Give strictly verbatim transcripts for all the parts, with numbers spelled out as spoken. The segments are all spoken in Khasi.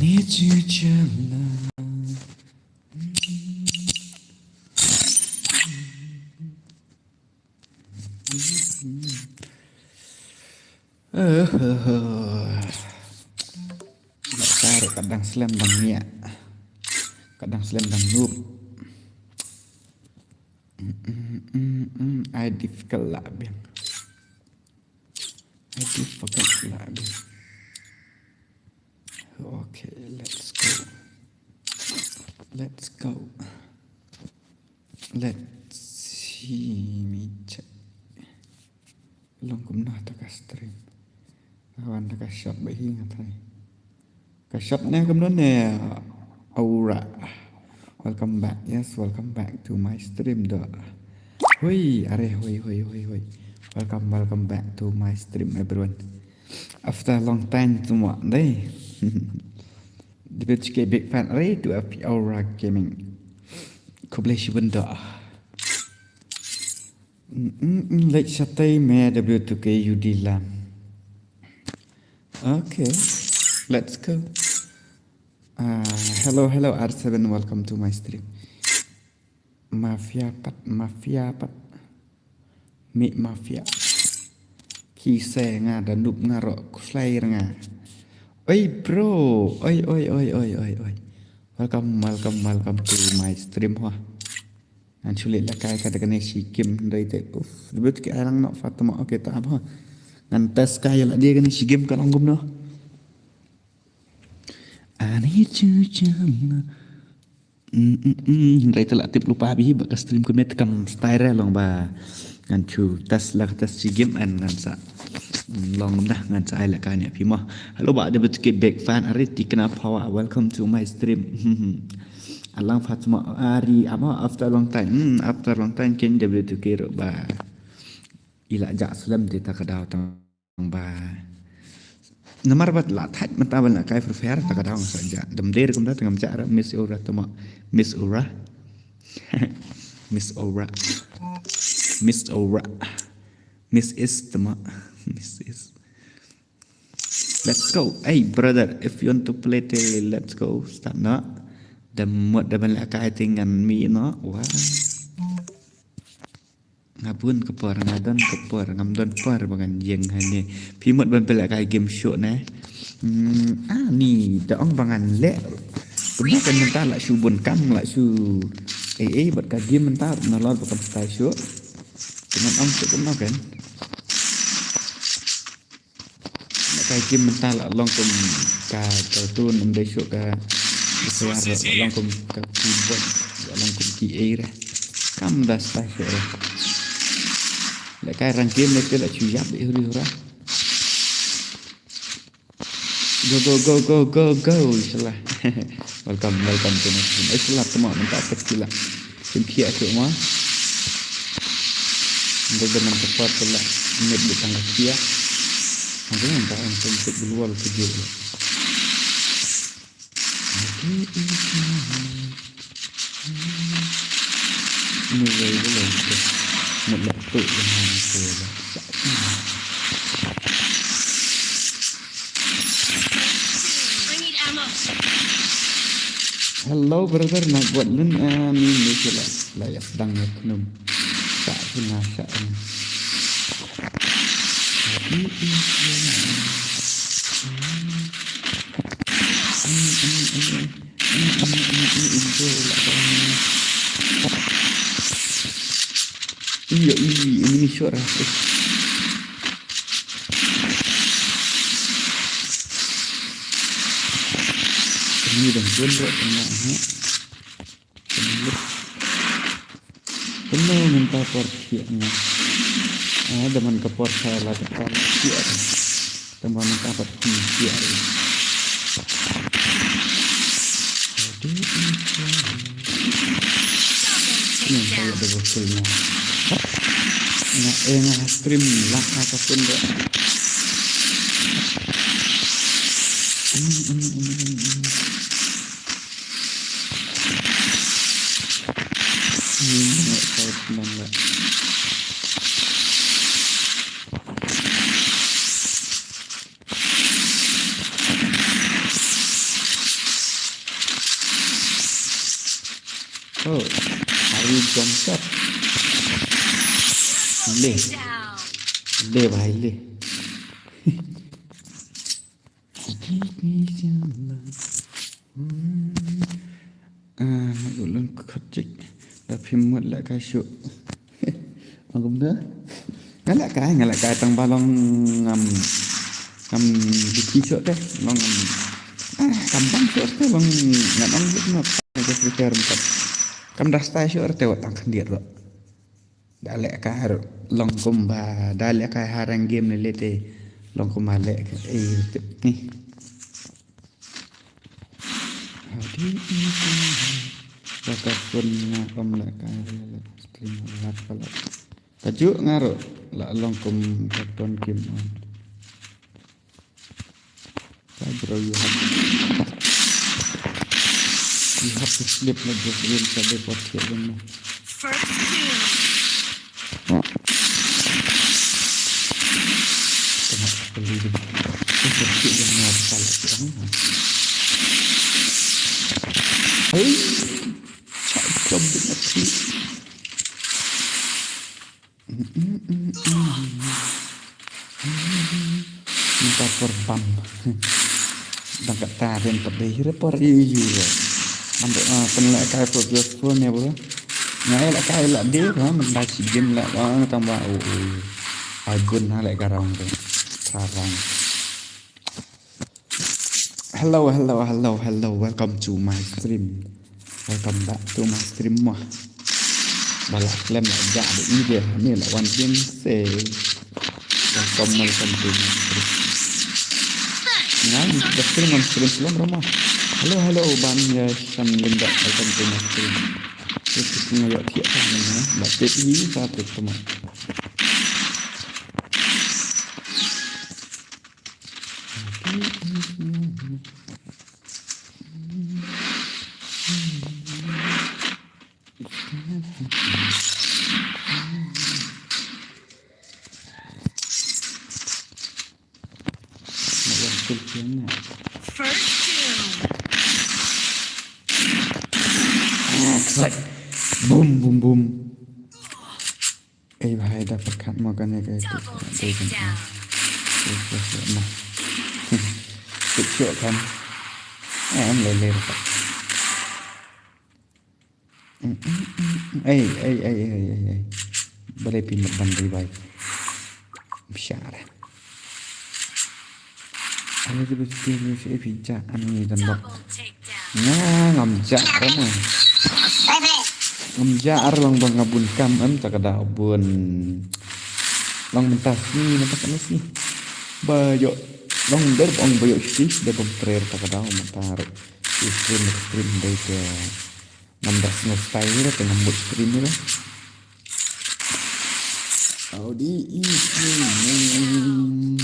Need you, Gemma. Lehse ruh ka dang slem dang ngiah. Ka dang slem dang noob. Mm, mm, mm, mm. Ai difficult lah biang. Ai difficult lah biang. Okay, let's go. Let's go. Let's see me check. Long kumno ta ka stream. Ka wan ta ka shop ba hi nga trai. Ka shop ne kumno ne, Aura. Welcome back. Yes, welcome back to my stream doh. Hui, are hui hui hui hui. Welcome, welcome back to my stream, everyone. After a long time to mo dei. Debut ke big fan are to F P Aura Gaming. Khublei shibun doh. Mm, mm, mm, leit shatei me W two K U D lam. Okay, let's go. Ah, hello, hello, R seven, welcome to my stream. Mafia pat, mafia pat. Mi mafia. Ki se nga da noob nga ruh, kuslai nga. Oi, bro. Oi, oi, oi, oi, oi, oi. Welcome, welcome, welcome to my stream, ho. Ngan shu leit lehkai ka da kane shi game hynrei te. Uf, debut ki ai lang noh Fatima. Okay, ta ba. Ngan test ka ïa lade kane shi game ka long kumno. Ani chu chu. Mm, mm, mm. Hynrei te la tip lypa bha ba ka stream kumne te kam style re long ba. Ngan shu test la ka test shi game and ngan sa. Mm, long kumne ngan sa ai lehkai ne phi mo. Hello ba debut ki big fan are ti kena power. Welcome to my stream. Alang Fatima ari ama after long time. Hmm, after long time ken W two K ruh ba. I la jah slem te ta ka daw tang ba. Namar ba la thait mynta ban lehkai Free Fire ta ka daw nga sa jah. Dem der kumta te ngam jah ra Miss Aura te mo. Miss Aura. Miss Aura. Miss Aura. Miss Is te mo. Miss Is. Let's go. Hey brother, if you want to play te, let's go. Start noh. Da mut da ban lehkai te ngan mih noh. Wah. Nga bun ka por, nga don ka por, ngam don por ba ngan ïeng hangne. Phi mut ban pynlehkai game shuh ne. Hmm, ani da ong ba ngan leh. Kumno kan mynta la shu bun kam, la shu. Eh, eh, bad ka game mynta nalor ba kam style shuh. Te ngan ong shuh kumno kan. Ka game mynta la long kum ka cartoon, ym dei shuh ka S R, la long kum ka keyboard, la long kum ki ei re. Kam da style shuh re. Lehkai rang game lehkai la shu ïap de huri hura. Go, go, go, go, go, go, inshallah. Welcome, welcome to my stream. Inshallah, tama mynta ka sila. Sim khia shuh ma. Nda da man ka por ka la. Met da tang ka khia. Nda da man ka ang sim sik global ka jil. Ni wei da lei da. Mut la tu da man ko la. Hello brother, na god nun ani ni sila la ya sedang ya kenum. Tak sina sa ni. Iyo, ini ni suara. Ini dah pun buat kena ha. Kena mynta por thiah nga. Ah, da man ka por sa la ka por thiah. Tang ba mynta pat thiah. Ni saya da bokul nga. Nga eh nga stream lah ka pun dah. Hmm, hmm, hmm, hmm, hmm. Oh, are you jump shot? Le. Le bhai le. Ah, ulen khot chik. Da phim mut lehkai shuh. Agum da. Nga lehkai, nga lehkai tang ba long ngam, ngam diki shuh te, long ngam, ah, kam bang shuh te, long ngam ong jik na. Nga just repair mut. Kam da style shuh te wat tang khyndiat ruh. Da lehkai ruh long kumba, da lehkai ha rang game ne lete long kumba lehkai, eh, tip ni. Hadi ini. Baka phone nga om lehkai, stream lat pala. Kajuh nga ruh la long kum ka ton game on. Bro, you have, you have to sleep like this real sabi what you know. First kill. Tengok beli dia. Itu sih yang mau salah. Hei, cakap benar sih. Minta korban. Dang kata rin pedih re por yu yu. Ambil ah, kena lehkai for just phone ya bro. Ngai lehkai lak deh ha, mentai si game lak ah, tang ba oh oh. Ai gun ha lehkai rong tu. Sarang. Hello, hello, hello, hello. Welcome to my stream. Welcome back to my stream mo. Ba la klem la ja de ide ni la wan game se. Welcome, welcome to my stream. Ngan ba stream on stream selom rama. Hello, hello, ban ya san linda, welcome to my stream. Itu ngayo kia kan ni ba tip ni sa tip tuma. First kill. Boom, boom, boom. Ei bhai da pyrkhat mo kane ka. Double takedown. Tik shuh kan. Em le le. Ei ei ei ei ei ei. Balei phi mat ban revive? Bishara. Ani tu betul ni si phi ja ani dan bak. Nga ngam ja rama. Ngam ja ar long bang ngabun kam em tak ada bun. Long mentas ni mentas ni si. Ba yo long der bang ba yo si der bang prayer tak ada mentar. Stream stream dei ke. Ngam da snow style ni te ngam mut stream ni. Howdy evening.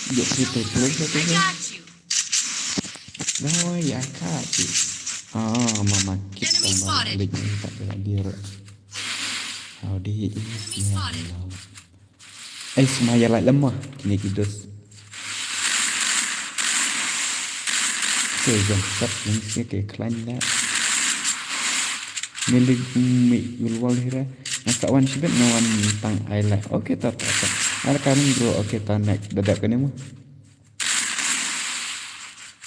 Yo kita close satu. No, ya kati. Ah, mama kita balik ni tak ada dia. Howdy evening. Ai, sma ïa lait lem ma kine ki dos. Ke jong sat ning se ke khlain la. Milik mi ulwal hira. Nga sa wan shibit nga wan tang ai la. Okay ta ta ta. Ar kaning bro, okay ta next. Dadah kane mo.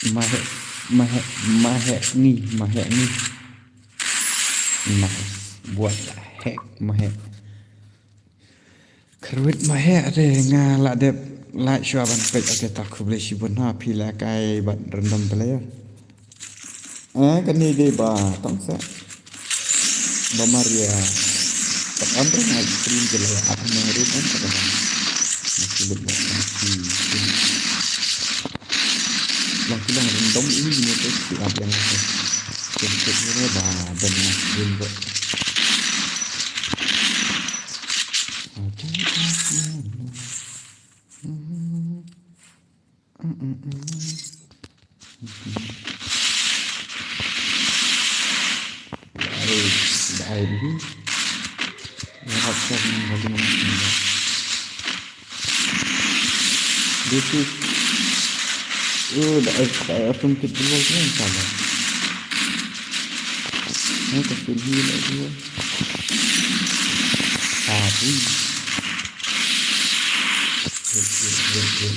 Mahek mahek mahek ni mahek ni. Nice. Buat hek mahek. Kyrwit mahek de nga la dep like shuwa ban peit. Okay ta khublei shibun ha phi la kai bad random player. Eh kane de ba tong sa. Ba Maria. Tak amra nga stream je la ap na ru kan ta ba. Masih lebih. Lang kilang random ini ni tu si ap yang tu. Kyrwit ni ba dan mas stream ko. This is, oh, the automatic wall ni salah. Ito, pin hi la dia. Abu. Wait, wait, wait, wait.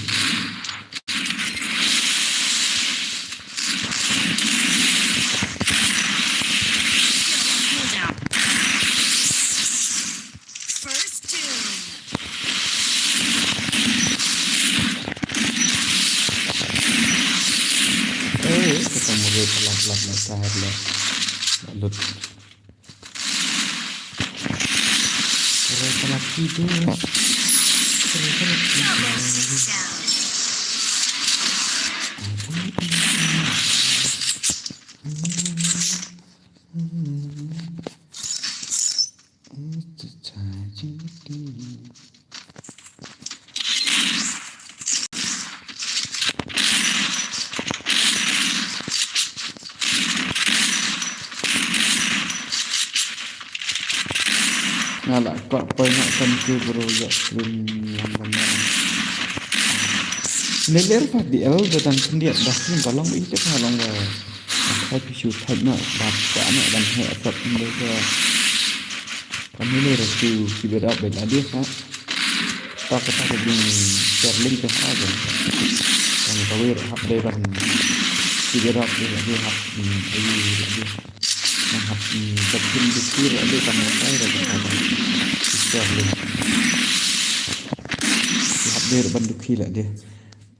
First doom. Eh, kita mulai pelan-pelan naik sahar lah. Lalu. Kereta laki tu. Kereta laki tu. Double six down. Nga la kwah poi na kan ke bro ya stream yang benar. Neler pa di el datang sendiri dah stream kalong itu kalong ba. Aku shu thait na ba pa na dan he asap ni ba. Kami ni ratu ki berap bela dia ha. Ta ka ta ka jing share link ka ha jong. Kan ka wir hap dei ban ki berap dei la dei hap, hmm, ayu la dei. Hap, hmm, ka pin dukhi la dei kan ka ta ka ta. Share link. Hap dei ban dukhi la dei.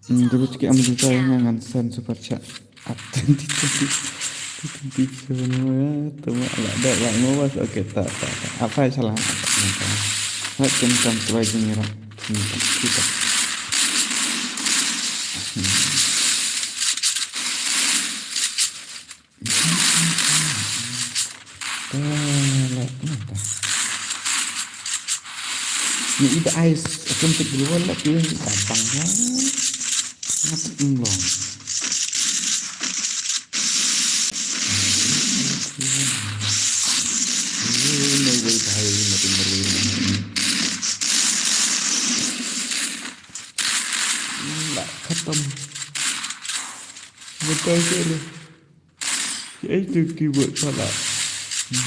Hmm, dulu sikit am juta ngan send super chat. At twenty twenty, twenty twenty-seven mo ya, tu mak lah dah lah mo bas. Okey, tak, tak, tak. Apa yang salah? Nak kencang tu aja ngira. Minta kita. Hmm. Ni ida ais authentic global la pin tabang ha. Ngap mlong. No way bhai, mati marwei. La khatam. Betul ke ni? Ei tu keyboard pala.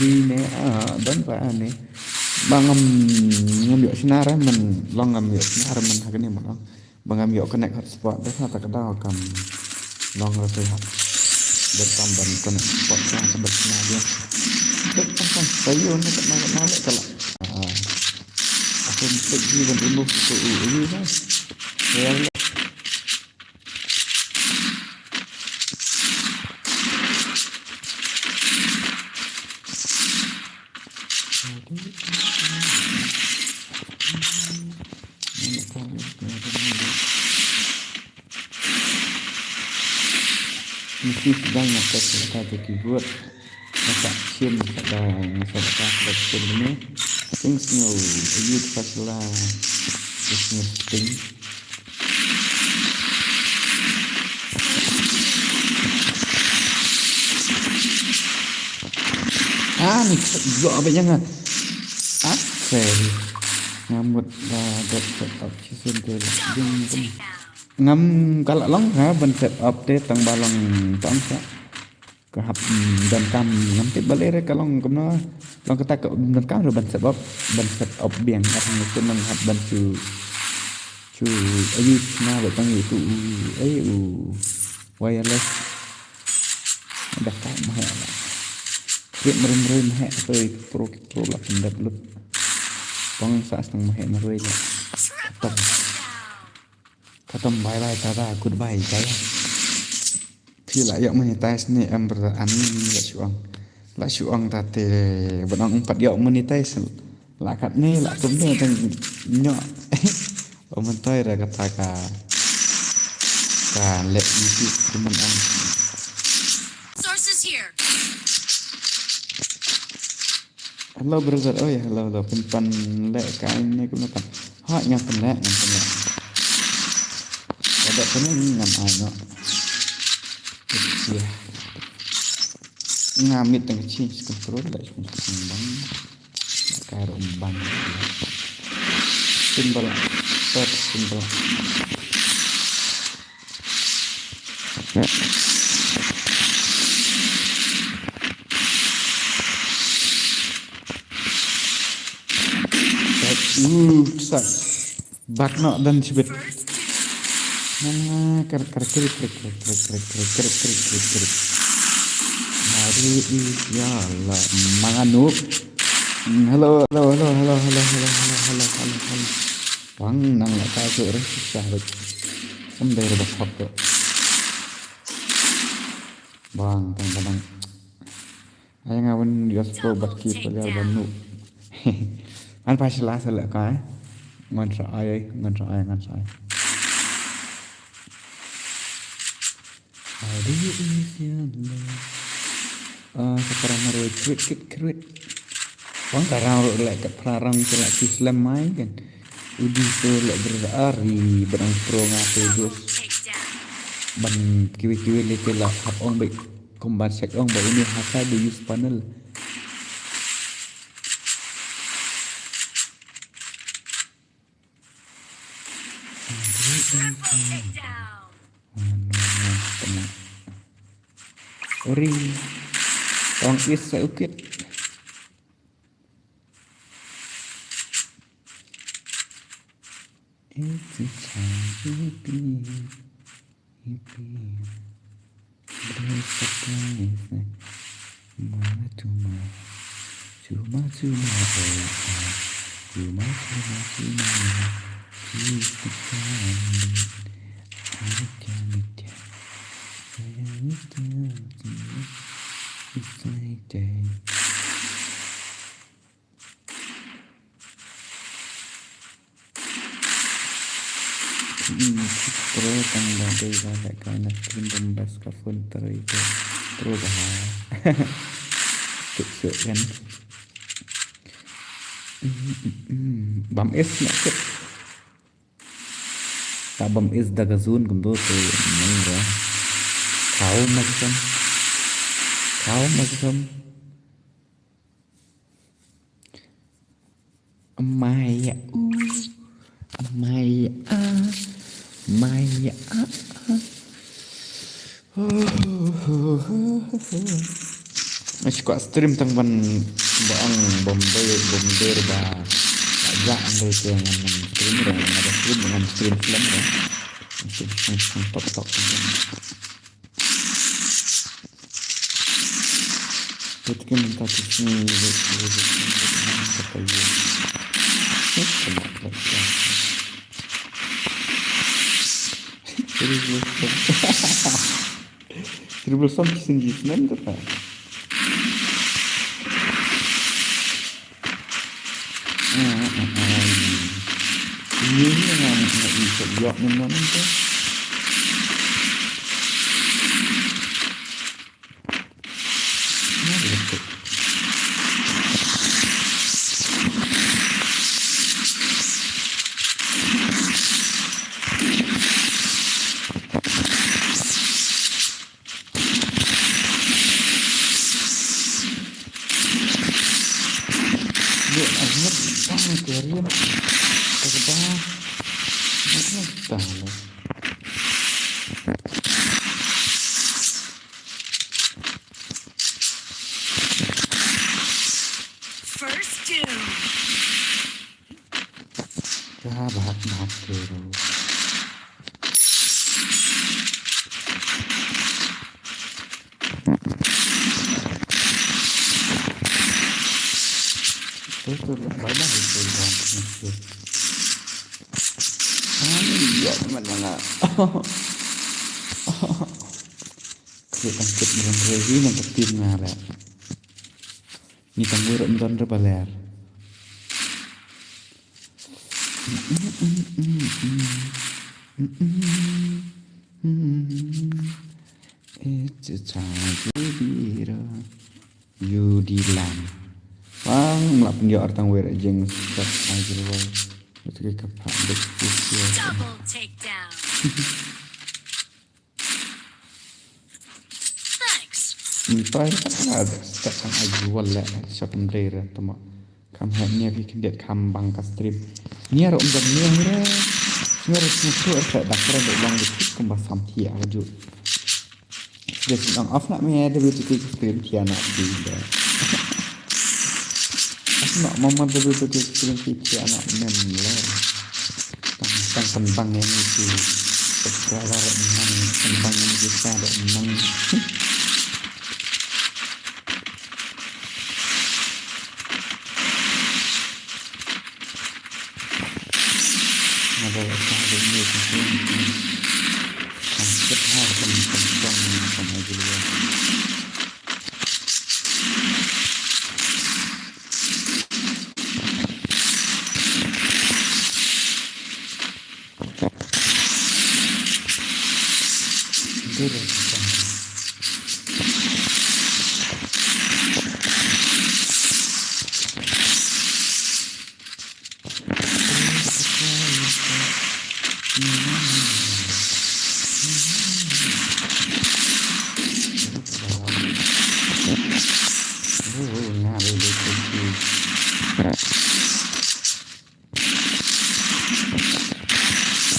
Di ne, ah, don pa ne. Ba ngam, ngam ïoh shna re man, long ngam ïoh shna re man ha kane ma long. Ba ngam ïoh connect hotspot da sa ta ka daw kam. Long re te ha. Ba kam ban connect hotspot ka sa ba shna dia. Tek pa sa tayo ne ka na na le kala. Ah. Aku mesti ji ban remove tu u ini kan. Ya. Mesti sedang nak kata tu keyboard. Masak chin, masak dah, masak dah, masak chin ni. Thanks no, a youth fashion lah. Business thing. Ah, ni yo apa yang ah? Ah, sorry. Ngamut dah dot set up season tu. Jom, jom. Ngam kala long ha ban set up te tang ba long tang sa. Ka hap, mm, donkam ngam tip balei re ka long kumno. Long kata ka donkam re ban set up, ban set up biang. Ar hang ngi nang hap ban chu, chu ayu chna ba tang yu tu u, ai u wireless. Dak ka ma he la. Kit mrim mrim he tu pro pro la pendek lut. Pang sa stang ma he mroi la. Khatam. Khatam, bye bye, tata, goodbye, jai. Phi la ïoh monetize ne em brother, ani la shu ong. La shu ong tate, ban ong pat ïoh monetize. La kat ne, la kum ne, tang nyoh. Ong mentoi ra kata ka, ka leh YouTube, kumno ong. Sources here. Hello brother, oi hello hello, pynpan leh ka ai ne kumno kan. Ha, ngam pynleh, ngam pynleh. Kada pynleh ngam ai no. Iya. Ngam mit tang change control la change bang. Ka ro bang. Symbol. Third symbol. Sak. Bak no dan chibit. Ah, kar kar krik krik krik krik krik krik krik krik krik krik. Hari is ya la manganu. Hmm, hello hello hello hello hello hello hello hello hello hello. Bang nang la ka su re sa re. Sam dai re ba khop to. Bang tang tang. Ai nga wan just pro bat ki paliar ban nu. An pa sila sila ka. Ngan sa ai ngan sa ai ngan sa ai. Aduh isian. Ah, sekarang ro krit krit krit. Wang karang ro lek kat prarang ke lek ki slem mai kan. Udi tu lek berari berang pro ngate dus. Ban kiwi kiwi lek ke lek hap ong bek. Kumban sek ong ba uni haka di use panel. Ori. Tong is sa ukit. It's a time to be happy. There's a place. Mama tuma. Tuma tuma. Tuma tuma tuma. She's the kind. I can't tell. I can't tell. It's my day. Hmm, pro tang ba dei ba lek kai na screen bam bas ka phone teri ko pro ba ha. Kit suk kan. Hmm, hmm, hmm. Bam is na kit. Ta bam is da ka zone kumto te nang ba. Kau ma kisam. Kau ma kisam. Maya u. Maya a. Maya a. Ashi kwah stream tang ban ba ong bom ber bom ber ba. Ja ande ke ngan stream ba ngan stream film ba. Stream tok tok. Ket ken ta kisni. Triple som kisni kisni ta. Ini yang nak isap yok ni mana tu? First doom. Ka bahak bahak ke ru. Tu tu bye bye tu bang. Ai ya mana nga. Klik tang kit mereng revi nang ketin nga le. Ni tang wir em don re baler. It's a time to be the you di lang. Bang mlak pynjor tang wir jing sat ai jilwal. Betul ke kapak dek. Double takedown. Thanks. Ni pai ka stat kan ai jilwal le sap ndai re tama. Kam hap nia ki khyndiat kam bang ka stream. Nia ro um jam nia hi re. Nia ro sngewthuh er sa dak re dok long dok kumba sam thia ka ju. Dei sngewthuh off na me dei tu ki stream thia na di de. Off na mama dei tu ki stream thia na mem le. Tang pynbang ïa ngi ki subscriber, tang pynbang ïa ngi ki sa da nang. Nga da la sa da ngi ki. Kan kit ha kan kan kan kan aja.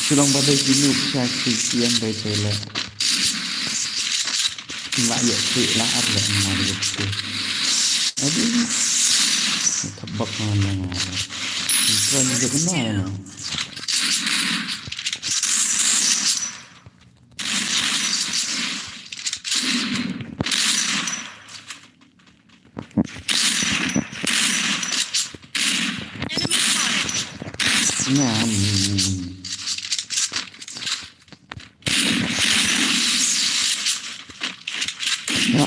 Shu long ba dei ki noob sha ki ïeng dei te leh. La ïa ki la ar leh ma dei ki. Adi. Ka bak ma na nga. Kren ïa ki na. Enemy spotted. Ngam. Ya.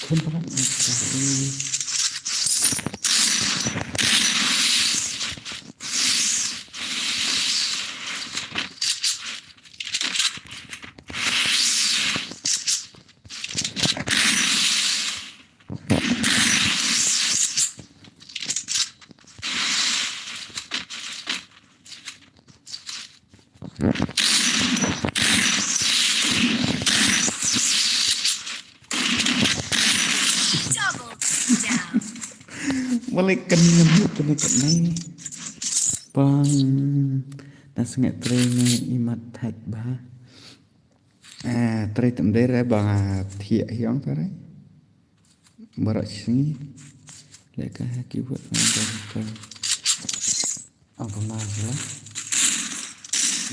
Khun palat ni. Double down. Malai kan ngan lut kan kan nai. Pang. Na sngewtrei ngi imat thait ba. Eh, trei tem dei re ba nga thiah hiong ta re. Barak sngi. Leka ha ki buat nga dah recall. Apa mas lah?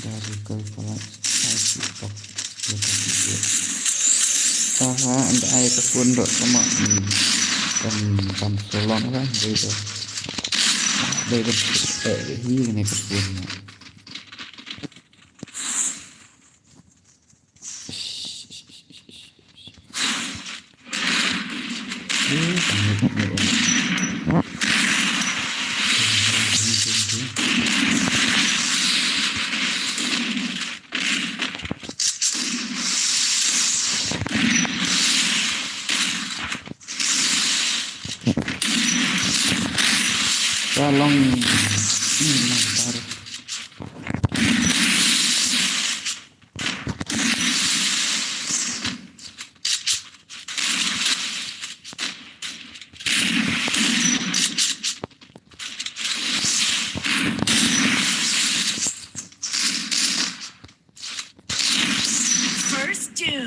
Dah recall pala. Ai si pok. Leka ki buat. Taha anda ai ka phone dok sama. Hmm. Kan kan solong lah. Dei tu. Dei tu. Eh, hi ni ka phone. Ka long. Hmm, long baru. First doom.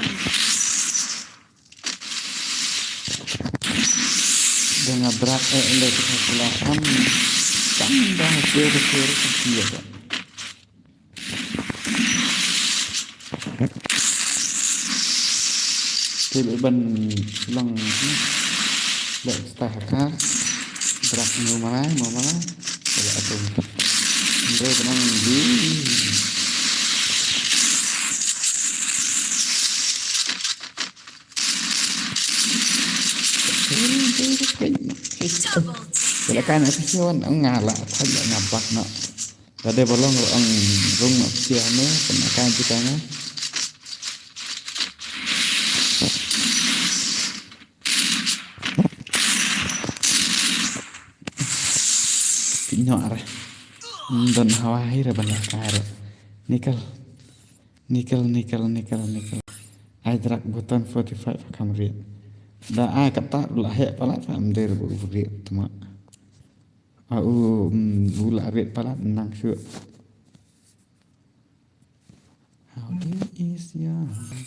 Dengan berat eh le kita pulang am. Tambah kira-kira kecil. Te leh ban long, hmm, leh stah ka. Drak mu malai, mu malai. Leh atum. Ndai benang di. Leh kan aku siwan nga la, aku la nga bak na. Lada ba long ruh ong rung ma psiah ne, pynaka jita nga. Pinyo are. Don hawa hi re ban laka re. Nikel. Nikel, nikel, nikel, nikel. Ai drak button forty-five kam riat. Da ai kata la heh palat am der bu riat tuma. Au, mm, u la rit palat nang shu. How deep is your heart?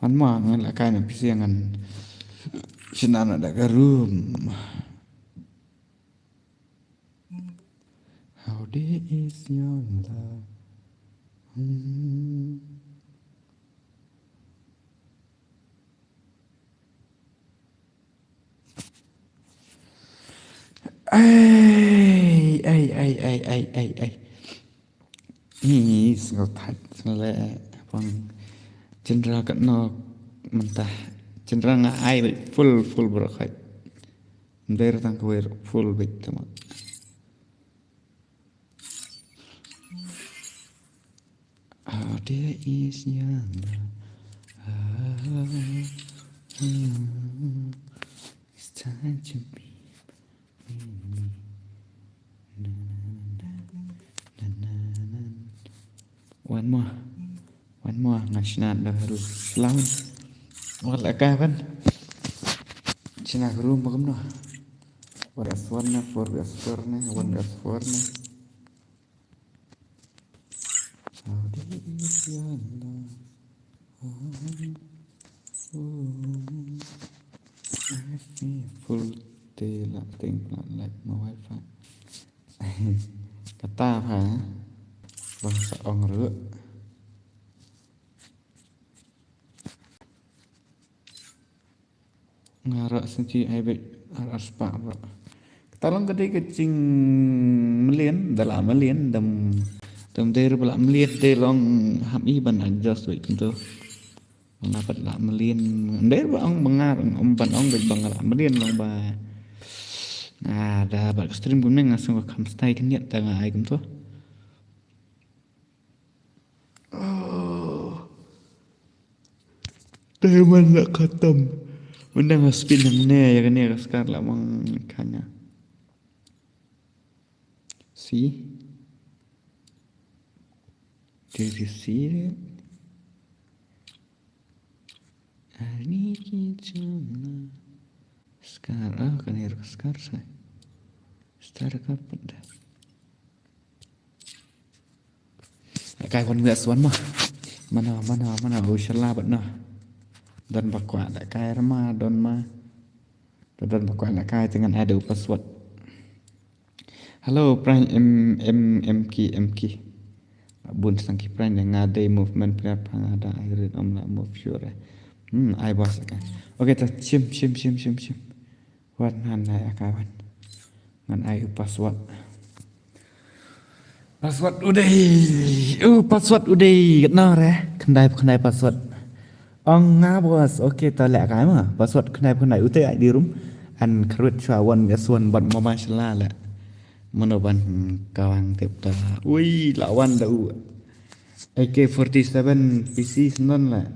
Wan mo ngan la kai na pisi ngan. Shna na da ka room. How deep is your love? Hmm. Ai, ai, ai, ai, ai, ai, ai. Ih, sngewthuh, sngewleh, pang. Chandra kat nok, mentah. Chandra nga ai beit full, full bro khai. Nder tang kwer full beit tama. How dear is your love. Ah, ah, ah. It's time to be with me. Na, na, na, na, na, na, na. One more. One more. Nga shna da haru. Selamat. Wala ka ban. Shna haru makamno. One versus one na, four versus four na, one versus four na. How deep is your love? Oh, oh. I feel full day, la ting, la like my wifi. Kata pha, bang sa ong ruh. Nga ruh sngewthuh ai beit ar ar spah bro. Kata long ka dei ka jingmlien, da la mlien, dam, dam dei ruh ba la mlien dei long ham i ban adjust beit kumto. Nga pat la mlien, dei ruh ba ong ba nga, ong ban ong beit ba nga la mlien long ba. Nga da bad ka stream kumne nga sngewkham stai khyndiat ta nga ai kumto. Oh. Diamond la khatam. Mynta nga spin hangne, ïa kane ka scar la mang khana. See? Did you see it? Ani ki chuna. Scar, ah, kane ka scar sa. Star ka pat da. Kai wan ngi aswan ma. Mana, mana, mana, u shala bat na. Don ba kwah da kai rma, don ma. Don ba kwah da kai te ngan ai da u password. Hello, Prime M, M, M K, M K. Bun sang ki Prime nga dei movement player pa nga da ai rit om la move sure. Hmm, ai boss ka. Okay, ta shim, shim, shim, shim, shim. Wan ngan ai aka wan. Ngan ai u password. Password u dei. U password u dei. Katno re? Khyndai khyndai password. Ong nga boss. Okay, to leh kai ma. Password khyndai khyndai u te ai di room. An khrut chwa wan ngi aswan bat mama shala leh. Mano ban kawang tip ta. Ui, la wan da u. A K forty-seven P C snon leh.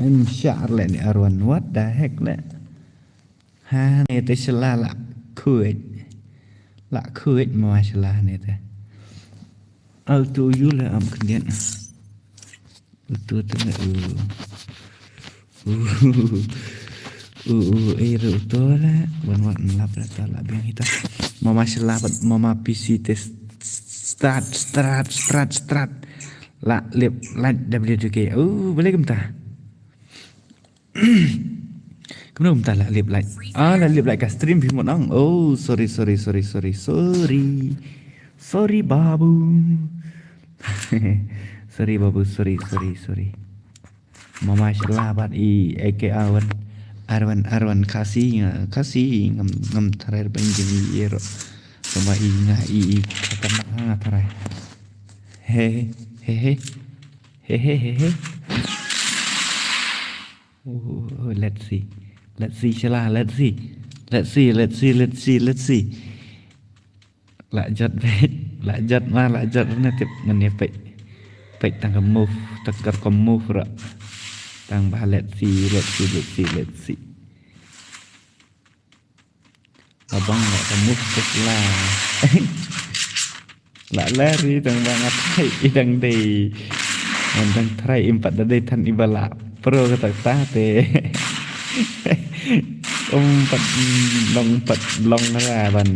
Ai, mshar le ni arwan, what the heck le. Ha, ne te shala la khuid. La khuid ma shala ne te. Al tu yu le am khyndiat. Utu tu le u. U, u, u, ei, ru utu le. Wan wan lap le ta la biang ita. Mama shala bat, mama P C te strat, strat, strat, strat. La lip light W two K. Oh, boleh kumta. Kumno kumta la lip light? Ah, la lip light ka stream phi mon ang. Oh, sorry, sorry, sorry, sorry, sorry. Sorry, babu. Sorry, babu, sorry, sorry, sorry. Mama shala bat i A K Arwan. Arwan, Arwan Khasi, nga, Khasi, ngam, ngam tharai ban jing i ero. Sama i nga i, i, kata nga tharai. He, he, he. He, he, he, he. Oh, oh, oh, let's see. Let's see, shala, let's see. Let's see, let's see, let's see, let's see. La jot, peit. La jot ma, la jot na tip ngan ïa peit. Peit tang ka move, tang ka move ra. Tang ba let's see, let's see, let's see, let's see. Abang la ka move tes la. La lari tang ba nga tharai i dang dei. Ngan dang tharai im pat da dei than i ba la pro kata kata te. Um pat long pat long ra ban.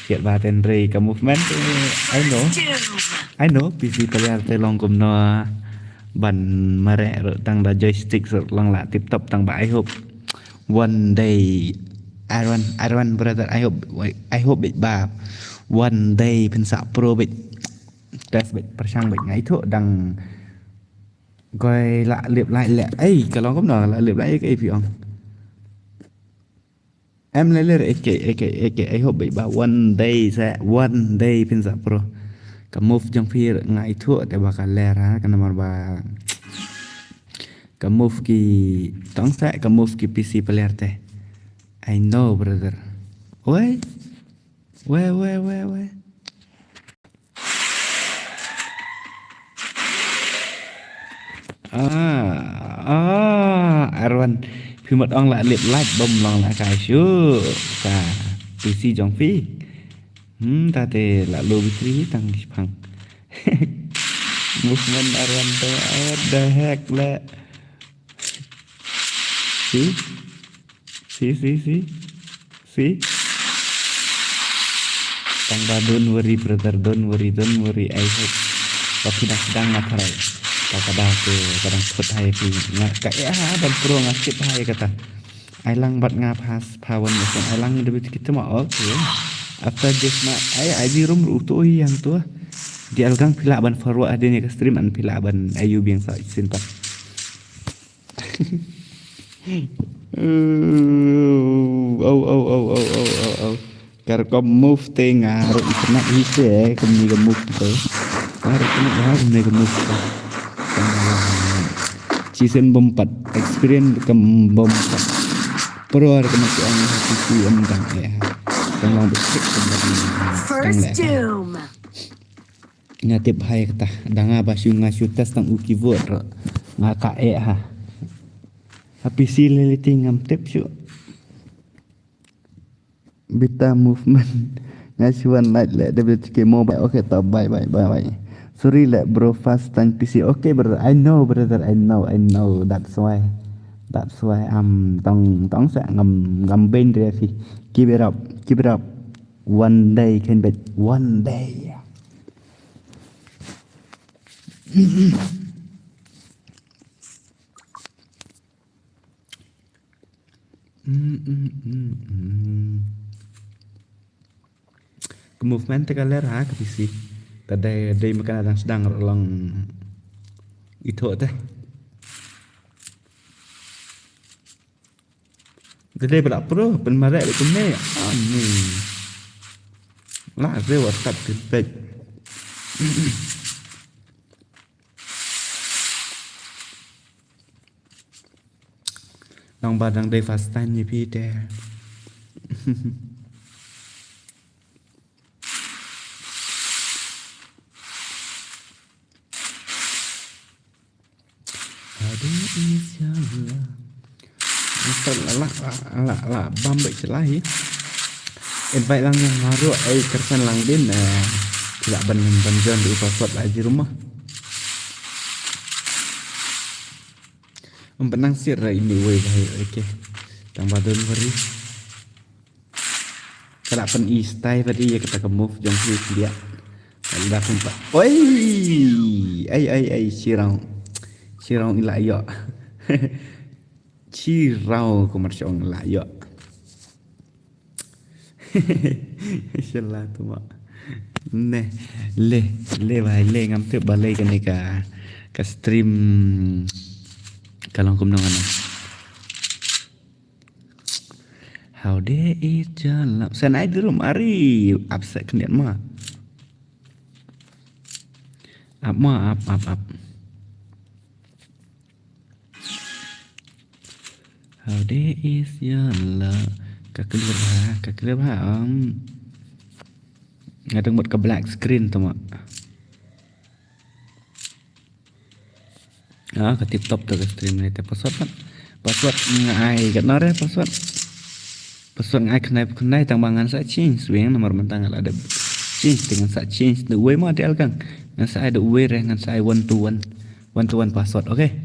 Siat ba ten rei ka movement te. I know. I know P C player te long kumno ban mareh ruh tang da joystick ruh long la tip top tang ba I hope. One day. Arwan, Arwan brother, I hope, I hope bit ba. One day phin sa pro bit. Test bit, pyrshang bit, nga ithuh dang koi la lip lai le. Ei, ka long kumno la lip lai ka ei phi ong. Em le le, eke, eke, eke, I hope bit ba one day sa, one day phin sa pro. Ka move jong phi nga ithuh te ba ka ler ha, ka namar ba ka move ki tong sa, ka move ki P C player te. I know, brother. Oi. Weh, weh, weh, weh. Ah, ah, Arwan. Phi mut ong la lip like bom long la ka shu. Ka P C jong phi. Hmm, ta te la low battery tang ki pang. Movement Arwan to, what the heck le. See? See, see, see. See? Tang ba don't worry, brother, don't worry, don't worry. I hope ba phi dang sdang nga tharai. Ka ka da ke ka dang khut hai phi. Nga ka eh ha ban pro nga skip hai kata. Ai lang bat nga phas pha wan mo son ai lang da bit kita ma, okay. After this ma ai ai di rum ru to hi yang to. Di algang phi lah ban forward hadien ka stream an phi lah ban ayu biang sa sin pat. Au, au, au. Kar ko move te nga ru internet hi te, kumni ka move te. Nga ru internet ha kumni ka move te. Chi sen bom pat, experience kam bom pat. Pro ar kam ki ong ha P C em dang eh ha. Tang long bit tik kam dang eh ha. Tang First leh ha. Doom. Nga tip hai kata, da nga ba shu nga shu test tang u keyboard ro. Nga ka eh ha. Ha P C le liti ngam tip shu. Beta movement. Nga shu wan like le W T K mobile. Okay, to bye, bye, bye, bye. Sorry le bro, fast time P C. Okay brother, I know brother, I know, I know. That's why. That's why I'm tong tong sa ngam ngam ben re fi. Keep it up, keep it up. One day can bet, one day. Mm, mm, mm, mm. Ka movement te ka ler ha ka P C. Ta dei dei ma ka na dang sdang ro long ithuh te. Te dei ba la pro pynmareh bad kumne. Ani. La re wa start pynpeit. Nang ba dang dei fast time ni phi te. Aduh, insya Allah. Ntar la la la la bam baik selahi. Invite lang yang baru ai kersan lang din, eh, tidak ban ban jon di password lagi rumah. Em benang sir ini wei bahai, okay. Tang ba don bari. Ka la pyn-i style pat ïa kata ka move jong phi khyndiat. Ka la da pyn pat. Oi! Ai ai ai shirong. Shirong i la ïoh. Shirong kumar shong la ïoh. Inshallah tu ma. Neh, le, le bhai, le ngam tip ba le kane ka, ka stream ka long kumno kane. How dare it, jalan. Sen ai dulu mari. Upset khyndiat ma. Ap ma, ap, ap, ap. How dare it, jalan. Ka clear bha, ka clear bha, um. Nga dang mut ka black screen tu ma. Ah, ka tip top tu ka stream ni te password kan. Password nga ai kat nare password. Password nga ai khnai khnai tang ba ngan sa change weng namar mentang la da change te ngan sa change the way ma te alkang. Ngan sa ai the way re ngan sa ai one to one. One to one password, okay?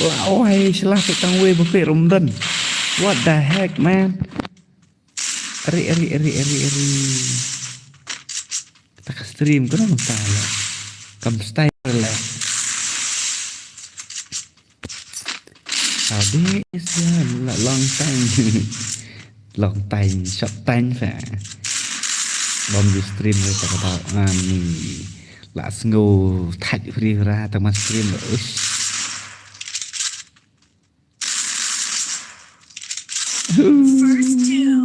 La oi, sila te tang wei ba pe rum don. What the heck, man? Ari, ari, ari, ari, ari. Kata ka stream, kena nang tala. Kam style le. Long time, short time sa. Bom ju stream re ta ka dau ani. La sngew thait free ra ta ma stream re. Ush. First kill.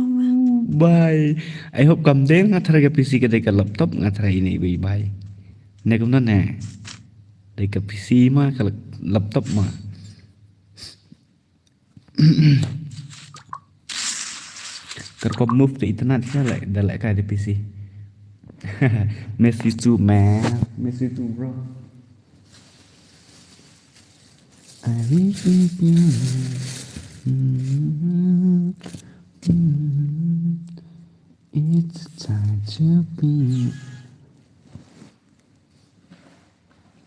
Bye. I hope kam dei nga tharai ka P C ka dei ka laptop nga tharai ini bye bye. Ne kumno ne. Dei ka P C ma ka laptop ma. Ka rukom move ka internet ka leh, da leh kai da P C. Miss you too, man. Miss you too, bro. I will keep you. It's time to be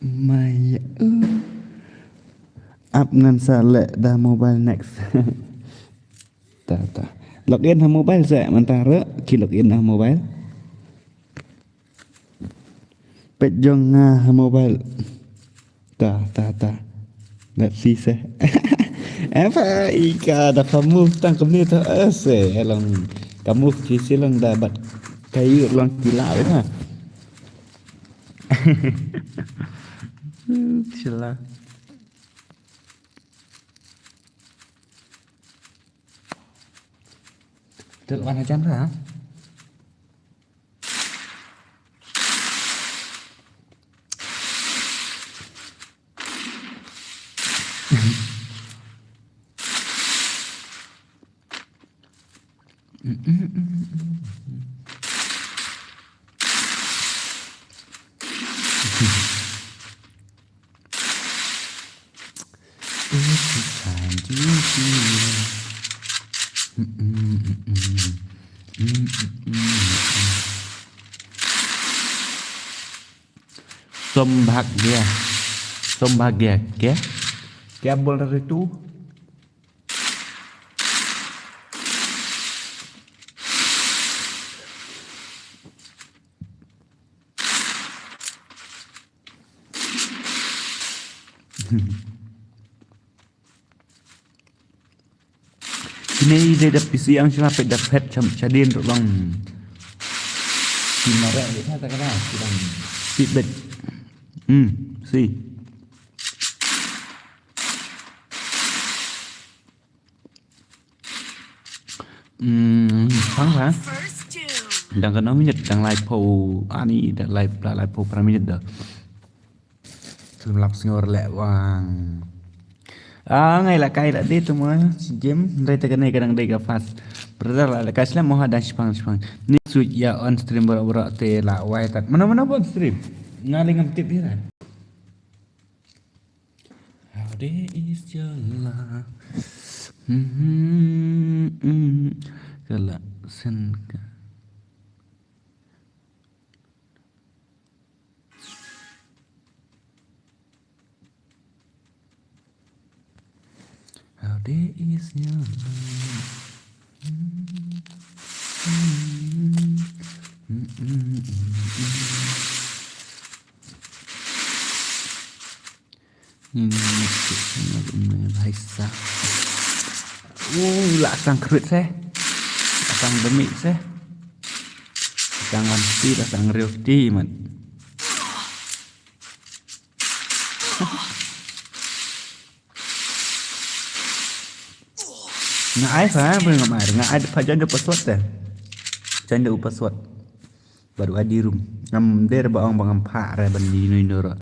my, uh, app ngan sa leh da mobile next. Ta, ta. Log in ha mobile sa mynta re, ki log in ha mobile. Peit jong nga ha mobile. Ta, ta, ta. Let's see se. Apa ika da ka move tang kumne to, eh, se long ka move ki si long da bat kayu long ki la ha. Sila. Tel wan hajan ra. It's time to feel. Sambhagya. Sambhagya. Kya? Kya bol rahe tu? Kine i dei da P C ang sila peit da phet cham chadien ruh long. Ki mareh dei sa ta kata, ki dang speed bet. Hmm, si. Hmm, phang ha. Dang kano minit, dang laiphew, ani da lai, laiphew phra minit da. Sylem lap sngor leh wang. Ah, ngai la kai la dei tu ma game, dei ta kane ka dang dei ka fast. Brother la la kai slem mo ha dang shipang shipang. Ni switch ya on stream bora bora te la wai tak. Mana mana on stream. Nga lei ngam tip ira. How deep is your love? Hmm, hmm, hmm. Kala sen ka. How deep is your love? Hmm, hmm, hmm, hmm, hmm. Ni, ni, ni, ni, ni, bhai sahab. Uh, la sang khrut se. La sang demi se. La sang wan ti, la sang riu ti, man. Nga ai sa, bring up ai. Nga ai pa jan de password te. Jan de password. Baru adi room. Ngam der ba ong ba ngam pha re ban di nui nura.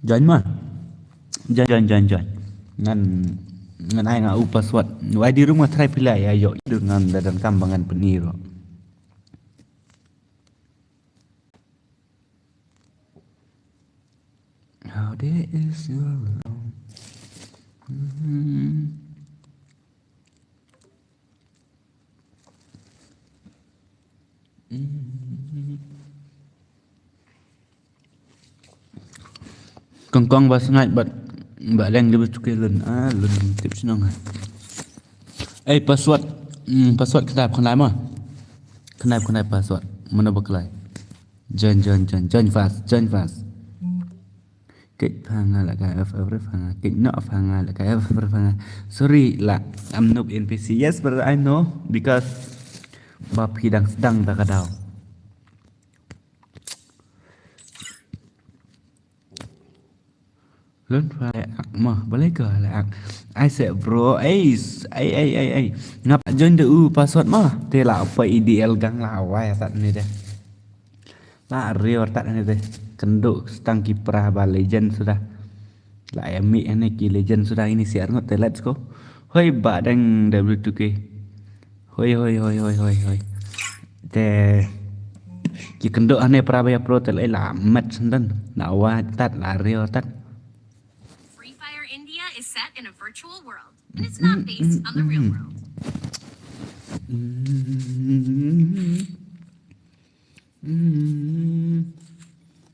Join ma. Join, join, join, join. Ngan, ngan ai nga u password. Wai di room nga try pila ya yo. Ngan da dan kam ba ngan peni ro. How there is your love. Hmm. Kong kong ba sngaid bad ba leng di ba tuke lun. Ah, lun tip shnong ha. Eh, password. Hmm, password khnai, khnai ma. Khnai, khnai password. Mana ba khlai. Join, join, join, join fast, join fast. Kit pha nga la ka F F pha nga. Kit no pha nga la ka F F pha nga. Sorry la. I'm noob N P C. Yes, brother, I know. Because ba phi dang sdang da ka daw. Lun pha le ak ma. Balei ka le ak. Ai se bro. Ai, ai, ai, ai. Ngap join de u password ma. Te la pa E D L gang la wai sat ni de. La rior tat ne te. Kynduh stang ki pra ba legend suda. La ïa mih ne ki legend suda ini si arngut te let's go. Hoi ba dang W two K. Hoi, hoi, hoi, hoi, hoi, hoi. Te ki kynduh ne pra ba ïa pro te la met senden. La wa tat la rior tat. Free Fire India is set in a virtual world, and it's not based on the real world.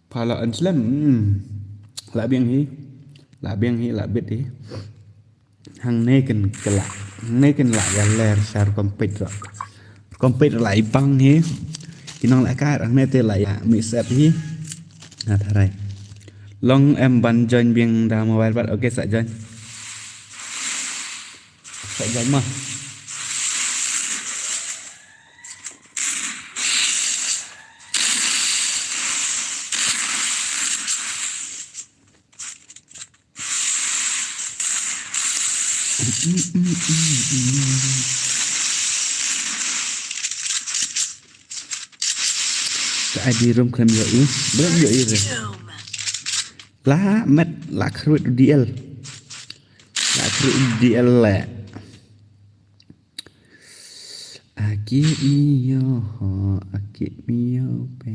Pha la an slem. La biang hi. La biang hi, la bit hi. Hangne ken kela. Hangne ken la galer shar compete ro. Compete la ipang hi. Kinong la kar hangne te la ïa mi set hi. Na tharai. Long em ban join biang da mobile bat. Okay, sa join. Sa join ma. Ka I D room khlem ïohi. Belum ïohi re. La met la khrut D L. La khrut D L le. Aki mio ho, aki mio pe.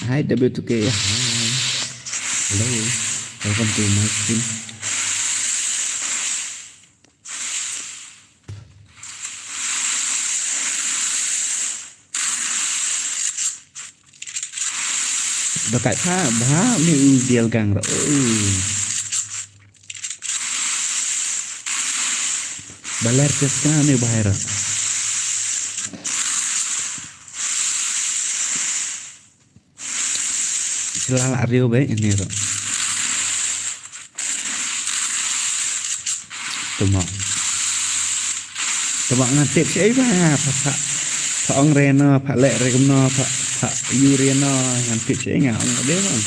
Hi, W two K. Hi. Hello. Welcome to my stream. Dokai pha, bha mi u dial gang ro. Baler ke skna mi bahai ro. Sila la riu be ini ro. Tuma. Tuma ngan tip sha i ba pha pha pha ong reno pha le re kumno pha pha yu reno ngan tip sha i nga ong de bang.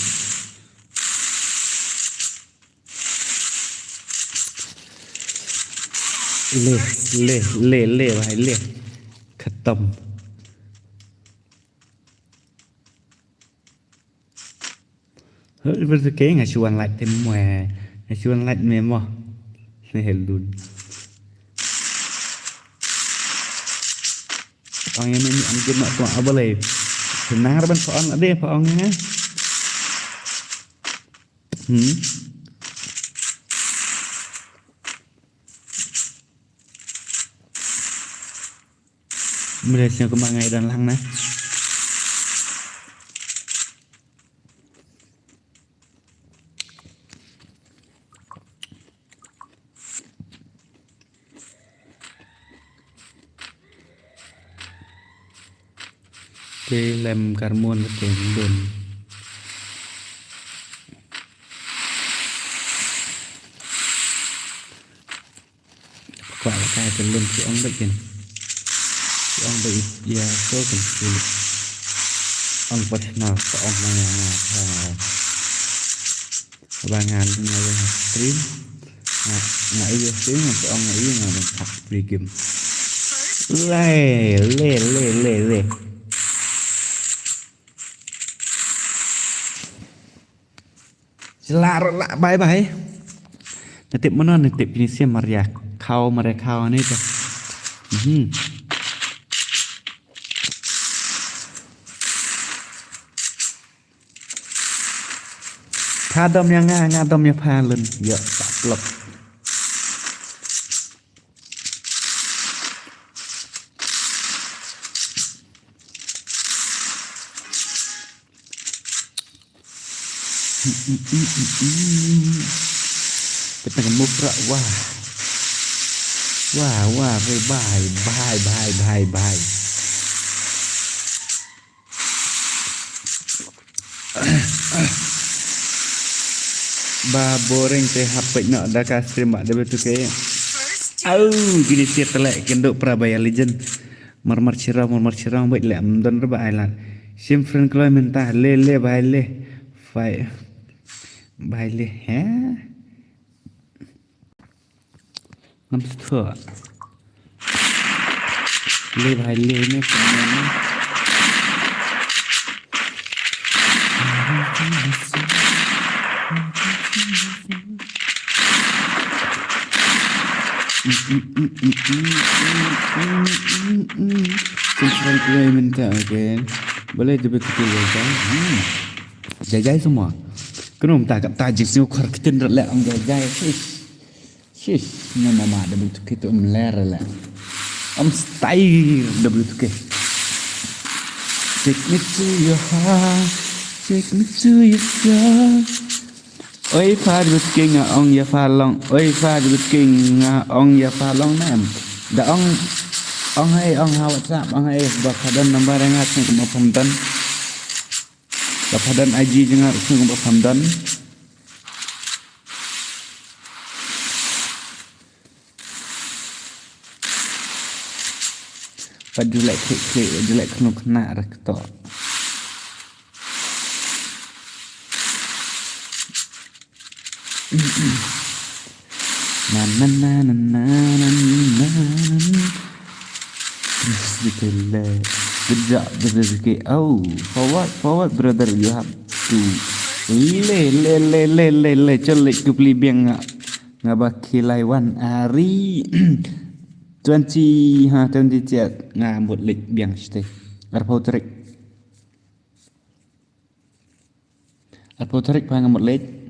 Le le le le bhai le. Khatam. Hei, bersekai nga shu wan like te mo, eh. Nga shu wan like me mo. Ne helun. Ong ïa me ni am kin nok tuak abalai. Senar ban pa ong ade pa ong ïa. Hmm. Mula sñiaw kumba ngai don lang na. Te lem karmon te lun. Kwah la kai te lun ki ong bad kin. Ki ong bad ïa ko kan ki ong pas na ko ong na nga nga. Ba nga nga ïa stream. Nga nga ïa stream nga ko ong nga ïa nga ban tak free game. Le le le le le. Sila rot lah bye bye. Natip mana natip ini sia maria kau maria kau ni tu. Mhm. Pha dom ïa nga, nga dom ïa pha lun. Ïa, tak lok. Kita ka move ra, wah. Wah, wah, re, bye, bye, bye, bye, bye. Ba boring te hap peit noh da ka stream ba da betul ke. Au, gini siat telek kenduk pra baya legend. Mar mar chirau, mar mar chirau beit lek mdon reba ai lad. Sim friend kloi mynta le le bai le. Fai. Bai le, he? Ngam sthua. Le bai le ne kumne. Sim friend kloi mynta, okay. Balei da betul ke jai jai? Hmm. Jai jai semua. Kano mynta kata jing sngewkhar ktin rat lek ong jai jai. Shish. Shish. Nya mama da betul ke tu mler lek. Am style da betul ke. Take me to your heart. Take me to your soul. Oi pha da betul ke nga ong ïa pha long. Oi pha da betul ke nga ong ïa pha long nem. Da ong, ong hai, ong ha WhatsApp, ong hai ba pha don number nga sngewbha pham don. Ba pha don I G jong nga sngewbha pham don. Pat ju leh klik klik, ju leh khnuk khnuk ra kto. Na na na na na na na. Terus gitu le. Good job, good job. Oh, forward, forward, brother. You have to le le le le le le. Chol le tu pli biang nga. Nga ba khilai wan ari twenty, ha, twenty chet nga mut lek biang site. Arpau tarik. Arpau tarik pa nga mut lek.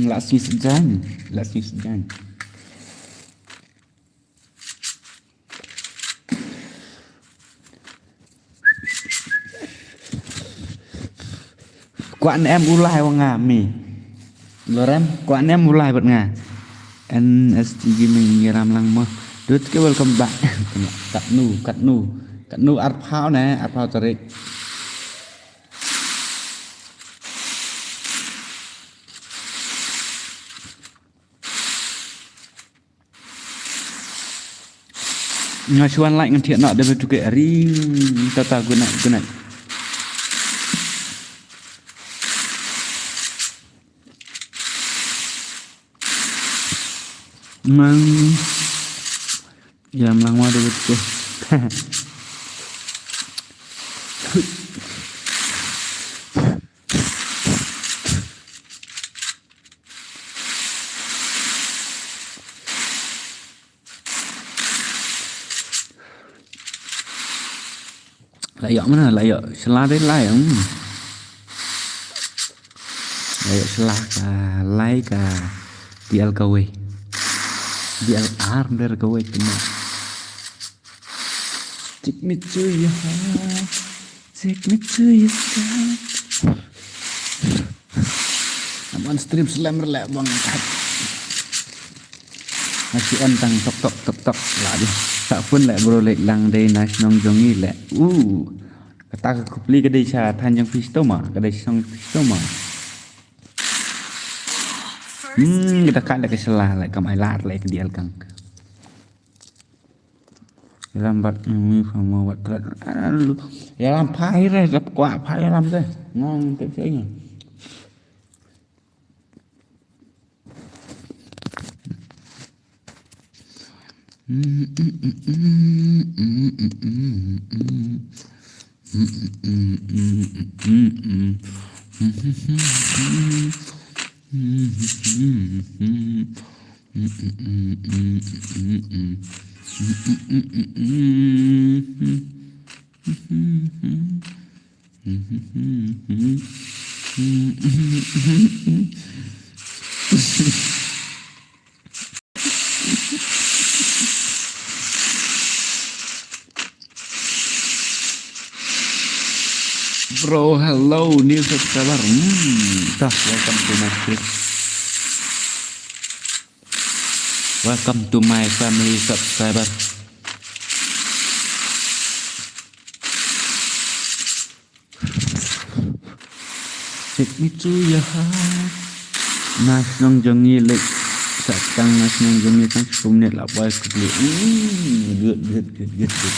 Last news jan. Last news jan. Kwah ne em u lai wa nga mi. Lorem, kwah ne em u lai bad nga. N S T Gaming ngi ram lang mo. Dut ke welcome back. Katnu, katnu. Katnu arphaw ne, arphaw tarik. Nga shuan like ngan thiah noh da betul ke ring tata guna guna. Mang ya mlang wa da betul ke. La ïoh mana, la ïoh shala dei la ïoh. La ïoh shala ka lai ka D L kawei. D L R der kawei kena. Take me to your heart. Take me to your sky. Naman stream slem rela bang kat. Nasi on tang tok tok tok tok la di. Sa phone le bro lek lang dei na shnong jong i le. Uh. Kata ka kupli ka dei sha than jong pistoma, ka dei shnong pistoma. Hmm, kita kat le ka shala le kam ai lar le ka dial kang. Ïalam bad mi fa mo wat prat. Ïalam phai re, dap kwah phai ïalam te. Ngong te se. Bro, hello, new subscriber. Hmm, tah, welcome to my stream. Welcome to my family subscriber. Take me to your heart. Na shnong jong ngi lek sa tang na shnong jong ngi tang sum ne la bai kutli. Hmm, good, good, good, good, good.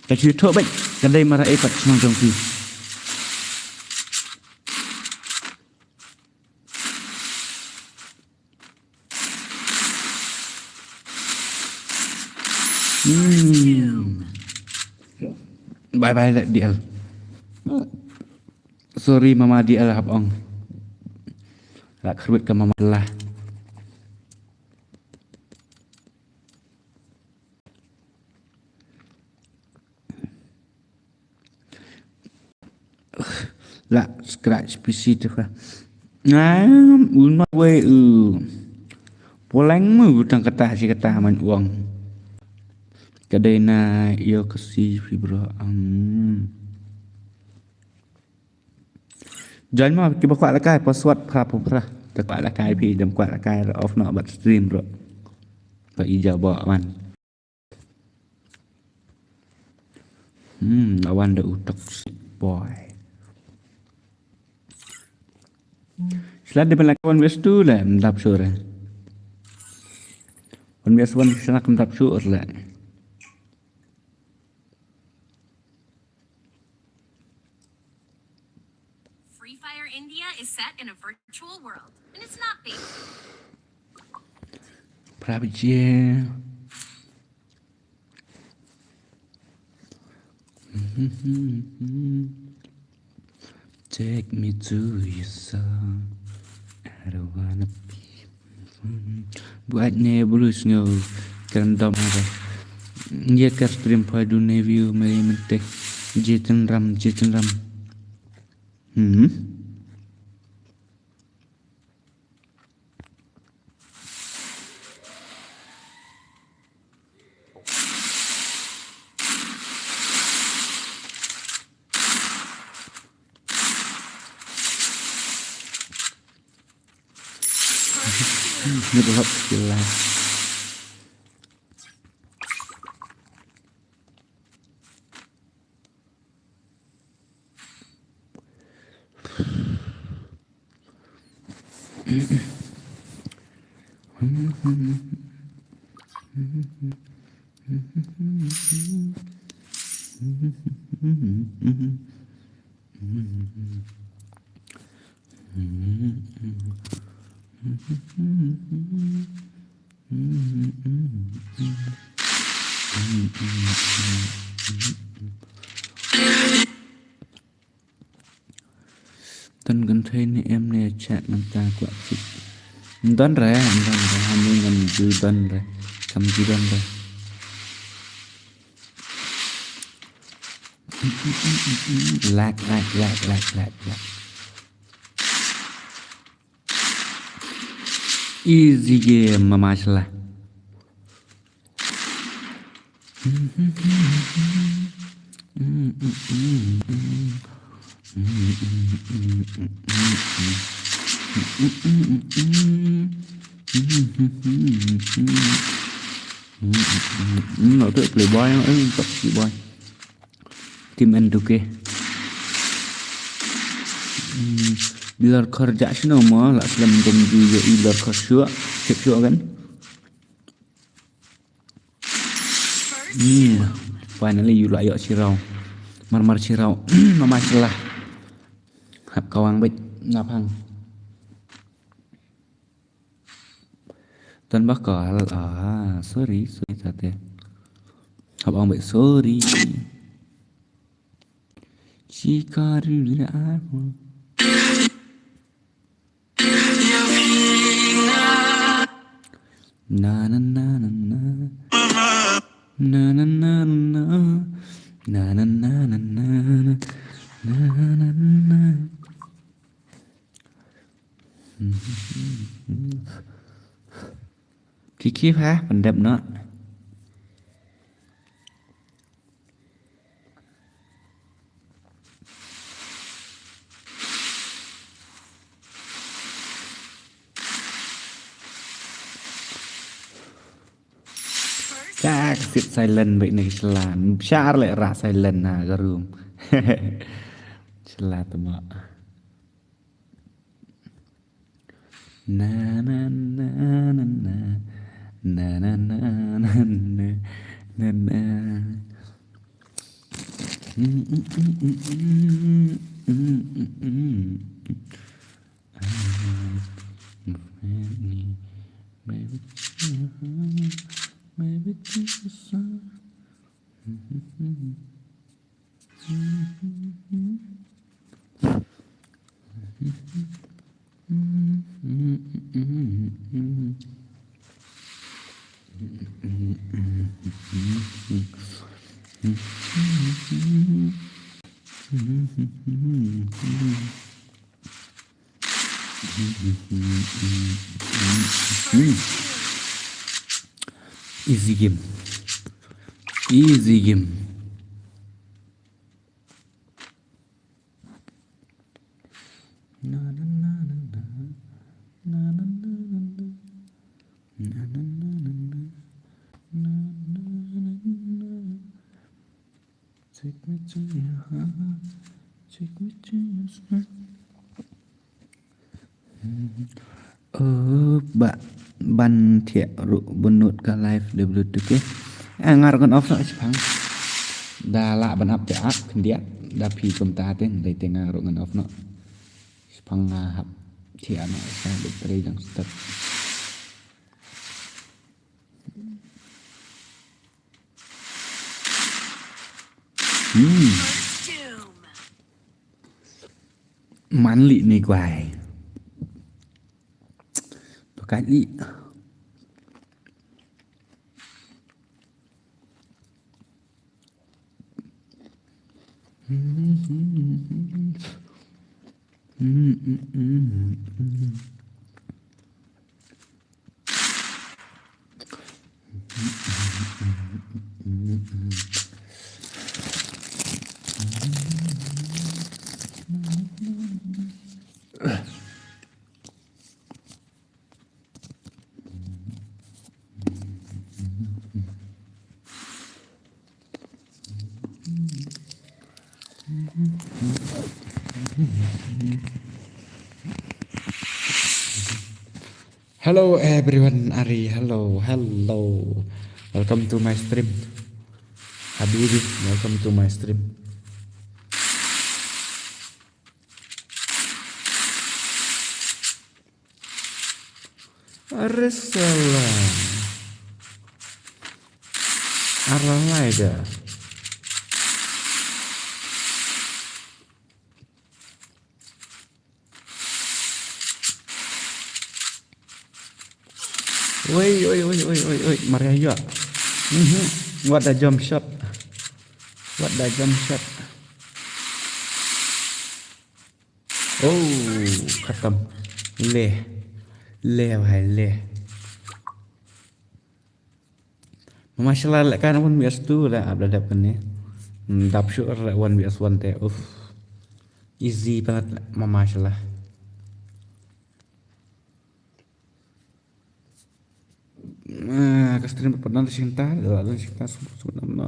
Ka shu thoh bad ka dei mara e pat shnong jong phi. Hmm. Bye bye lah D L. Sorry mama D L hap ong. Lah khrwit ka mama lah. La scratch P C tu ka. Ngam un ma wei u. Poleng mu tang kata si kata man uang. Kadai na iyo kasi fibro am. Jan ma ki ba kwah lakai password phra phra. Te kwah lakai phi dem kwah lakai off no bat stream bro. Pa ija ba man. Hmm, awan da u toxic boy. Slat de belak wan wes tu le mdap sure. Wan wes wan snak mdap sure le. Free Fire India is set in a virtual world, and it's not fake. Prabjie. Take me to your soul. I don't wanna be. Buat ne bulu sngew kerendam apa. Ye ker stream pha du ne view mari mente. Jiten ram, jiten ram. Hmm. Nirlap gila. Don kynthei ne em ne chat mynta kwah chik. Don re, don re, hani ngam ju don re. Kam ju don re. Lag, lag, lag, lag, lag, lag. Easy game, mama shala. Hmm, no, tu playboy, eh, toxic boy. Team N two K. Hmm, bilar khar ja shino mo, la slam dom ju yo i bilar khar shua, check shua kan. Hmm, finally yu la yo shirau. Mar mar shirau, mama shilah. Hap kawang bit, napang. Tan bakal, ah, sorry, sorry tate. Hap ang baik, sorry. Chikaru dira armo. Na, na, na, na, na. Na, na, na, Ki ki ha pyndep noh. Ka ka sit silent bad ne ka shala. Shah le ra silent na ka room. Shala tu ma. Na na na na na. Na na na na na. Na na. Easy game. Easy game. Take me to your heart. Take me to your skin. Oh, ba ban thiah ruh bunut ka live de blut tu ke. Ah, nga ruh ngan off noh shipang. Da lah ban ap te ap khyndiat. Da phi kumta te, dei te nga ruh ngan off noh. Shipang nga hap thiah noh sa battery jong step. Hmm. Man li ni kwai. Pakat li. Hello everyone, Ari, hello, hello. Welcome to my stream. Habibi, welcome to my stream. Arsalan. Aralaida. Oi, oi, oi, oi, oi, oi, Maria ya. Mhm. What a jump shot. What a jump shot. Oh, khatam. Leh. Leh, bhai, leh. Mama shala leh kan one V S two la ap da dep kane. Hmm, dap shu la one V S one te. Uff. Easy palat mama shala. Ah, ka stream pat don shinta, la don shinta sum sum nam no.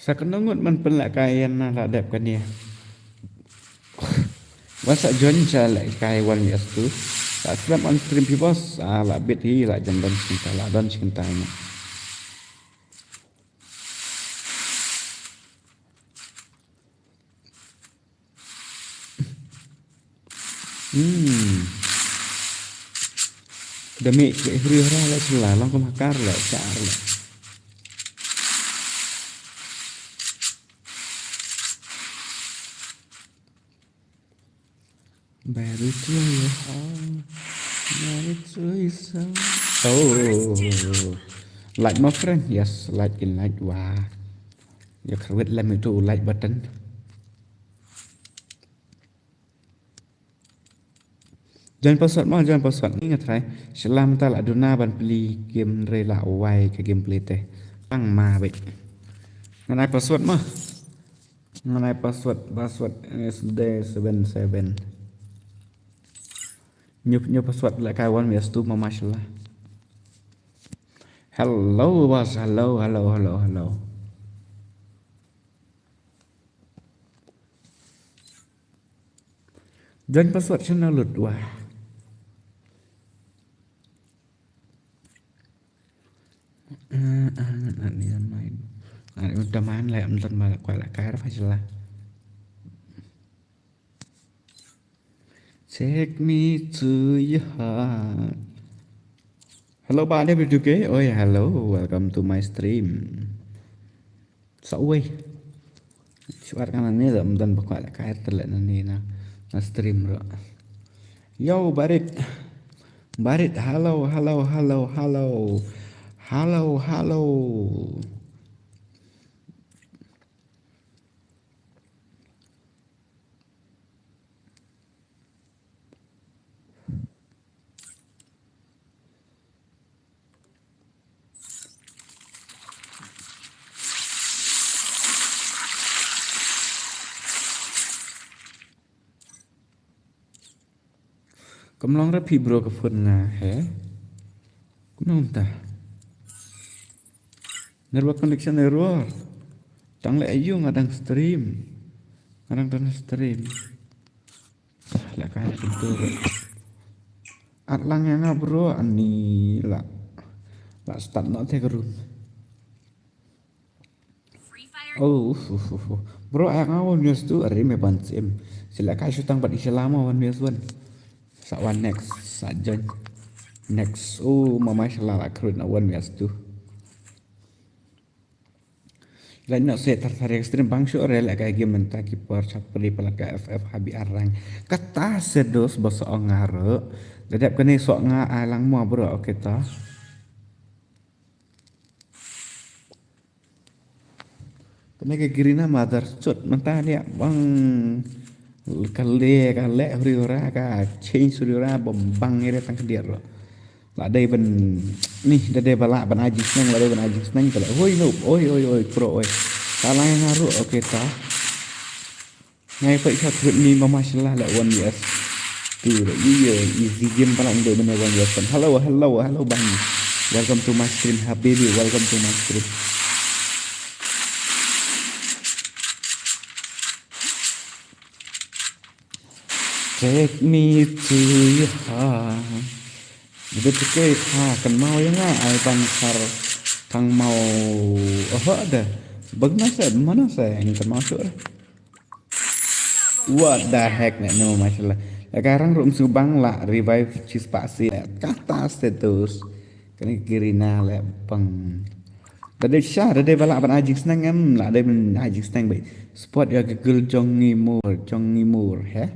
Sa ka nongut man pynleh kai ïa na la dep kane. Wan sa join sa leh kai one V S two. Sa slap on stream pi bos. Ah, la bit hi la jam don shinta la don shinta ïa. Hmm. Da me ke hri hra la sula long kum hakar la char la. Very true, yeah. Very true, so. Oh. Like my friend, yes, like in like, wah. Ïa kyrwit lem ïa uto u like button. Join password mo, join password. Ni nga try. Shylla mynta la duna ban plie game re la wai ka gameplay te. Tang ma bit. Ngan ai password mo. Ngan ai password, password S D seven seven. New, new password la kai one vs two ma mashallah. Hello boss, hello, hello, hello, hello. Join password channel lut wah. Ah, ah, ngan ni mai. Ngan ni udah main lah, nonton malah kuat lah, kaya apa sih lah. Take me to your heart. Hello, ba ne bidu ke? Oh ya, hello. Welcome to my stream. Sa uwei. Shuar kan ni da mdan bakwa la kair tele na ni na, na stream ro. Yo, Barit. Barit, hello, hello, hello, hello. Hello, hello. Kam long ra phi bro ka phone nga he. Kam long ta. Network connection error. Tang le ayu nga dang stream. Nga dang dang stream. Ah, la ka la pintu. At lang ïa nga bro, ani la. La start noh te ka room. Oh, uf, uf, uf, uf. Bro, ïa nga one vs two, are me ban sim. Sila kai shutang bat isha lama one vs one. Sa one next, sa join. Next, oh, mama shala la khrut na one vs two. Lain no se tar tar extreme bang shu re la ka game mynta ki por chapri pala ka F F habi arang. Kata se dos ba so ngaro. Dadap kane so nga alang mo bro, okay ta. Kane ka Garena mother chut mynta dia bang ka le ka le huri ura ka change huri ura bang bang ire tang ka dia ro. La dei ban ni da dei bala ban aji sneng la dei ban aji sneng ka le hoi no oi oi oi pro oi. Ta la nga ro okay ta. Ngai pa isa kut ni mama shala la one vs two la iya easy game pala ndo bane one vs one. Hello hello hello bang. Welcome to my stream habibi, welcome to my stream. Take me to your heart. Bit ke ha kan mau ya nga ai ban sar tang mau. Oho da. Bagna sa mana sa yang kan mau sur. What the heck ne no mashallah. La karang rum su bang la revive chis pasi la kata status. Kani Garena la bang. Da dei sha da dei bala ban ajing sneng em la dei ban ajing sneng bai. Spot ya gegel jong ngi mur jong ngi mur he.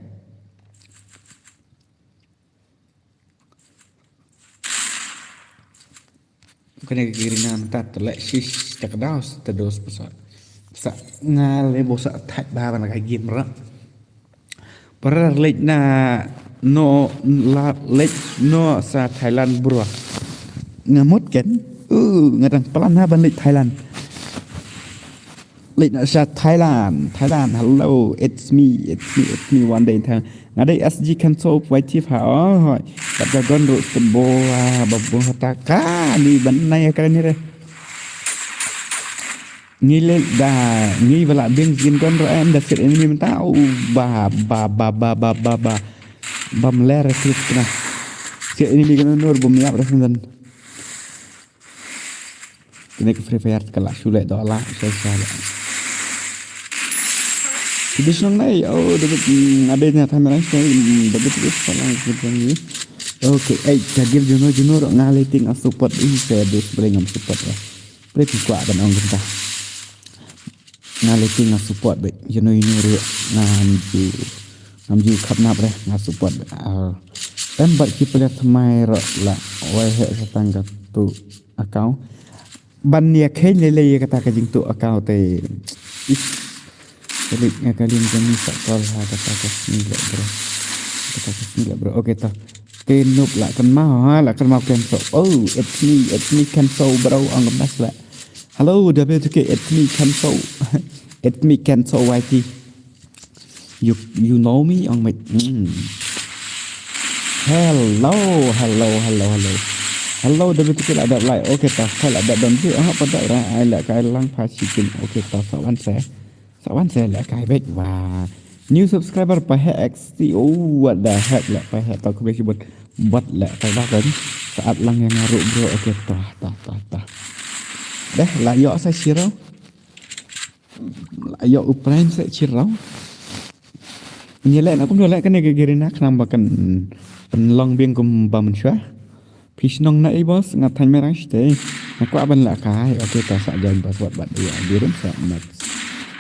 Kane ka Garena mynta te leh shish te ka daw te dos pasa. Sa nga le bo sa thait ba ban ka game ra. Para leh na no la leh no sa Thailand bro. Nga mut ken. Uh, nga dang plan ha ban leh Thailand. Leh na sha Thailand, Thailand, hello, it's me, it's me, it's me, one day in Thailand. Nga dei S G Khanso Wai Chief ha, oh, hoi. Kat ka gon ru stembo, ah, ba bo ta ka, ni ban nai ka ni re. Ngi le da, ngi bala bin jin gon ru em da sit enemy mynta, oh, ba, ba, ba, ba, ba, ba, ba. Bam ler klik kena. Sit enemy kena nur bom yap da sen. Kane ka Free Fire ka la shu leh doh la sha sha la. Traditional nai oh David, mm, ada nya thamera sha, mm, David is pala kita ni. Okay, eh, jagir juno juno ro nga lighting a support ih saya dus bring am support ya. Bring kwa ban ong kita. Nga leh ti nga support bad ïano ïano ruh ngam ju, ngam ju khapnap re nga support bad. Em bad ki player thymmai ruh la wai heh sa tang katu account. ban ïa kheiñ lei lei ïa kata ka jingtuh account te. Is. Kali nga kali nga ni sa call ha kata ka sngi leh bro. Kata ka sngi leh bro. Okay to. Te Noob la kynmaw ha, la kynmaw Kenso. Oh, it's me, it's me Kenso bro. Ang bas la. Hello, W two K, it's me Kenso. It's me Kenso Y T. You you know me, ong mate. Hmm. Hello, hello, hello, hello. Hello, W two K la dap like. Okay ta, ka la dap don ji. Ah, pada ra ai la kai lang pa chicken. Okay ta, sa wan se. Sa wan se la kai bek wa. New subscriber pa he X T. Oh, what the heck la pa he ta, khublei shibun. Bad la kai ba kan. Sa at lang ïa nga ruh bro. Okay ta, ta, ta, ta. Deh, la ïoh sa shiro. Ïoh u Prime sa shiro. Ngi leh na kumno leh kane ka Garena khnang ba kan pynlong biang kumba mynshuwa. Phi shnong na ei boss, nga Thaiñ Mairang shatei. Nga kwah ban lehkai. Okay ta sa jan password bad u I D room sa next.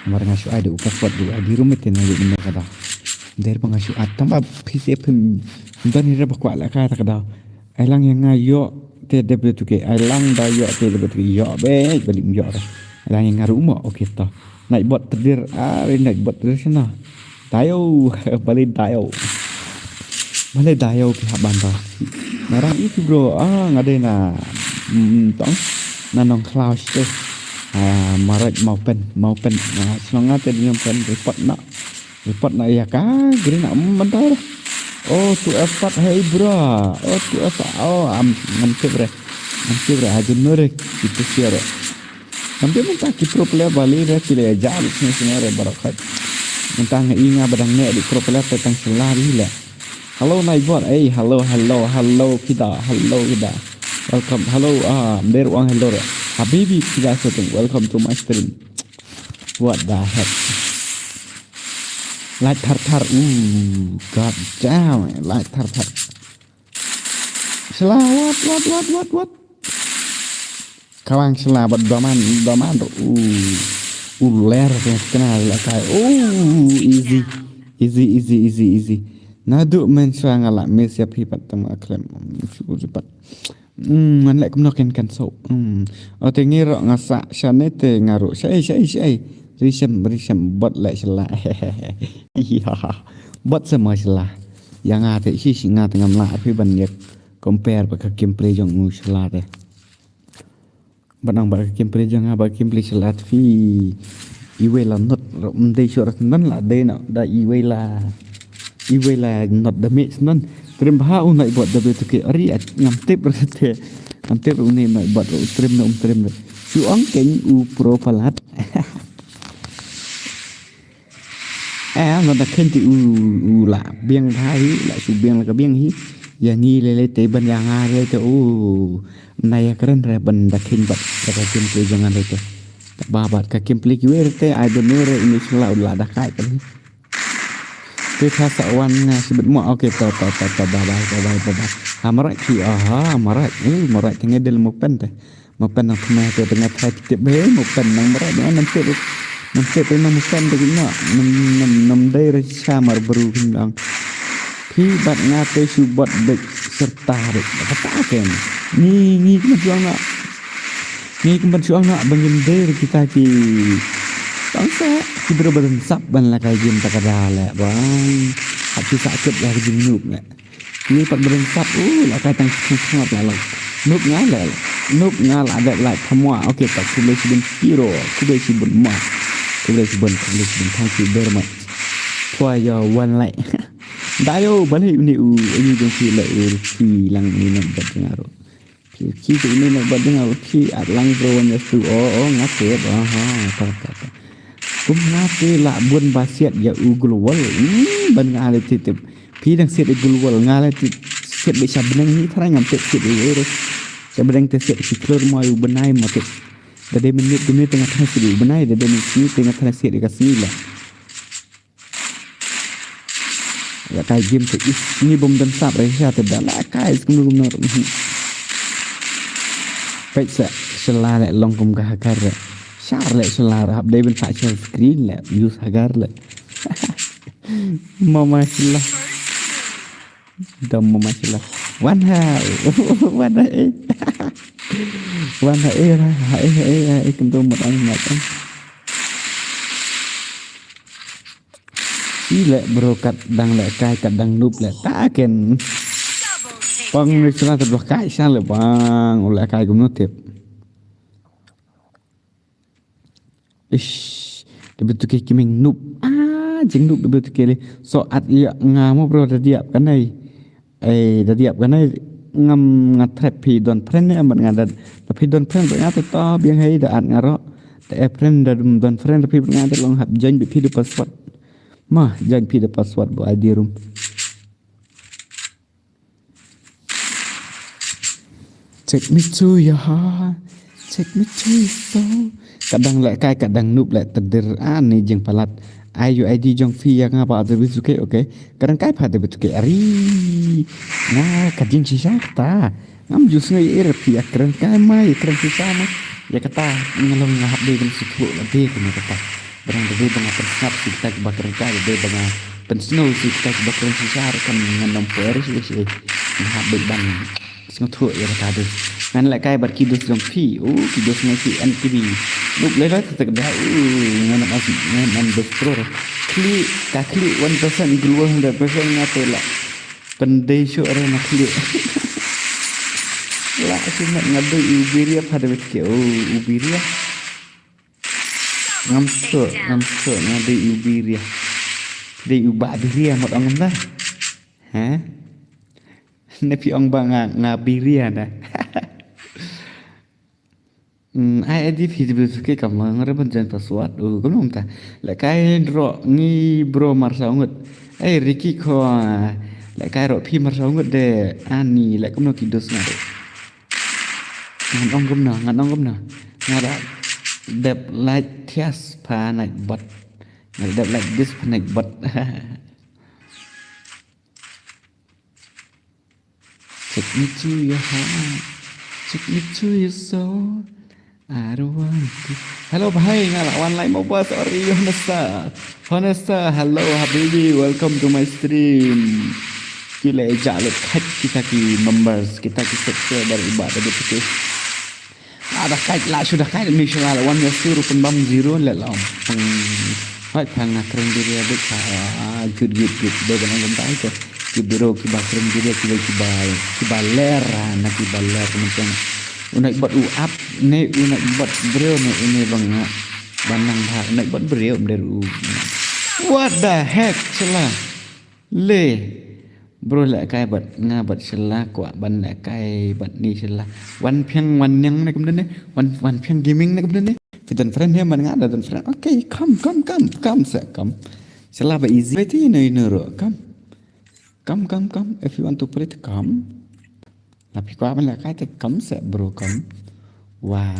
Namar nga shu ai da u password da u I D room te na ïoh mynne ka da. Der ba nga shu ai tang ba phi te phim don hi re ba kwah lehkai ta ka da. Ai lang ïa nga ïoh te W two K. Ai lang da ïoh te W two K ïoh be ba lim ïoh re. Ai lang ïa nga ruh mo. Okay to. Nightbot tdir, are Nightbot tdir shano. Dayo, balei dayo. Balei dayo ki hap ban ta. Narang iti bro, ah, nga dei na, mm, tong. Na Nongkhlaw shatei. Ah, Maraj Mawpen, Mawpen. Ah, shnong nga te Mawpen, report na. Report na ïa ka, Garena, mm, mynta. Oh, tu F pat, hey bro. Oh, tu F pat, oh, am, ngam tip re. Ngam tip re, aja nore, kita siare. Ngam tip mynta ki pro player Bali re, ki le jam, sini sini re, barokat. Mynta nga inga badang ne di pro player, te tang sela di le. Hello, Nightbot, hey, hello, hello, hello, kita, hello, kita. Welcome, hello, ah, ber wang hello re. Habibi, kita setting, welcome to my stream. What the heck? Light thar thar. Ooh, god damn it. Light thar thar. Sela, what, what, what, what, what? Kawang sela, but doman, doman. Ooh. Ooh, ler, kena, kena, la kai. Ooh, easy. Easy, easy, easy, easy. Nadu men swa nga la miss ïa phi pat tang aklem. Shu pat. Hmm, ngan leh kumno ken kan so. Hmm. O te ngi ruh nga sa shane te nga ruh. Shai, shai, shai. Risem, risem bot leh sela. Iya. Bot sama sela. Ïa nga te shi shi nga te ngam lah phi ban ïa compare bad ka gameplay jong u sela te. Ban ong bad ka gameplay jong nga bad ka gameplay sela te phi. Iwei la not ruh, ym dei shuh ruh shen la dei noh da iwei la, iwei la not damage shen. Trim bha u Nightbot da beit u ki ari, ngam tip ruh te. Ngam tip ruh u Nightbot ruh trim ne um trim ruh. Shu ong keiñ u pro palat. Eh, la da khein te u, u la biang bha hi, la shu biang la ka biang hi. Ïa ngi lei lei te ban ïa nga lei te u. Na ïa kren re ban da khein bad da ka gameplay jong nga lei te. Ba bad ka gameplay kiwei re te, I don't know re, ini shu la u la da kai kan hi. Te tha sa wan nga shibit mo, okay, ta, ta, ta, ta, bye bye, bye bye, bye bye. Ha marai ki, aha, marai, eh, marai te ngi del mo pen te. Mo pen nang tma te, te nga try tip be, mo pen nang marai, nang tip, nang tip, nang mo pen te na, nang, nang, nang dei re sha mar bru kin dang. Phi bad nga te shu bot bek serta bek. Kata ken. Ngi, ngi kumban shu ong na. Ngi kumban shu ong na, ban ngim dei re kita ki. Bangsa, ki bru ba don sap ban la kai jin ta ka da le, bang. Hap shu sa kut la ka jin nuk le. Ngi pat bren sap, uh, la kai tang sngap sngap la long. Nup nga la, nup nga la dep la thamwa. Okay, ta khublei shibun piro, khublei shibun ma. Khublei shibun, khublei shibun. Thank you very much for your one like. Dayo, bale uni u, uni jong ki la u, ki lang ni nak bat ngaro. Ki, ki, ki, ini nak bat dengar, ki, at lang bro, wan ïa stu, oh, oh, nga tip, aha, ta, ta, ta. Kum nga te la bun ba siat ïa u global, hmm, ban nga le tip, tip. Phi dang siat ïa global, nga le tip, siat be sha bneng hi, tharai ngam tip siat ïa u, sha bneng te siat ki klur mo ïa u bnai mo tip. Da dei minit, dei minit te nga tharai siat ïa u bnai, da dei minit, minit te nga tharai siat ïa ka sngi la. La kai game te is ngi bym don sap re sha te da la kai skum num nor. Peit sa shala le long kum ka hakar le. Shar le shala hap dei ben sa share screen le use hakar le. Mama shala. Dam mama shala. Wan ha. Wan ha eh. Wan ha e, ha e, ha e, ha e, kyntu mat ang, mat ang. Shi leh bro, kat dang leh kai, kat dang noob leh ta ken. Pang ni sna ta dua kai sha leh bang, u leh kai kumno tip. Ish, da bit tu ke kimeng noob. Ah, jing noob da bit tu ke le. So at ya nga mo bro da diap kanai. Eh, da diap kanai ngam nga trap phi don friend ne amat nga da. Da phi don friend nga ta ta biang hai da at nga ro. Da e friend da don friend da phi nga da long hap join bi phi da password. Ma, join phi da password bo I D room. Take me to your heart. Take me to your soul. Kadang leh kai, kadang noob leh tdir ani jing palat. Ai U I D jong phi ya nga ba da bit tu ke, okay. Kadang kai pa da bit tu ke. Ari. Nga ka jing shisha kata. Ngam ju sngew ïa phi ïa kren kai ma ïa kren shisha ma. Ïa kata nga long nga hap dei ban sngewthuh lade kane kata. Ba dang dei ba nga pynsngap sha kita kiba kren kai, dei ba nga pynsngew sha kita kiba kren shisha ruh kan ngan ym poi re shi shi. Nga hap dei ban sngewthuh ïa kata dei. Ngan leh kai bad ki dos jong phi. U ki dos ngan ki N T V. Nuk leh leh tak dah. U ngan ym as ngan ym dos pro re. Klik ka klik one percent glue hundred percent nga te lah. Pyndei shuh re na khlieh. Lah shu met nga dei u biria pa dei ke, oh, u biria. Ngam shuh, ngam shuh nga dei u biria. Dei u ba biria mut ong kumta. Ha? Ne phi ong ba nga, nga biria da. Hmm, ai, ai, di phi di phi ki kam nga re ban join password. Uh, kumno mynta. Leh kai ro ngi bro mar saw ngut. Ai, Ricky ko, leh kai ro phi mar saw ngut de ani, leh kumno ki dos nga de. Ngan ong kumno, ngan ong kumno. Nga da dep like thias pa night bot. Nga da dep like this pa night bot. Take me to your heart. Take me to your soul. I don't want to. Hello, bhai, nga la wan lai mo bas, sorry, Honesta. Honesta, hello, habibi, welcome to my stream. Ki la ja le khat kita ki members, kita ki subscriber, iba da ki. Ada kait la sudah kait mi shala wan ya suru pun bam zero le la. Hai pang na kren diri adik pa. Ah, good, good, good. Dei ba nang kumta ito. Ki biro ki ba kren diri ki ba ki ba ki ba ler, ah, na ki ba ler macam. Unai bot u ap ne unai bot bro ne ini bang, ah, banang bha unai bot bro der u. What the heck, shala. Le. Bro leh kai bad nga bad shala kwah ban leh kai bad ni shala. Wan phiang wan nyang ne kumne ne. Wan, wan phiang gaming ne kumne ne. Phi don friend he man nga da don friend. Okay, come, come, come, come se come. Shala ba easy. Beti no ino ro. Come. Come, come, come. If you want to play, come. La phi kwah ban leh kai te come se bro come. Wah.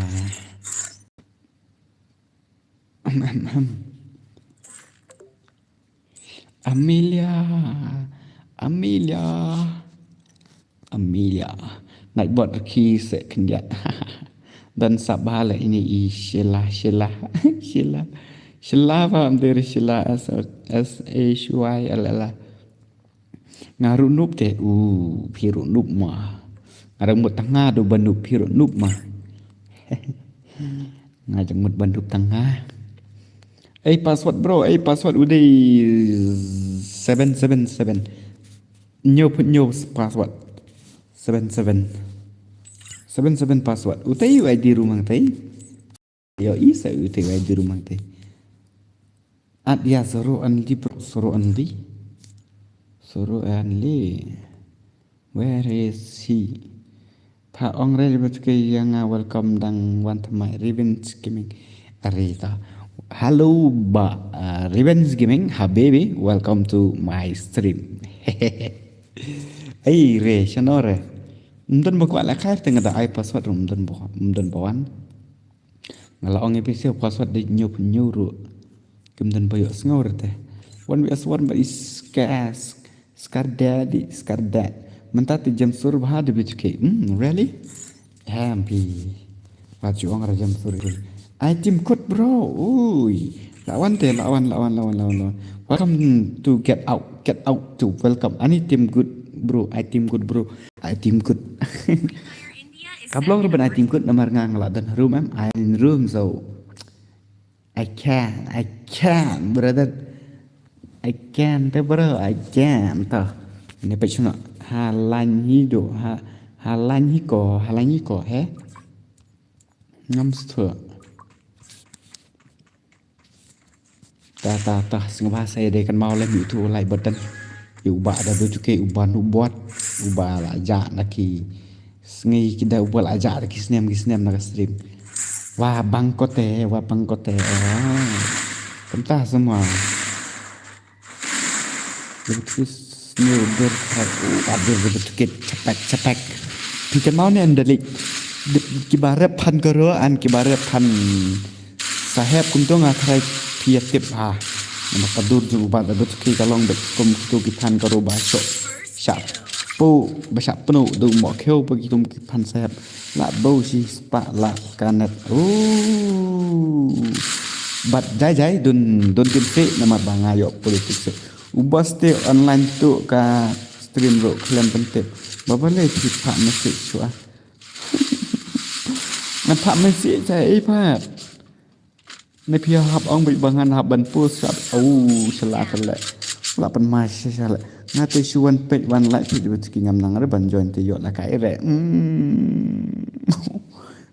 Ahem, ahem, ahem. Amelia, Amelia, Amelia. Nightbot ki se khyndiat. Dan sabha la ini i Sheila, Sheila, Sheila. Sheila ba am deri Sheila, S, S H Y L L A. Nga ruh nup te, u, phi ruh nup ma. Nga ruh mut tang nga do ba nup, phi ruh nup ma. Nga jang mut ba nup tang nga. Ei password bro, ei password u dei seven seven seven. New put new password. Seven seven. Seven seven password. U tei u I D rumang tei. Yo, i sa u te wai di rumang te. At ya soro an di pro soro an di. Soro an li. Where is he? Pha ong re ba ke yang, ah, welcome dang wan thamai Revenge Gaming. Are ta. Hello ba, ah, Revenge Gaming, habibi, welcome to my stream. Ai re, shano re. Mdon ba kwah la khair te nga da ai password mdon ba, mdon ba wan. Nga la ong ïa phi sha password dei hynñiew phew hynñiew ruh. Kim don ba ïohsngew re te. Wan wi aswar ba i ska, skar daddy, skar dad. Mynta te jem sur bha de bit ke. Hmm, really? Em phi. Wat ju ong re jem sur. Ai tim kut bro. Ui. La wan te, la wan, la wan, la wan, la wan, la wan. Welcome to get out, get out to welcome. Ani tim good bro, ai tim good bro. Ai tim good. Fire India is Ka blong ruban ai tim kut namar nga nga la don room em, ai room so. I can, I can, brother. I can, te bro, I can, to. Ni peit shuna, ha lain hi do, ha, ha lain hi ko, ha lain hi ko, he? Ngam stu. Ta, ta, ta, sngewbha sa ïa dei kan mau lem ïa utu u like button. Ïa uba da bluetooth ke uba nu buat, uba la jah na ki sngi ki da uba la jah na ki snem, ki snem na ka stream. Wa bang kote, wa bang kote. Ah. Kumta semua. Bluetooth new dur, oh, ada bluetooth ke cetek, cetek. Phi kan mau ne ndalik. Kiba rep phan karo an kiba rep phan sahep kumto nga tharai phi ïa tip ha. Namar ka dur jong uba da bluetooth ke ka long bad kum kito ki phan karo ba shok. Shap. Pu, ba shap pnu, du mo kheo ba kitum ki phan sahep. La bau shi spah la kanet. Oh. Bad jai jai dun, dun kin se namar ba nga ïoh politik se. Uba ste online tu ka stream ro khlem pentip. Baba le phi pha message shuwa. Ngan pha message sa ei pha. Ne phi hap ong bad ba ngan hap ban post sap. Au shala ka le. La pan mai shala. Nga te shu wan peit wan like phi ba tiki ngam nang re ban join te ïoh la kai re. Hmm.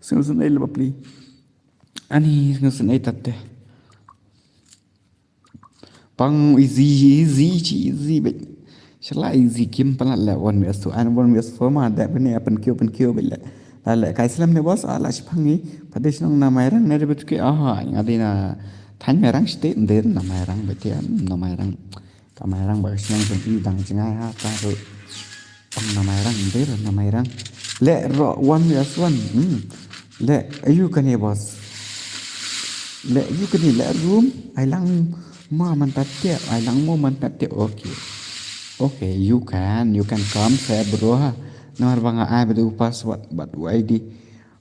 Sngewsynei le bapli. Ani sngewsynei tat te. Pang easy, easy, chi easy bad. Shala easy kim palat le one vs two and one vs four ma da bne apan kyo pan kyo bad le. La le kai slem ne boss ala shipang ni. Pade shnong na Mairang ne de betuki aha nga de na than Mairang state de na Mairang bad ya na Mairang. Ka Mairang ba shnong shnong i dang jingai ha ta ru. Pang na Mairang, ndir na Mairang. Le ro one vs one. Hmm. Le ayu kane boss. Le ayu kane le room. Ai lang ma man ta te, ai lang mo man ta te. Okay. Okay, you can, you can come, say bro ha. Namar ba nga ai bad u password bad u I D.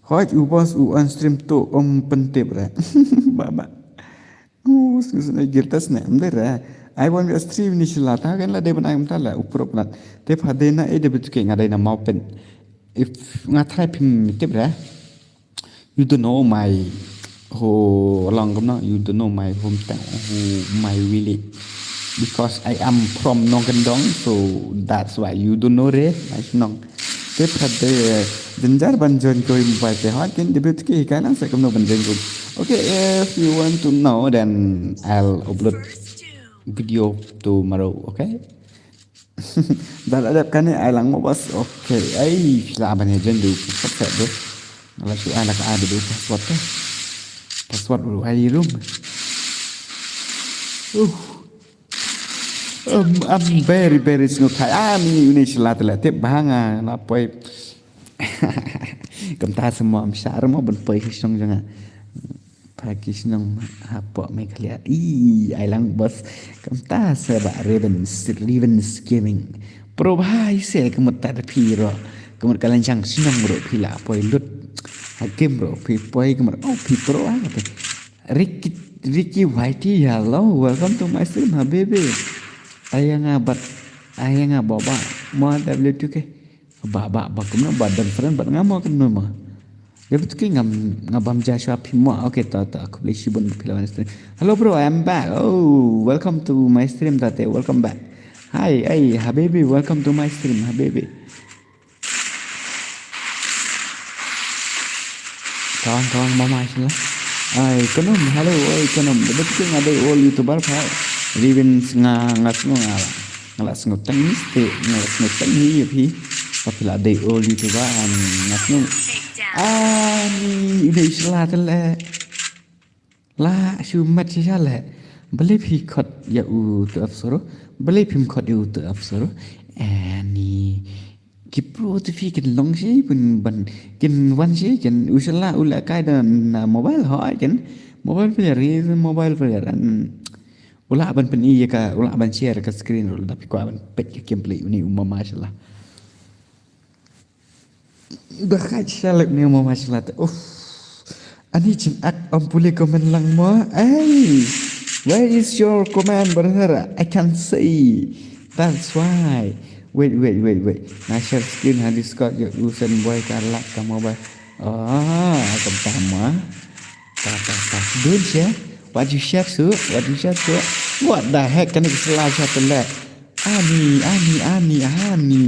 Hoj u boss u on stream tu um pentip re. Ba ba. Uh, sngewsynei gir ta snem dei re. Ai wan wi stream ni sila ta kan la dei ban ai um ta la u prop lat. Te pha dei na e de betuke nga dei na mau pen. If nga try phim tip re. You don't know my ho long kam no. You don't know my hometown, who my village. Because I am from Nongkendong, so that's why you don't know re. My nong. Te pha de, eh, danger ban join ko mobile te hot ken debut ki hikai lang sa kumno ban join ko. Okay, if you want to know, then I'll upload video tomorrow, okay? Dan adap kane ai lang mo bas, okay. Ai la ban join du password du. Ala shu ai la ka ai du password te. Password du ai room. Uh. Um, I'm very, very sngewthai. Ah, mi une shala te la tip bha nga na poi. Kumta sa mo am shar mo ban poi ki shnong jong nga. Pha ki shnong hapoh Meghalaya. Ih, ai lang boss. Kumta sa ba Ravens, Ravens Gaming. Pro bha ïa se kumta da phi ro. Kumta ka lan jang shnong ro phi la poi lut. Hakim ro phi poi kumta oh phi pro ah. Ricky, Ricky Whitey, hello, welcome to my stream, habibi. Ai nga bad, ai nga baba, mo W two K. Ba, ba, ba, kumno, ba, dan friend, bad nga mo kumno mo. W two K ngam, nga bam ja shwa phi mo, okay, ta, ta, aku boleh shibun phi lawan stream. Hello bro, I am back. Oh, welcome to my stream, tate, welcome back. Hi, hey, habibi, welcome to my stream, habibi. Kawan-kawan mama sila. Ai, konom, hello, oi, konom. Debut ke nga dei all YouTuber pha. Ribin nga nga sngo nga la. Nga la sngo tang ni ste, nga la sngo tang ni phi. Pha phi la dei all YouTuber am nga sngo. Ani, dei sila tele. La shu mat shisha le. Balei phi khot ïa u tu apsoro. Balei phim khot ïa u tu apsoro. Ani ki pro te phi kin long shi pun ban kin wan shi kin u shala u la kai da na mobile hoi kin mobile player is mobile player an u la ban pyn ïa ka u la ban share ka screen u la da phi kwa ban pet ka gameplay uni u mama shala. Dah ka chalak ni mo mashallah. Uff. Ani jin ak am pule comment lang mo. Hey, where is your comment, brother? I can see. That's why. Wait, wait, wait, wait. Nga share screen ha Discord ïa u Sen Boy Karlak ka mobile. Ah, ka tama. Ta, ta, ta. Don't share. What you share, su? What you share, su? What the heck? Kane ka sla sha tele. Ani, ani, ani, ani.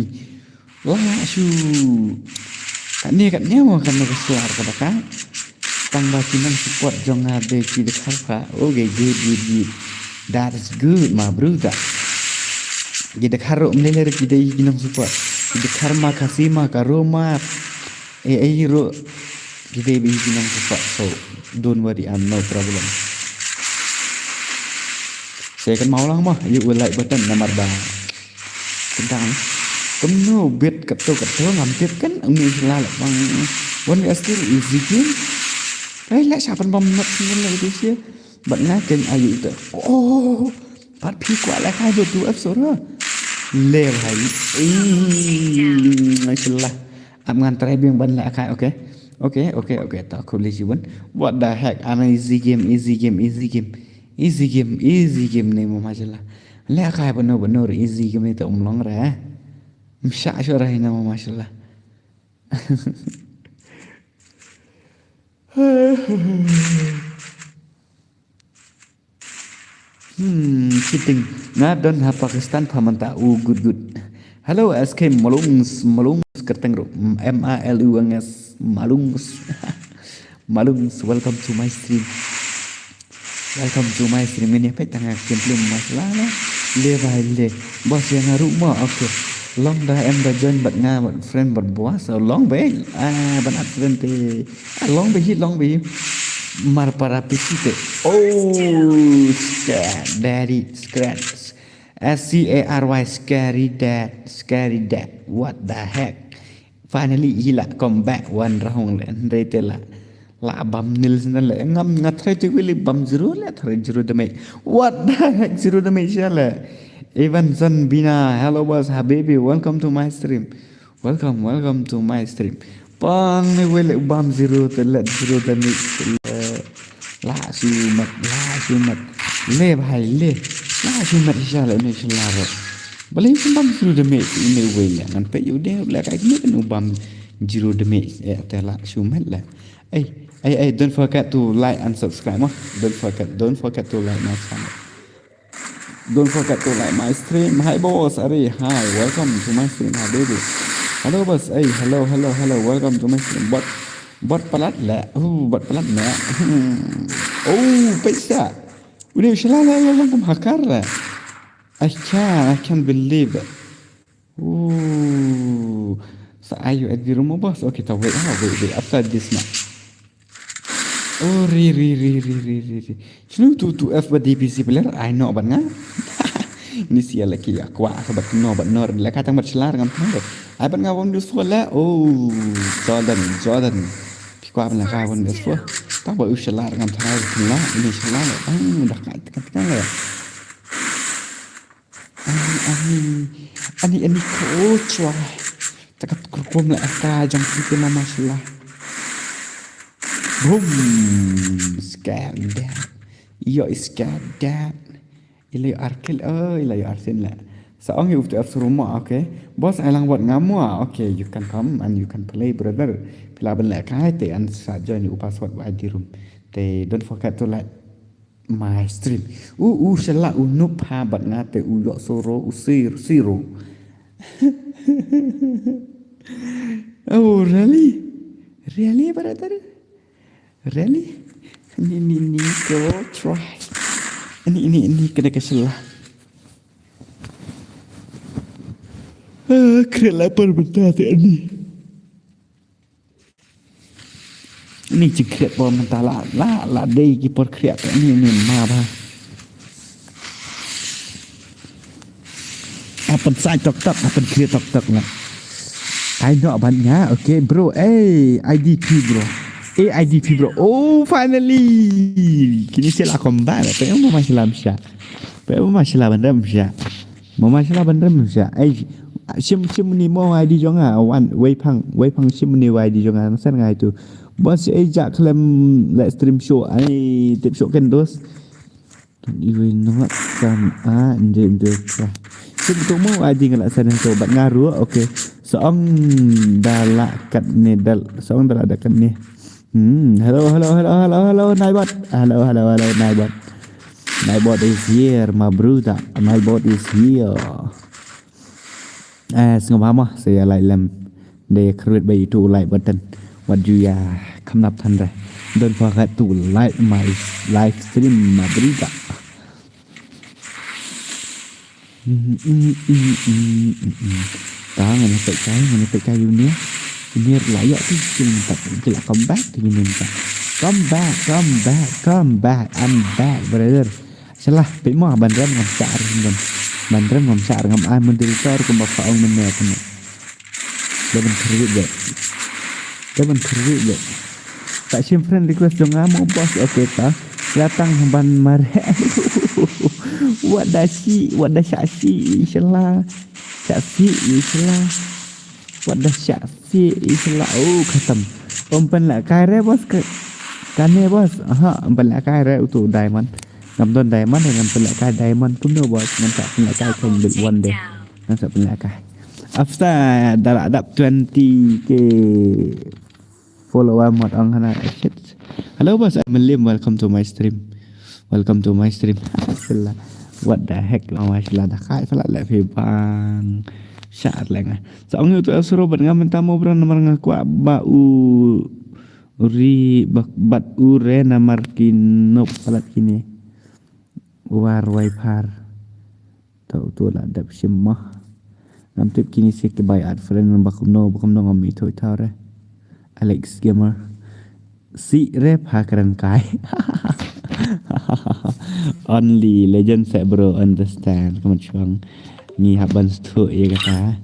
La shu. Kane, kane mo kane ka sla ka baka. Tang ba ki nang support jong nga de ki dkhar pha. Okay, good, good, good. That is good, my brother. Ki dkhar ro mlele ro ki de ki nang support. Ki dkhar ma Khasi ma Garo ma. Eh, eh, ro. Ki de bi ki nang support. So, don't worry, I'm no problem. Sa kan mau lang mo, ïa u like button namar ba. Tentang. Kumno bit kato kato ngam tip kan, uni sla la bang. One we are still easy game. Ai la sha pynbam minot sngewbha la ïa tu sha. Bad nga kan ayu tu. Oh. Pat phi kwah la kai tu F sura. Le bhai. Hmm, mashallah. Ap ngan try biang ban la kai, okay. Okay, okay, okay. Ta khuli jiwan. What the heck? Ana easy game, easy game, easy game. Easy game, easy game ne mo mashallah. Le kai bano bano easy game ne ta um long re. Msha shu re ne mo mashallah. Hmm, cheating. Nga don ha Pakistan pha mynta u good good. Hello, S K Malungs, Malungs kerteng ru. M A L U N G S, Malungs. Malungs, welcome to my stream. Welcome to my stream. Ini apa tanga kemplim mas la la. Le bhai le. Boss yang ngaru ma, okay. Long da em da join bad nga bad friend bad boss. So long bhai. Ah, ban add friend te. Ah, long bhai, long bhai. Mar para pisi te. Oh, scared daddy, scared. S C A R Y, scary dad, scary dad. What the heck? Finally, i la come back wan rahong le, hynrei te la, la bam nil sna le. Ngam nga try te wili bam zero le, try zero damage. What the heck, zero damage ya le? Evanson Bina, hello boss, habibi, welcome to my stream. Welcome, welcome to my stream. Pang ne wele bam zero te le, zero damage te le. La shu mat, la shu mat. Le bhai le. La shu mat sha le ne sha la ro. Bale shu bam zero damage ne wele. Ngan pe yu de le kai ne bam zero damage. Eh, te la shu mat le. Hey, hey, hey, don't forget to like and subscribe, oh. Don't forget, don't forget to like my channel. Don't forget to like my stream. Hi boss, Ari, hi, welcome to my stream, hi baby. Hello boss, hey, hello, hello, hello, welcome to my stream. Bot, bot palat le, oh, bot palat le. Oh, pisa. Udah shala la la la kum hakar le. I can't, I can't believe it. Oh, sa ayu at di rumah boss. Okay, ta wait, ah, wait, wait. After this na. Oh, ri, ri, ri. Shinu tu, tu F ba D P C player, ai no ban nga. Ni sia laki ya kwa ka bat no bat nor la ka tang bat shlar ngam tang. Ai ban nga won dus fola. Oh, Jordan, Jordan. Pi kwa ban la ka won dus fo. Tang ba u shlar ngam tang la, ini shlar. Ang dak ka tang tang la. Ani, ani, ani, ani, ko chwa. Takat kurkum la ka jong siti mama shula. Boom, scared that. Yo, scared that. Ila yo arkil, oh, ila yo arsin la. Sa ong yu to F rumah, okay. Boss, ai lang wat ngamua, okay. You can come and you can play, brother. Pila ben la kai te an sa join u password wa di room. Te don't forget to like my stream. U, u shala u nup ha bat nga te u yok soro u sir siro. Oh, really? Really, brother? Really? Ni, ni, ni, go try. Ni, ni, ni, kena kesel lah. Ah, kena lapar bentar tak ni. Ni jingkriat por mynta la, la, la dei ki por kriat ni, ni ma ba. Apan sai tok tok, apan kriat tok tok na. Ai no ban nga, okay bro. Eh, I D P bro. Eh, I D P bro. Oh, finally. Kini sila combat. Apa yang mau masih lam sya? Apa yang mau masih lam sya? Mama shala ban rem sha. Ai, shim, shim ni mo I D jong nga. Wan, wei phang, wei phang shim ni I D jong nga. Nang san nga itu. Boss, ai, ja klem live stream show. Ai, tip show ken dos. Iwe nongat kam a inde inde ka. Sim tu mo aji ngelak sana tu bat ngaru. Okay. Song dalak kat ni dal. Song dalak kat ni. Hmm. Hello, hello, hello, hello, hello. Naibot. Hello, hello, hello. Naibot. Naibot is here, my brother. Naibot is here. Eh, sngewbha mo saya like lem. Dei khrwit ba itu like button. Wat ju ya khamnap than re. Don't forget to like my live stream, my brother. Ta ngane pek kai, ngane pek kai dunia. Dunia la yok tu kin tak kin la come back tu kin tak. Come back, come back, come back. I'm back, brother. Salah, pek mo ban rem ngam sar ngam. Ban rem ngam sar ngam ai moderator kumba fa ong mene kene. Daban khrwit je. Daban khrwit je. Tak shim friend request jong nga mo boss, okay ta. Datang ban mare. Wat da shi, wat da sha shi, inshallah. Sha shi, inshallah. Wat da sha shi, inshallah. Oh, khatam. Om pen la kai re boss ke. Kane boss. Aha, om pen la kai re utu diamond. Ngam don diamond, ngam pen la kai diamond. Kumno boss, ngam sa pen la kai kan bit one day. Ngam sa pen la kai. After da la dap twenty K follower mot ong hana shit. Hello boss, I'm Lim. Welcome to my stream. Welcome to my stream. Sila. What the heck? Long mashallah da kai sala le fi bang. Shat lenga. Sa ong utu asro bat ngam minta mo bro namar nga kwah ba u ri bak bat u re namar ki nop palat kini. War wai phar. Tau tu la dap shim mah. Ngam tip kini si ki bai add friend ba kumno ba kumno ngam ithuh ithuh re. Alex Gamer. Si re pha kren kai. Only legend se bro understand. Kamat shuang. Ngi hap ban sthu ye kata.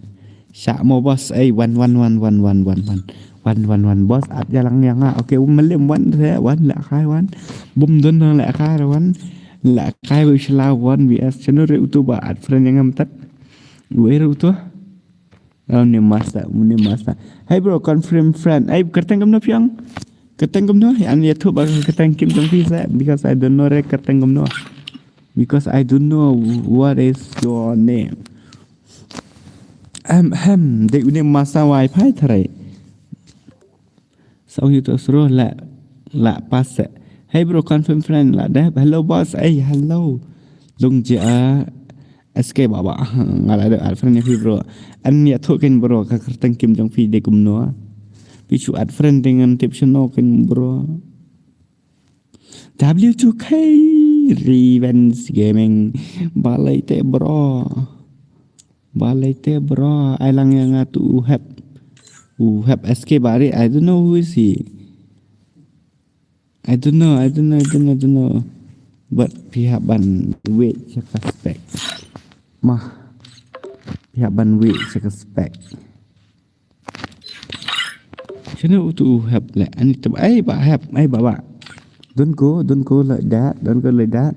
Sha mo boss ai wan wan wan wan wan wan wan wan wan wan boss at jalang yang ah. Okay, um melim wan re wan la kai wan. Bum don la kai re wan. La kai we shla wan we as channel re utu ba at friend yang am tat. We re utu. Oh, ni master, ni master. Hey bro, confirm friend. Hey, kerteng kamno piang? Kerteng kamno? An ya tu ba kerteng kim jong pisa because I don't know re kerteng kamno. Because I don't know what is your name. Ahem, ahem, dei une masa wifi tharai. Sa ong ïa uto sro la, la pas. Hey bro, confirm friend la dep. Hello boss, hey hello. Long jia. S K baba. Nga la dep add friend ïa phi bro. An ïathuh kein bro ka kyrteng kim jong phi dei kumno. Phi shu add friend te ngan tip shano kein bro. W two K Revenge Gaming. Balei te bro. Balei te bro. Ai lang ïa nga tu u hep. U hep S K bari. I don't know who is he. I don't know, I don't know, I don't know, I don't know. But phi hap ban wait sha ka spec. Mah. Phi hap ban wait sha ka spec. Shano utu u hep le? Ani tab ai ba hep, ai ba ba. Don't go, don't go like that, don't go like that.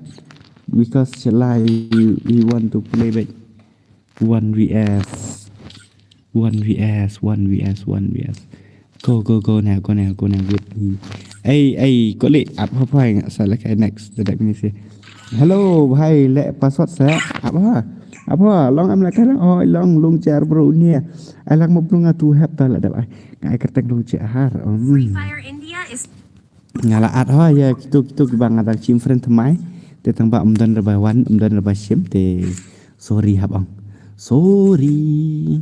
Because shalai we, we want to play back. One V S. One V S, one V S, one V S. Go, go, go now, go now, go now with me. Ai, ai, kole, ap hapai nga sa la kai next, the next ni si. Hello, bhai, le password sa. Ap ha. Ap ha, long am la kai lang, oh, long, long jar bro ni. Ai lang mo bro nga tu hep ta la dap ai. Nga ai kerteng long jar. Hmm. Free Fire India is Nga la at ha ïa kitu kitu kiba nga dang shim friend thymmai. Te tang ba ym don re ba wan, ym don re ba shim te sorry hap ong. Sorry.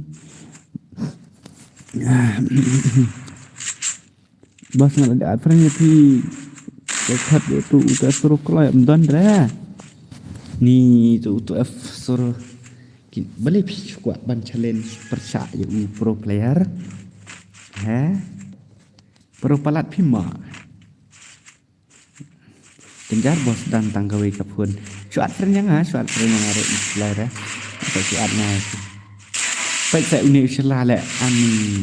Bas nga la dei at friend ïa phi. Te khat ïa tu uta suru kloi ym don re. Ni tu uta F suru. Ki bale phi kwah ban challenge pyrshah ïa u pro player. He? Pro palat phi ma. Kenjar bos dan tang kawei ka phone. Shuat friend ïa nga, shuat friend ïa nga re islai re. Sa shuat nga. Peit sa une u shala le ani.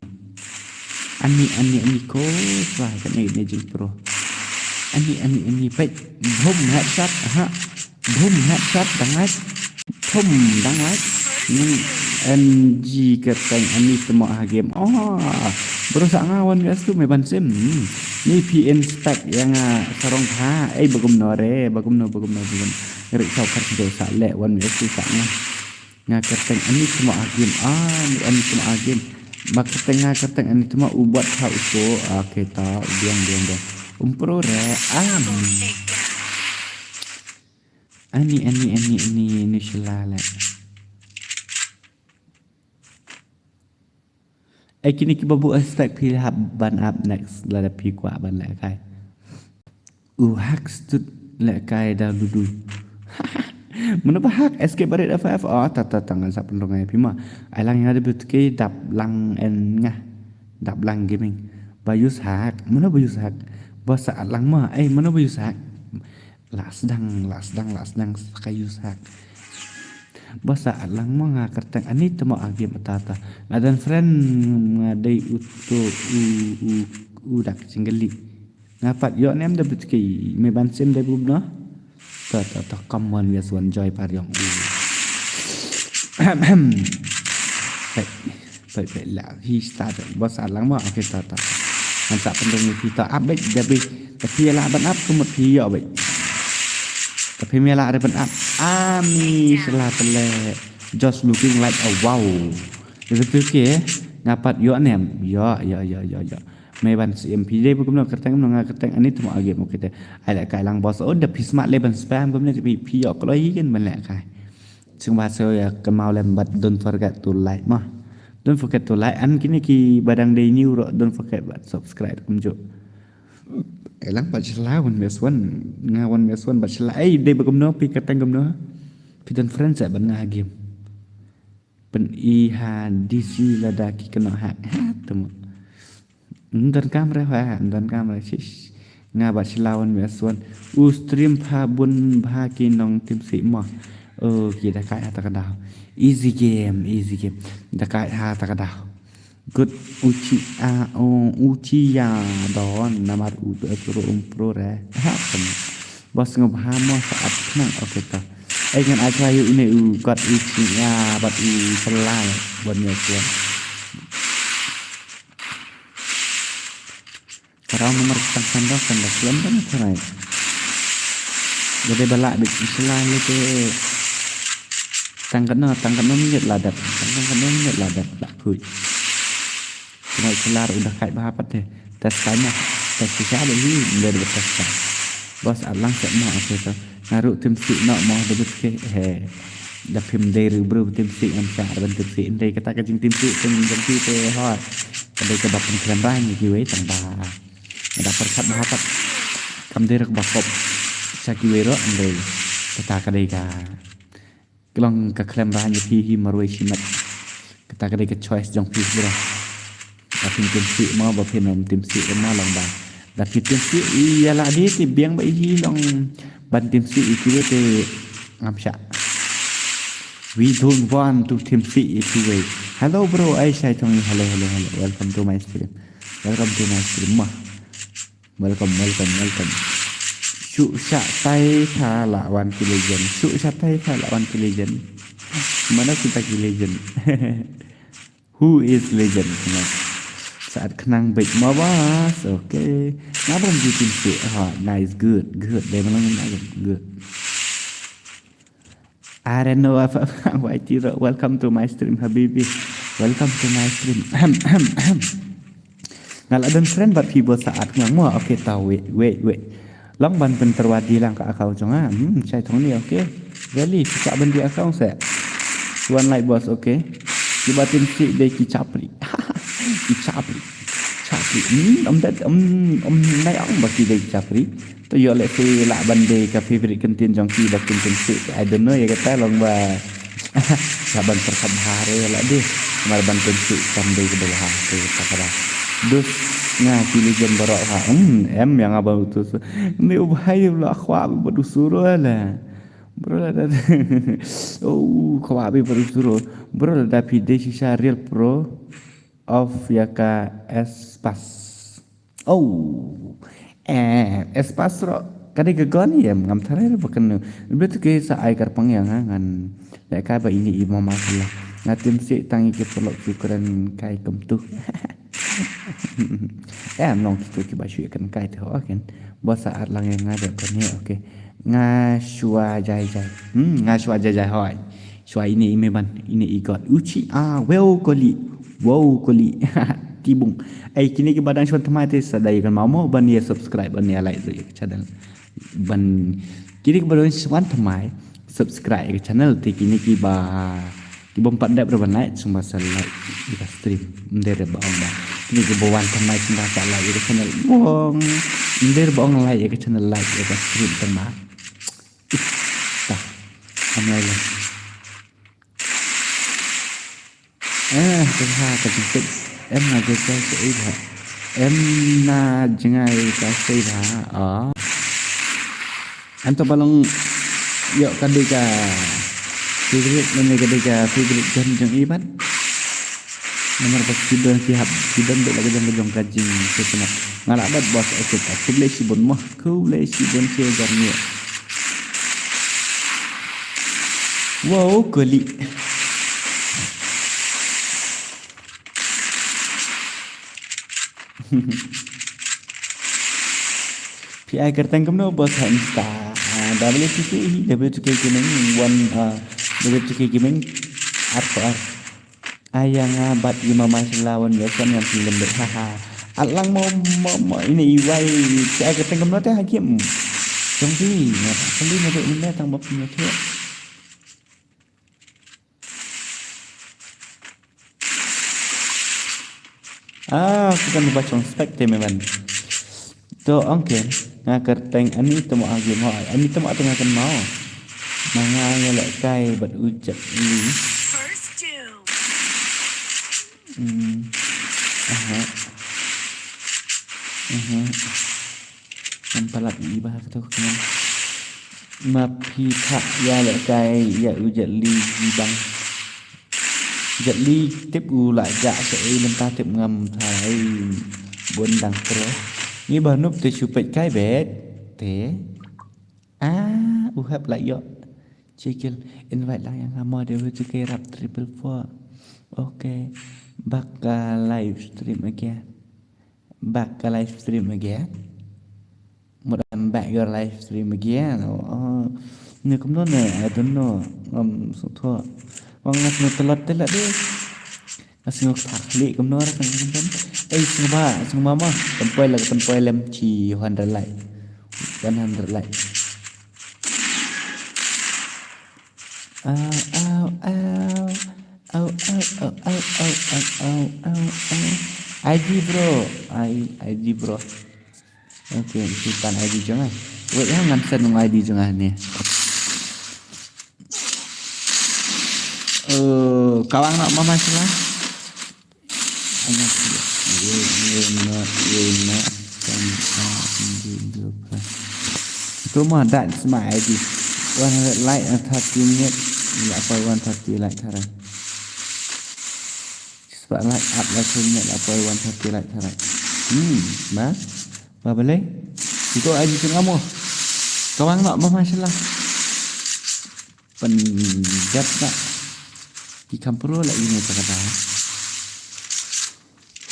Ani ani ani ko sa ka ne ne jing pro. Ani ani ani peit boom headshot ha. Boom headshot dangai. Thum dang lai. Ni N G kyrteng ani temo ha game. Oh, bro sa nga one V S two me ban sim. Ni P N spec ïa nga sarong ha. Ei bagum no re, bagum no, bagum no, bagum. Rik sau kar do sa le one V S two sa nga. Nga kyrteng ani tma agim. Ah, ani tma agim. Ba kyrteng nga kyrteng ani tma u bat ha u ko. Ah, okay ta, u biang, biang, biang. Umpro re, am. Ani, ani, ani, ani, ni shalala. Eh, kini ki babu hashtag phi hap ban up next lada phi kwah ban leh kai. U hak stud leh kai da ludu. Mano ba hak S K Barit F F? Oh, ta ta ta ngan sa pynrong ai phi ma. Ai lang ya de but ke dap lang en nga. Dap lang gaming. Ba use hak. Mano ba use hak? Ba sa lang ma. Eh, mano ba use hak? La sdang, la sdang, la sdang sa ka use hak. Ba sa lang ma nga kyrteng ani tma agim ata ta. Nga don friend nga dei uto u u u dak chinggeli. Nga pat yo nem da bitki me ban sim da bub no. Ta ta ta come on yes one joy par yong u. Ahem, ahem. Pek pek pek la hi start ba sa lang ma okay ta ta. Ngan sa pendong ni kita abek da bek. Tapi la ban ap kumut hi yo bek. Tapi me la re ban ap. Ami sela tele. Just looking like a wow. Itu tu ke. Nga pat yo nem. Yo yo yo yo yo. Me ban si M P J bu kumno kyrteng kumno nga kyrteng ani tma agim okay te. Ai leh kai lang boss. Oh da phi smat le ban spam kumno phi phi yo kloi kan ban leh kai. Sing ba so ya kynmaw lem but don't forget to like ma. Don't forget to like and kini ki ba dang dei new ro don't forget but subscribe kumjuh. Ai lang ba shala wan me swan nga wan me swan ba shala ai dei ba kumno phi kyrteng kumno. Phi don friends ban nga game. Pyn-i ha D C lada ki kynnoh ha ha temu. Ym donkam re ha, ym donkam re shish. Nga ba shala wan me swan. U stream pha bun bha ki nong tim si mo. Oh, ki da kai ha ta ka daw. Easy game, easy game. Da kai ha ta ka daw. Good uchi a o uchi ya don namar u tu pro um pro re. Ha temu. Bos nga bha mo sa at khnang okay ta. Ai ngan ai chwa yu ne u kat u chi ya bat u shala ban ya chwa. Karau nomor tang sanda sanda klem kan tharai. Gede bala bit shala le te. Tang kano tang kano minit ladat. Tang kano minit ladat la phuj. Kena ikhlar udah kai bha pat te. Test kai mo. Test shisha deh hi. Nda deh test kai. Bos at lang sek mo okay to. Ngaru tim si no mo deh ke he. Da phim dei ru bru tim si ngam sha ban tim si ndei kata ka jing tim si tim jing si te hoi. Ka dei ka ba pun khlem rai ni kiwei tang ba. Da persat bha pat. Kam dei rak ba kop. Sha kiwei ro ndei. Kata ka dei ka. Klong ka khlem ba ngi phi hi marwei shimet. Kata ka dei ka choice jong phi bro. Ba phin tim si mo ba phin ym tim si mo long ba. Da phi tim si ïa la dei ti biang ba hi long ban tim si i kiwei te ngam sha. We don't want to tim si i kiwei. Hello bro, ai shai thong hello hello hello. Welcome to my stream. Welcome to my stream ma. Welcome, welcome, welcome. Shu sha tai pha la wan ki legend. Shu sha tai pha la wan ki legend. Mana kita ki legend? Who is legend? Saat khnang big mabas. Okay. Ngabam di tim si. Ha, nice, good, good. Dai malang good. I don't know if Y T Rock. Welcome to my stream, Habibi. Welcome to my stream. Ahem, ahem, ahem. Nga la don friend bad phi bo saat nga mo. Okay ta wait wait wait. Long ban pynterwa di lang ka account jong nga. Hmm, chai thong ni okay. Really, phi kwah ban di account se. One like boss okay. Ki ba tim si dei ki chapri. Ki chapri. Chapri. Hmm, um dat um um nai ong ba ki dei ki chapri. To ïoh leh phi lah ban dei ka favorite kyntien jong ki ba kin kyntien sih. I don't know ïa kata long ba lah ban pyrkhat bha re ïa lah dei. Mar ban kyntien sih kam dei ka bha te ka kata. Dus nga ki legend baroh ha. Hmm, em ïa nga ba utus. Ni u bhai la khwa ba du suro la. Bro la da. Oh, khwa ba du suro. Bro la da phi dei shisha real pro of ïa ka Espas. Oh. Eh, Espas ro. Ka dei ka gon ïa ngam tharai ba kan. Betu ke sa ai kar pang ïa nga ngan. Leh kai ba ini i mama sala. Nga tim si tang i ke pelok sukren kai kem tu. Eh, am long kitu ki ba shu kan kai tu ho kan. Ba sa at lang ïa nga da kan ïa okay. Nga shwa jai jai. Hmm, nga shwa jai jai hoi. Shwa ine i me ban, ine i got. Uchi a, wow koli. Wow koli. Tibung. Ei, kine ki ba dang shwan thymmai te sa dei kan mau mo ban ïa subscribe, ban ïa like ruh ïa ka channel. Ban kine ki ba dang shwan thymmai subscribe ïa ka channel te kine ki ba ki bym pat dep ruh ban like, sngewbha sa like ïa ka stream. Ym dei ruh ba ong ba. Kine ki ba wan thymmai sngewbha sa like ïa ka channel. Bong. Ym dei ruh ba ong like ïa ka channel, like ïa ka stream tang ba. Ih, ta. Am lai lai. Eh, ka ha ka jingpeit. Em na jngai ka sei bha. Em na jngai ka sei bha. Ah. Em to ba long ïoh ka dei ka favorite, lane ka dei ka favorite gun jong i bad. Namar ba ki don ki hap, ki don bad la ka jong ka jong ka jingpeit. Nga lah bad boss, okay ta. Khublei shibun mo. Khublei shibun shi hajar ngut. Wow, kali. Phi ai kyrteng kumno boss ha Insta? Ah, W two K hi, W two K Gaming, one, ah, W two K Gaming, ar ko ar. Ai ïa nga bad i mama shlawan ïa san ngam phi lem bad, ha ha. At lang mo, mo, mo, ine i wai, phi ai kyrteng kumno te ha game. Jong phi, nga ta kali mo de ine tang ba phi ïa. Ah, ki kan ba chong spek te me ban. To ong ken, nga kyrteng ani te mo agi mo, ani te mo ate nga kan mau. Ma nga ïa lehkai bad u Jet Li. Hmm. Aha. Aha. Ngam palat i ba ha kato ka kmen. Ma phi phah ïa lehkai ïa u Jet Li i bang. Jet Li tip u la jah sha ei, mynta tip ngam tharai bun dang pro. Ngi ba nup te shu peit kai bet te. Ah, u hap la ïoh. Chikil invite lang ïa nga mo de, W two K rap triple four. Okay. Bak ka live stream again. Back ka live stream again. Mut I'm back your live stream again. Oh, oh. Ni kumno ne, I don't know. Um, so tho. Wang ngas no telot telot deh. Ngas no thak li kumno ra kan kan. Eh, sngewbha, sngewbha ma. Tempoi la, tempoi lem chi hundred like. One hundred like. Ow, ow, ow. Ow, ow, ow, ow. I D bro. I, I D bro. Okay, ito pan I D jong nga. Wait, hang on, sa nung I D jong nga ni. Eh, kawang nak mama sila. Anak dia. Will, will not, will not come out in the group. Itu mah, that's my I D. One hundred like and thirty minute. Ïa poi one thirty like tharai. Spah like up la thirty minute, ïa poi one thirty like tharai. Hmm, ba? Ba balei? Itu I D jong nga mo. Kawang nak mama sila. Pynjat na. Ki kham pro la ine ta kata.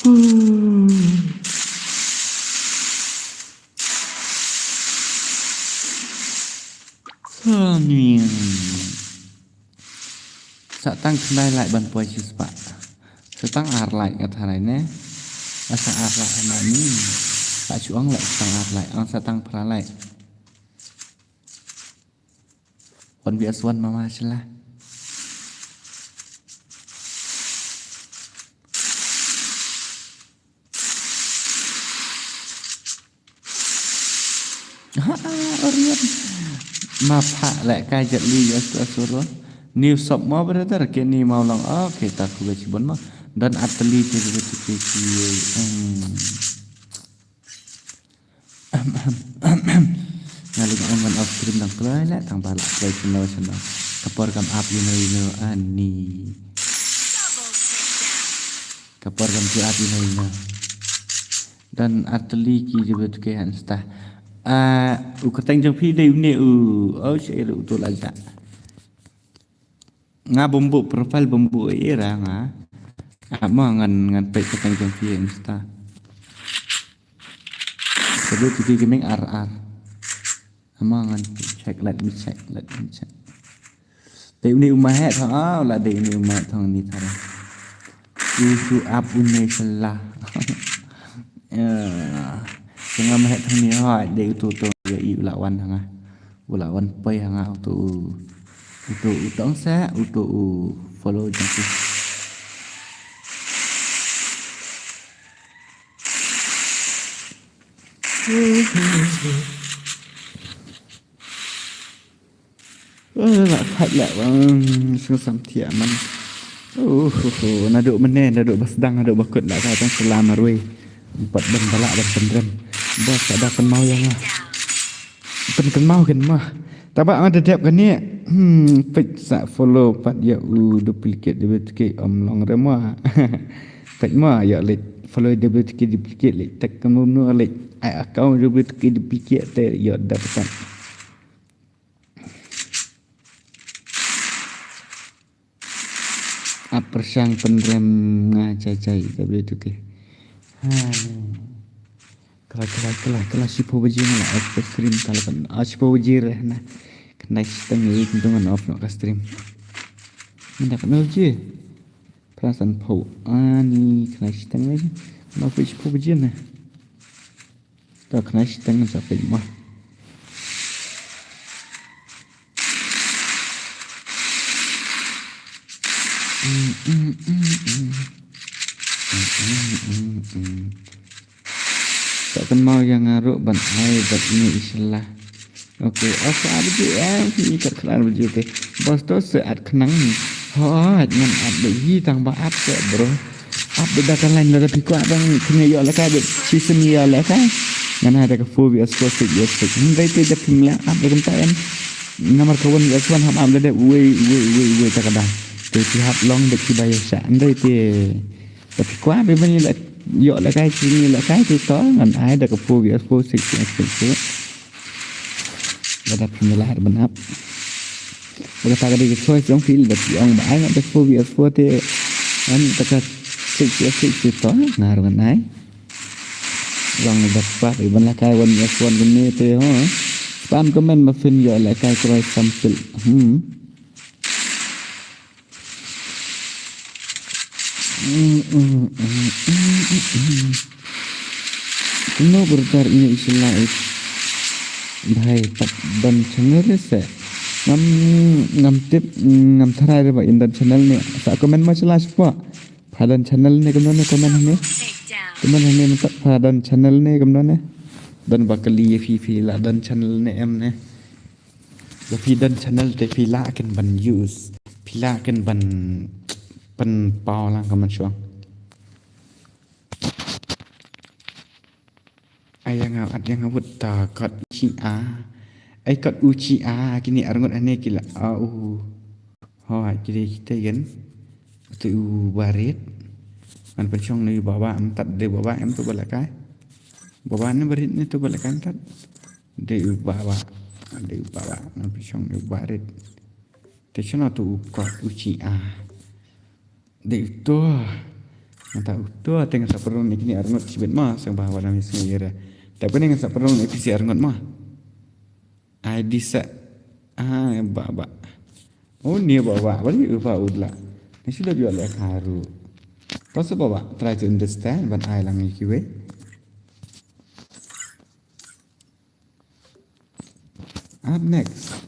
Hmm. Sa tang khyndai lai ban poi shi spah. Sa tang ar lai ka tharai ne. Sa ar lai na ni. Sa chuang lai sa tang ar lai. Ang sa tang phra lai. One V S one mama sila. Ha, Orion. Ma pha leh kai Jet Li, yes, yes, yes. New sub mo brother, ke ni mau long. Okay, ta ku bech bon mo. Don Atali te ku bech te ki. Hmm. Nga leh ong ngan off stream dang kloi leh tang ba lah kloi sien sien. Ka por kam ap you know you know ani. Ka por kam ju ap you know you know. Don Atali ki jubet ke han sta. Ah, u kyrteng jong phi dei une u. Oh, sha elu tu la ja. Nga bumbu profile bumbu era nga. Ah, mo ngan ngan peit kyrteng jong phi Insta. Kedua tiga gaming R R. Ama ngan check, let me check, let me check. Dei une u ma heh thong, ah, la dei une u ma heh thong ni thara. U shu ap une shala. Eh, tengah ma heh thong ni hoi, dei uto uto ya i u la wan hanga. U la wan poi hanga uto u. Uto u tong sa, uto u follow jong ki. Eh, la phat la, um, sngewsam thiah man. Oh, oh, oh, naduh mynne, naduh ba sdang, naduh ba kut la ka tang sala marwei. Pat ban ba lah ban pynrem. Ba sa da kynmaw ïa nga. Pynkynmaw kynmaw. Taba nga da dep kane. Hmm, peit sa follow pat ïa u duplicate W T K, ym long re mo. Peit mo ïa leit follow W T K duplicate leit. Tak ka mum no leit. Ai account W T K duplicate te ïa da pat. Ap pyrshang pynrem nga jai jai W T K. Ha. Kala, kala, kala, kala shiphew baje nga la off ka stream, kala kan, ah, shiphew baje re na. Khyndai shiteng ïa ki tong ngan off noh ka stream. Mynta katno baje? Phra sanphew. Ani khyndai shiteng lagi. Ngan off shiphew baje na. To khyndai shiteng sa peit mo. Mm, mm, mm, mm. Mm, mm, mm, mm. Sa kynmaw ïa nga ruh ban ai bad ngi i shala. Okay, asa ap ji em ni kat klan bji te. Bos to se at khnang. Hooid ngan ap bad hi tang ba ap se bro. Ap da ka line da phi kwah dang kne ïoh lehkai da shisien ïoh lehkai. Ngan ai da ka four V S four, six V S six. Hynrei te da phim lah ap da kumta em. Namar ka one V S one hap ap da dep wei wei wei wei ta ka dang. Te phi hap long da ki ba ïa sha. Hynrei te da phi kwah ba ban ïoh lehkai shisien ïoh lehkai te to ngan ai da ka four V S four, six V S six. Lada phi la ban ap. Ba kata ka dei ka choice jong phi, lada phi ong ba ai ngat da four V S four te, ngan da ka six V S six te to, nga ruh ngan ai. Long da pat i ban lehkai one V S one kane te ho. Spam comment ba phin ïoh lehkai cross sample. Hmm. Kumno brother ine i sila i. Bhai pat don channel re se. Ngam, ngam tip, ngam tharai re ba in don channel ne. Sa comment ma sila spa. Pha don channel ne kumno ne comment ne. Comment ne mynta pha don channel ne kumno ne. Don ba kali ïa phi phi la don channel ne em ne. Ba phi don channel te phi lah kin ban use. Phi lah kin ban pynpaw lang ka mynshuwa. Ai ïa nga, at ïa nga wut ta kot u chi a. Ai kot u chi a kine arngut ane ki la a u. Ho ai ki dei kita ïen. Utu u barit. Ngan pynshong ne u baba em tat de baba em tu ba lehkai. Baba ne barit ne tu ba lehkai em tat. Dei u baba, dei u baba, ngan pynshong dei u barit. Te shano tu u kot u chi a. Dei u to. Ngan ta u to te ngan sa pynrung ne kine arngut shibit ma, sang ba wa dang sngew ïa re. Te kane ngan sa pynrung ne phi shi arngut ma. Ai di sa. Ai baba. Oh ne baba, bari u ba u la. Ni sudah jual le karu. Pas baba, try to understand ban ai lang ïa kiwei. Up next.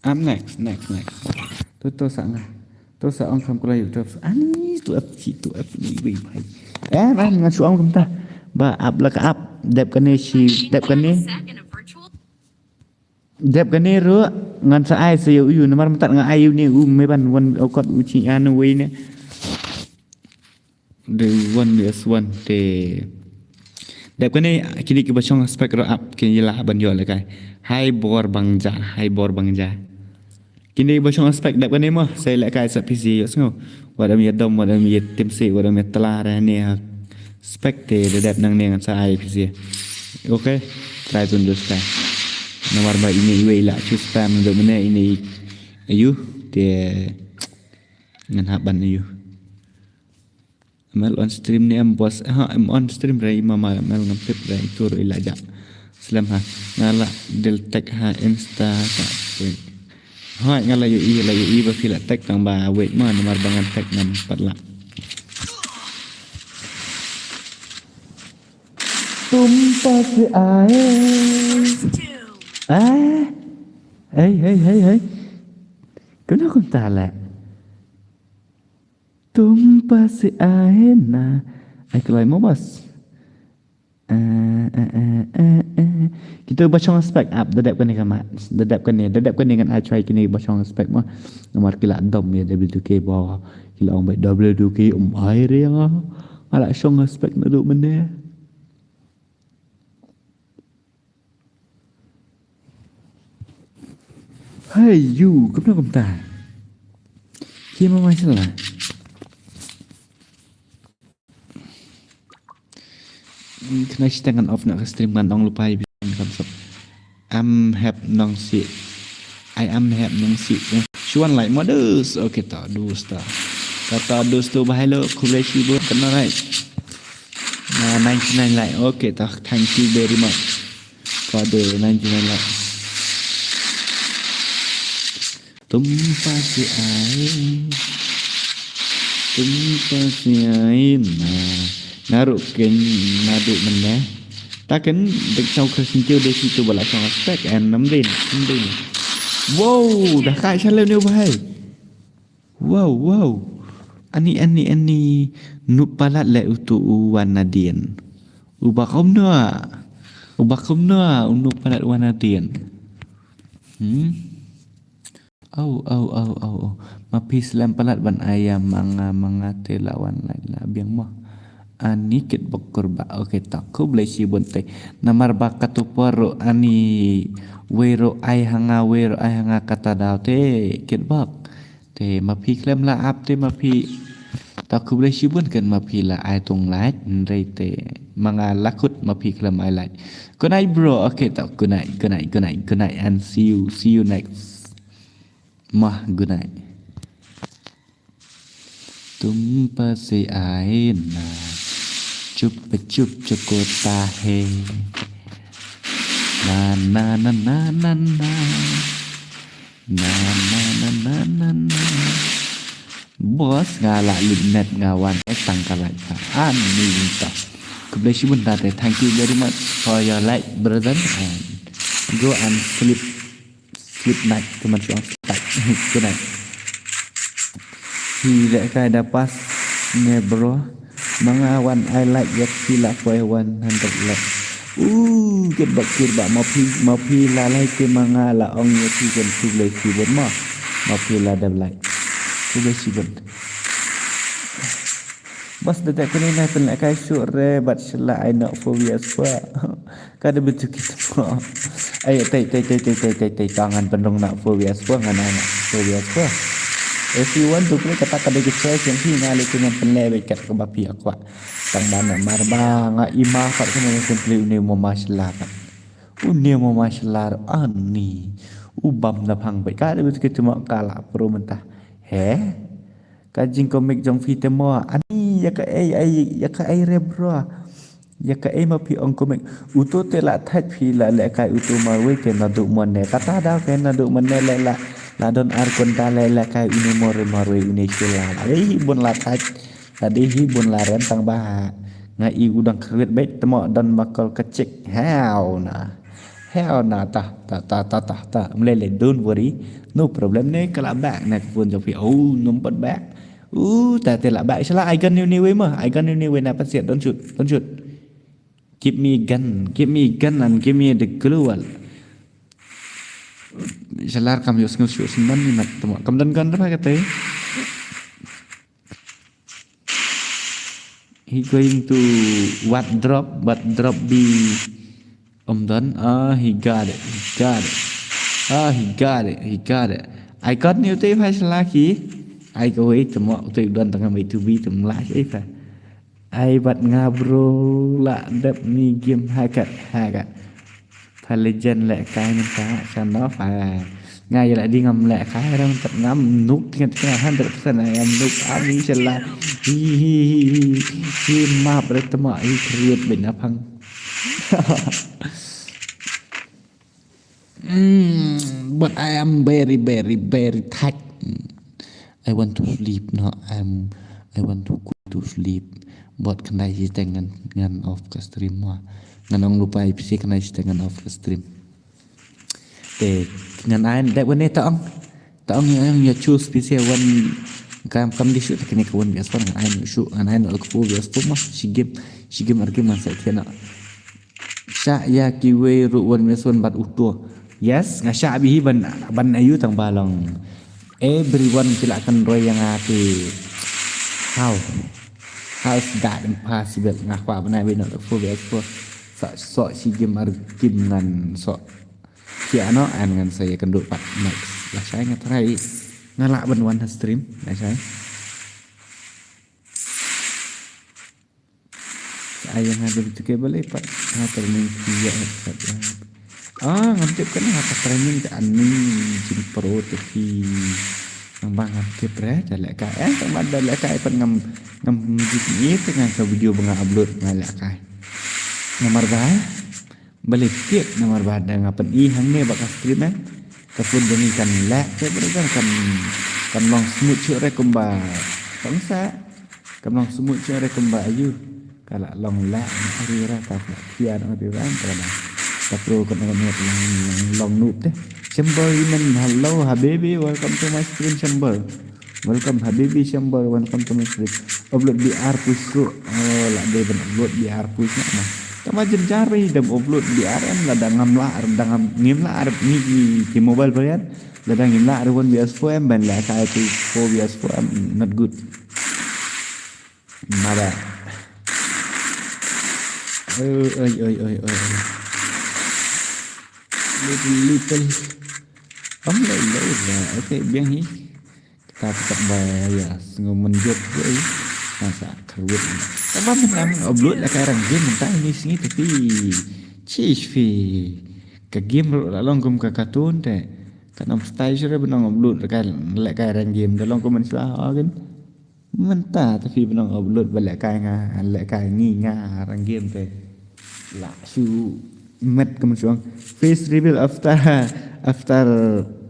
Up next, next, next. To to sa nga. To sa ong kham kula yu to. Ani to ap si to ap ni wei bhai. Eh man ngan shu ong kumta. Ba ap la ka ap. Dep kane shi dep kane. Dep kane ruh ngan sa ai sa ïa u yu namar mynta nga ai yu ne u me ban wan u kot u chi an wei ne. Dei one V S one te. Dep kane kine kiba shong spec ruh ap kin ïa lah ban ïoh lehkai. Hai bor bang ja, hai bor bang ja. Kine kiba shong spec dep kane mo, sa lehkai sa P C ïoh sngew. Wat em ïa dom, wat em ïa tim si, wat em ïa tla re ne ha spec te da dep nangne ngan sa ai P C. Okay, try to understand. Namar ba ine iwei la choose spam do mene ine ayu te ngan hap ban ayu. Mel on stream ne em bos ha em on stream re mama mel ngam tip re tur ila ja. Slem ha. Nga la del tag ha Insta ka. Hoi, nga la ïohi, la ïohi ba phi la tag tang ba wait mo, namar ba ngan tag ngam pat lah. Tum pa si ai. Ah. Hey, hey, hey, hey. Kumno kumta lah? Tum pa si ai na. Ai kloi mo bas. Eh, eh, eh, eh, eh. Kita ba shong spec up, da dep kane ka mat. Da dep kane, da dep kane ngan ai try kine ba shong spec mo. Namar ki la dom ïa W two K ba. Ki la ong ba W two K um ai re nga. Nga la shong spec naduh mynne. Hey you, kumno kumta? Hi ma ma sala. Kena sita ngan off na ka stream ngan ong lupa ai bisan kam sop. Am hep nong si. Ai am hep nong si. Shuan like modus. Okay, ta dus ta. Kata dus tu bahai lo, khublei shibun kena like. Na ninety-nine like. Okay, ta, thank you very much for the ninety-nine like. Tum pa si ai. Tum pa si ai na. Naru ken nadu mene. Taken dek chau Christian kiu dek situ bala song aspek en namdin, namdin. Wow, dah kai shalem ni bahai. Wow, wow. Ani, ani, ani. Nup palat le utu u wan nadien. Uba kom noa. Uba kom noa, u nup palat wan nadien. Hmm? Au, au, au, au, au. Ma phi slem palat ban aya manga, manga te la wan lai la biang mo. Ani kit bok kurba. Okay, ta khublei shibun te. Namar ba katu por ru ani wei ru ai hanga, wei ru ai hanga kata daw te kit bok. Te ma phi klem la ap te ma phi. Ta khublei shibun kan ma phi la ai tung like. Nrei te manga lakut ma phi klem ai like. Good night, bro. Okay, ta good night, good night, good night, good night, and see you, see you next. Mah, good night. तुम पास आए ना, चुप चुप चकोता है। ना, ना, ना, ना, ना, ना। Na, na, na, na, na, na. Bos, nga la limit nga wan eh tang ka like ka. Ani ta. Khublei shibun ta te. Thank you very much for your like, brother. And go and sleep. Sleep night. Teman suang sleep night. Good night. Hi le kai da pas ne bro. Manga wan ai like ïa phi la poi one hundred like. Uh, kit bak kit bak ma phi ma phi la like te manga la ong ïa phi kan khublei shibun ma. Ma phi la dab like. Khublei shibun. Bas da tak kuni na pynlek kai sure bat shla ai nok phobias pa. Ka da bitu kit pa. Ai tai tai tai tai tai tai tai tangan pendong nak phobias pa ngana nak phobias pa. If you want to play kata ka da kit choice yang hi ngali tu ngan pynlek kat ka ba phi akwa. Tang ba na mar ba nga ima pat kena yang simply uni mo mashallah pat. Uni mo mashallah ani. U bam na phang bai ka da bitu kit ma ka la pro mentah. He? Ka jingkomik jong phi te mo ani ya ka ei ei ya ka ei re bro. Ya ka ei ma phi ong komik. Uto te la thait phi la le kai uto marwei ke na duk mon ne. Kata da ke na duk mon ne le la la don ar kun ta le le kai uni more marwei uni shila. Ei bun la thait. Tadi hi bun la ren tang ba ha. Nga i udang krit bet temo don makol kecik. Hau na. Hau na ta ta ta ta ta ta. Mlele don't worry. No problem ne kala back na phone jong phi. Oh, numpat back. Uh, ta te la back. Shala I gun you anyway ma. I gun you anyway na pat siat. Don't shoot. Don't shoot. Give me gun. Give me gun and give me the glue wall. Shalar kam yus ngus yus man ni mat temo. Kam don gun apa kata? He going to what drop? What drop be? Um done. Ah, he got it. He got it. Ah, he got it. He got it. I got new tape has lucky. I go wait to mo to don tang mai to be to mlash if I. I bat nga bro la dep ni game hakat hakat. Pha legend le kai mynta shan off ai. Nga ïa la di ngam le kai ram tat ngam nuk tingat tingat hundred percent ai ngam nuk ami shala. Hi hi hi hi hi map re tama hi kriat bit na phang. Mm, but I am very, very, very tired. I want to sleep, no. I'm, I want to go to sleep. But khyndai shiteng ngan, ngan off ka stream mo. Ngan ong lypa ïa phi, khyndai shiteng ngan off ka stream. Te ngan ai, dep wan ne, tang, tang ïa, ïa choose phi sha wan. Kam, kam dei shuh te kane ka One V S Four, ngan ai noh shuh, ngan ai noh la ka Four V S Four mo. Shi game, shi game ar game ngan sa thied noh. Shah ïa kiwei ruh One V S One bad uto. Yes, nga shah bha hi ban, ban aïu, tang ba long everyone ki la kynroi ïa nga ki. How? How is that impossible? Nga kwah ban ai beit noh la ka Four V S Four. Sa, sok shi game ar game ngan sok. Ki ano an ngan sa ïakynduh pat next. Lashai nga try. Nga lah ban wan ha stream lashai. Sa ai nga dei tu ke balei pat. Ha, training phi ïa headset ïa. Ah, ngam tip kane ha ka training ka ani jin pro te phi. Nang ba ngam tip re, da lehkai. Eh, tang ba da lehkai pat ngam, ngam jin ni te nga ka video ba nga upload nga lehkai. Namar ba balei kit, namar ba da nga pyni hangne ba ka stream, eh, ka phone jong ngi kan lag, te ba kan, kan long smooth shuh re kumba, kan sa, kan long smooth shuh re kumba aïu, ka la long lag, ari ra ka, ka kian ari ra ka la. Ka pro kan long, long, long noob te. Shambal Iman, hello habibi, welcome to my stream Shambal. Welcome habibi Shambal, welcome to my stream. Upload B R push ruh. Oh, la dei ban upload B R push na ma. Tama jynjar ba i dam upload B R em, lada ngam lah, lada ngam, ngim lah ar ngi, ngi ki mobile variant. Lada ngim lah ar One V S Four em ban lehkai tu Four V S Four em, not good. Mada. Oi, oi, oi, oi, oi. Little, little. Om lai lai la. Okay, biang hi. Ka ka ba ïa sngew mynjur ïa. Nasa kharwit. Ka ba mynta upload la ka rang game mynta ini sngi tapi. Chish phi. Ka game ruh la long kum ka cartoon te. Kan ym style shuh re ban ong upload ka lehkai rang game, da long kum mynshwa ha kan. Mynta te phi ban ong upload ba lehkai nga, lehkai ngi nga rang game te. La shu met kum shuh. Face reveal after, after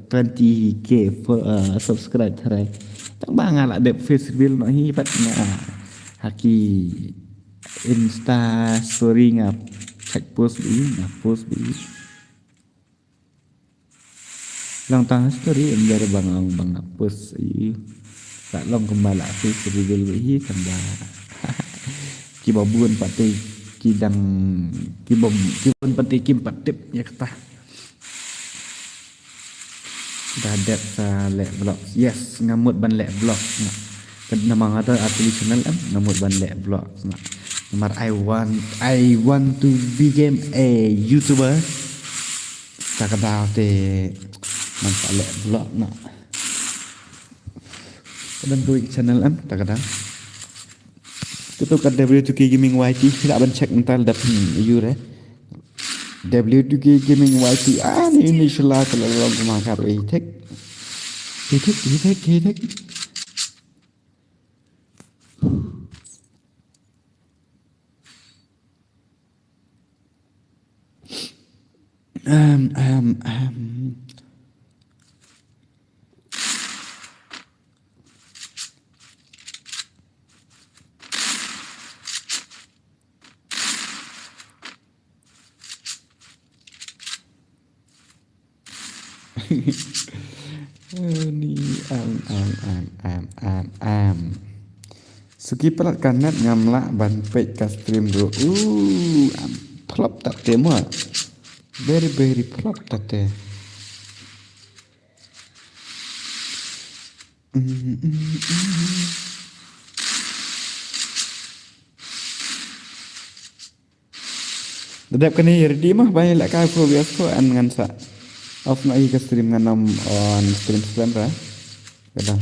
twenty K for, uh, subscribe tharai. Tang ba nga la dep face reveal noh hi pat nga. Ha ki Insta story nga check post bi, nga post bi. Long tang story em jar ba nga, ba nga post ïa. La long kumba la face reveal hi tang ba. Ki ba bun pat te ki dang, ki ba, ki bun pat te kim pat tip ïa kata. Da dep sa leh vlog. Yes, nga mut ban leh vlog. Nga. Namar nga da artylli channel em, nga mut ban leh vlog. Nga. Namar I want, I want to become a YouTuber. Ta ka daw te man sa leh vlog na. Ka dang kawei ka channel em, ta ka daw. Kato ka W two K Gaming Y T, phi lah ban check mynta lada phi ïoh re. W two K Gaming Y T, ah, ni ni shala ka la long kumba ka ruh hi thik. Hi thik, hi thik, hi thik. Um, um, um. Ni am, am, am, am, am, am. Suki palat ka net ngam lah ban peit ka stream ruh. Uh, am, flop tat te mo. Very, very flop tat te. Mm, mm, mm. Da dep kane ready mah ba ïa lehkai Four V S Four an ngan sa off noh ïa ka stream ngan ym on stream slem ra. Ka dang.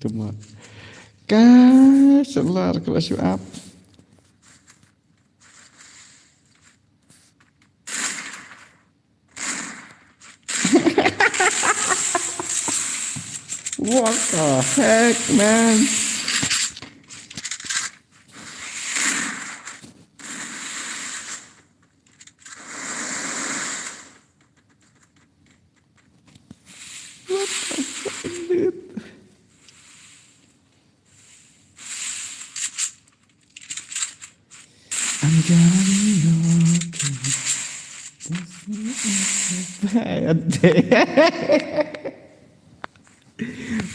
Come on. Ka shalar ka la shu ap. What the heck, man? What the fuck, dude? I'm gonna be okay. Bad.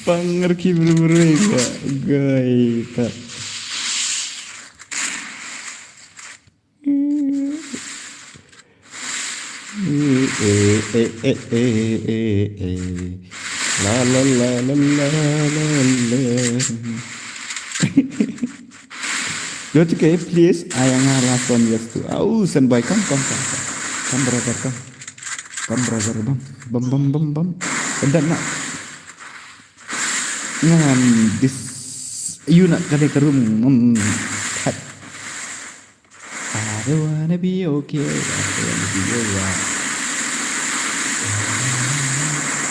Pang rki bru bru ka. Gai ta. Eh, eh, eh, eh, eh, eh, eh. La, la, la, la, la, la, la. Yo, tu ke, please, ai nga la son yes tu. Au, Sen Boy, come, come, come, come. Come, brother, come. Come, brother, bam. Bam, bam, bam, bam. Kedat nak. Ngan dis. You nak kada ke room. Hmm. Cut. I don't wanna be okay. I don't wanna be alright.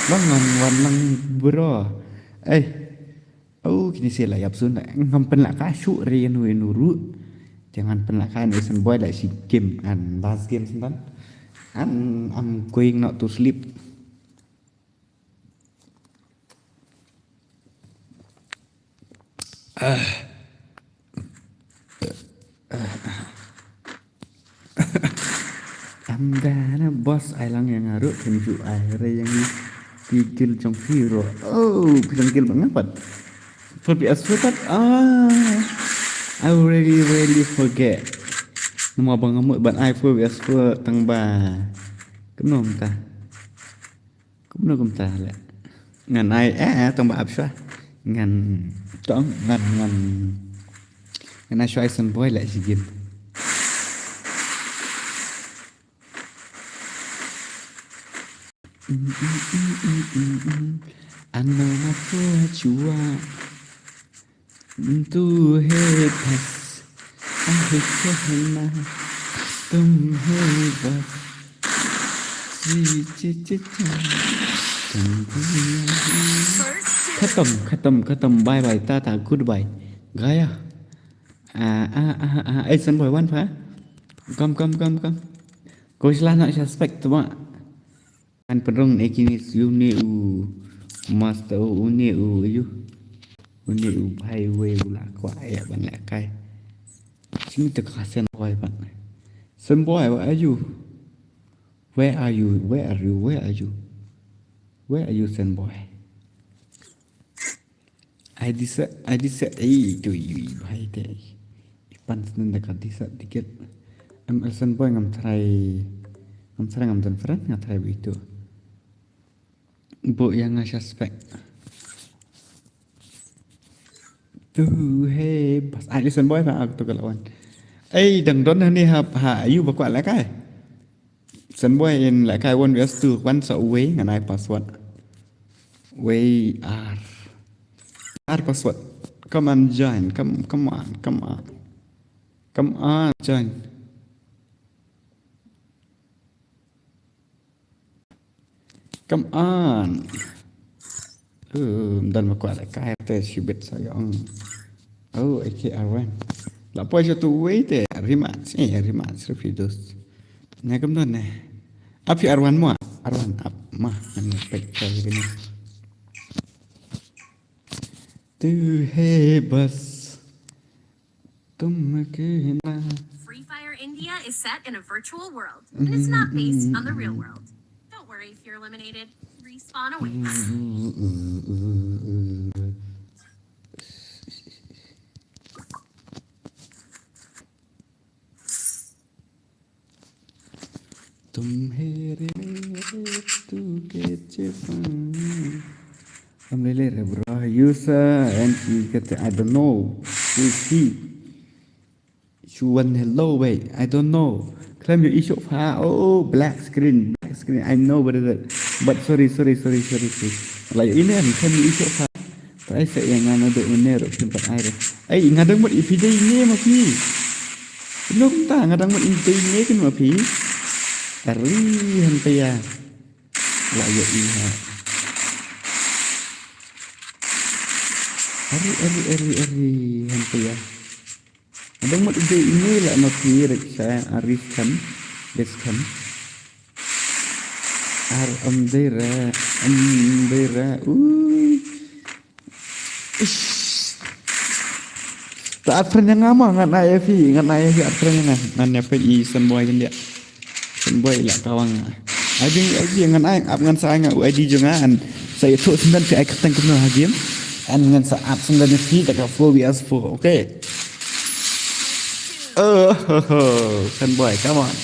Lang ngan wan lang bro. Eh. Oh, kini sila yap sun. Ngam pynlaka shu re nu nu ru. Jangan pynlaka ni Sen Boy la shi game and last game sen. And I'm going not to sleep. Ah. Amdana boss ai lang ïa nga ruh, kan ju ai re ïa ngi. Ki kill jong phi ruh. Oh, phi dang kill ba nga pat. Four V S four pat. Ah. I really, really forget. Namar ba nga mut ban ai four V S four tang ba. Kumno mynta. Kumno kumta leh. Ngan ai, eh, eh, tang ba ap shuwa. Ngan, tang, ngan, ngan. Ngan ai shuwa ai Sen Boy leh shi game. Ano ma fu chua. Tu hai bas. Ahi kehna. Tum hai bas. Chi, chi, chi, chi. Tum, tum, tum. Khatam, khatam, khatam. Bye bye. Tata. Goodbye. Gaya. Ah, ah, ah, ah. Ei, Sen Boy, wan pha. Kam, kam, kam, kam. Ko sla nak suspect tu ba. Kan pynrung ne kini une u master u une u ayu. Une u bhai wei u la kwah ïa ban lehkai. Sini te ka Sen Boy pat. Sen Boy, where are you? Where are you? Where are you? Where are you? Where are you, Sen Boy? Ai disa, ai disa, ei, tu, i, i, bhai te. I pan senen da ka disa dikit. Em, Sen Boy ngam try, ngam try, ngam don friend, ngam try bu itu. Bu ïa nga suspect. Tu, hey, bas, ai, Sen Boy, ba, aku tu ka lawan. Ei, dang don hani ha, ha, ayu ba kwah lehkai. Sen Boy in lehkai one versus two, wan sa uwei ngan ai password. Wei ar. Ar password. Come on, join. Come, come on, come on. Come on, join. Come on. Um, dan ma kwah lehkai te shibit sa ïong. Oh, A K R one. La poi sha tu wei te rematch. Eh, rematch, repeat those. Ne kam don ne. Ap hi R one mo. R one ap ma. Kan pek ka ni. Tu hai bas. Tum ke na. Free Fire India is set in a virtual world, and it's not based on the real world. Don't worry if you're eliminated. Respawn awaits. Tum hai re mere tu ke chepa. Am lele re bro. User and she get, I don't know who is he. Shu wan hello wei. I don't know. Khlem ïohi shuh pha. Oh, black screen, black screen. I know what is it. But sorry, sorry, sorry, sorry, sorry. Like, ine em, khlem ïohi shuh pha. Ai sa ïa nga naduh mynne ruh phim pat ai re. Ai nga dang mut ïa phi dei ne ma phi. Kumno kumta nga dang mut ïa dei ne kin ma phi. Ari hangta ïa. La ïa i ha. Ari ari ari ari hangta ïa. Nga dang mut ïa dei ne la ma phi rek sa ari kan. Des kan. Ar am dei ra am dei ra. Ui. Ish. Ta add friend ïa nga ma, ngan ai ïa phi, ngan ai ïa phi add friend ïa nga. Ngan ïa phi i Sunboy kan dia. Sunboy la kawang. Ai ding ai ding ngan ai ap ngan sa ai nga u I D jong nga an sa ïathuh sendon phi ai kyrteng kumno ha game. An ngan sa ap sendon ïa phi da ka four V S four, okay. Oh, ho, ho. Sunboy, come on.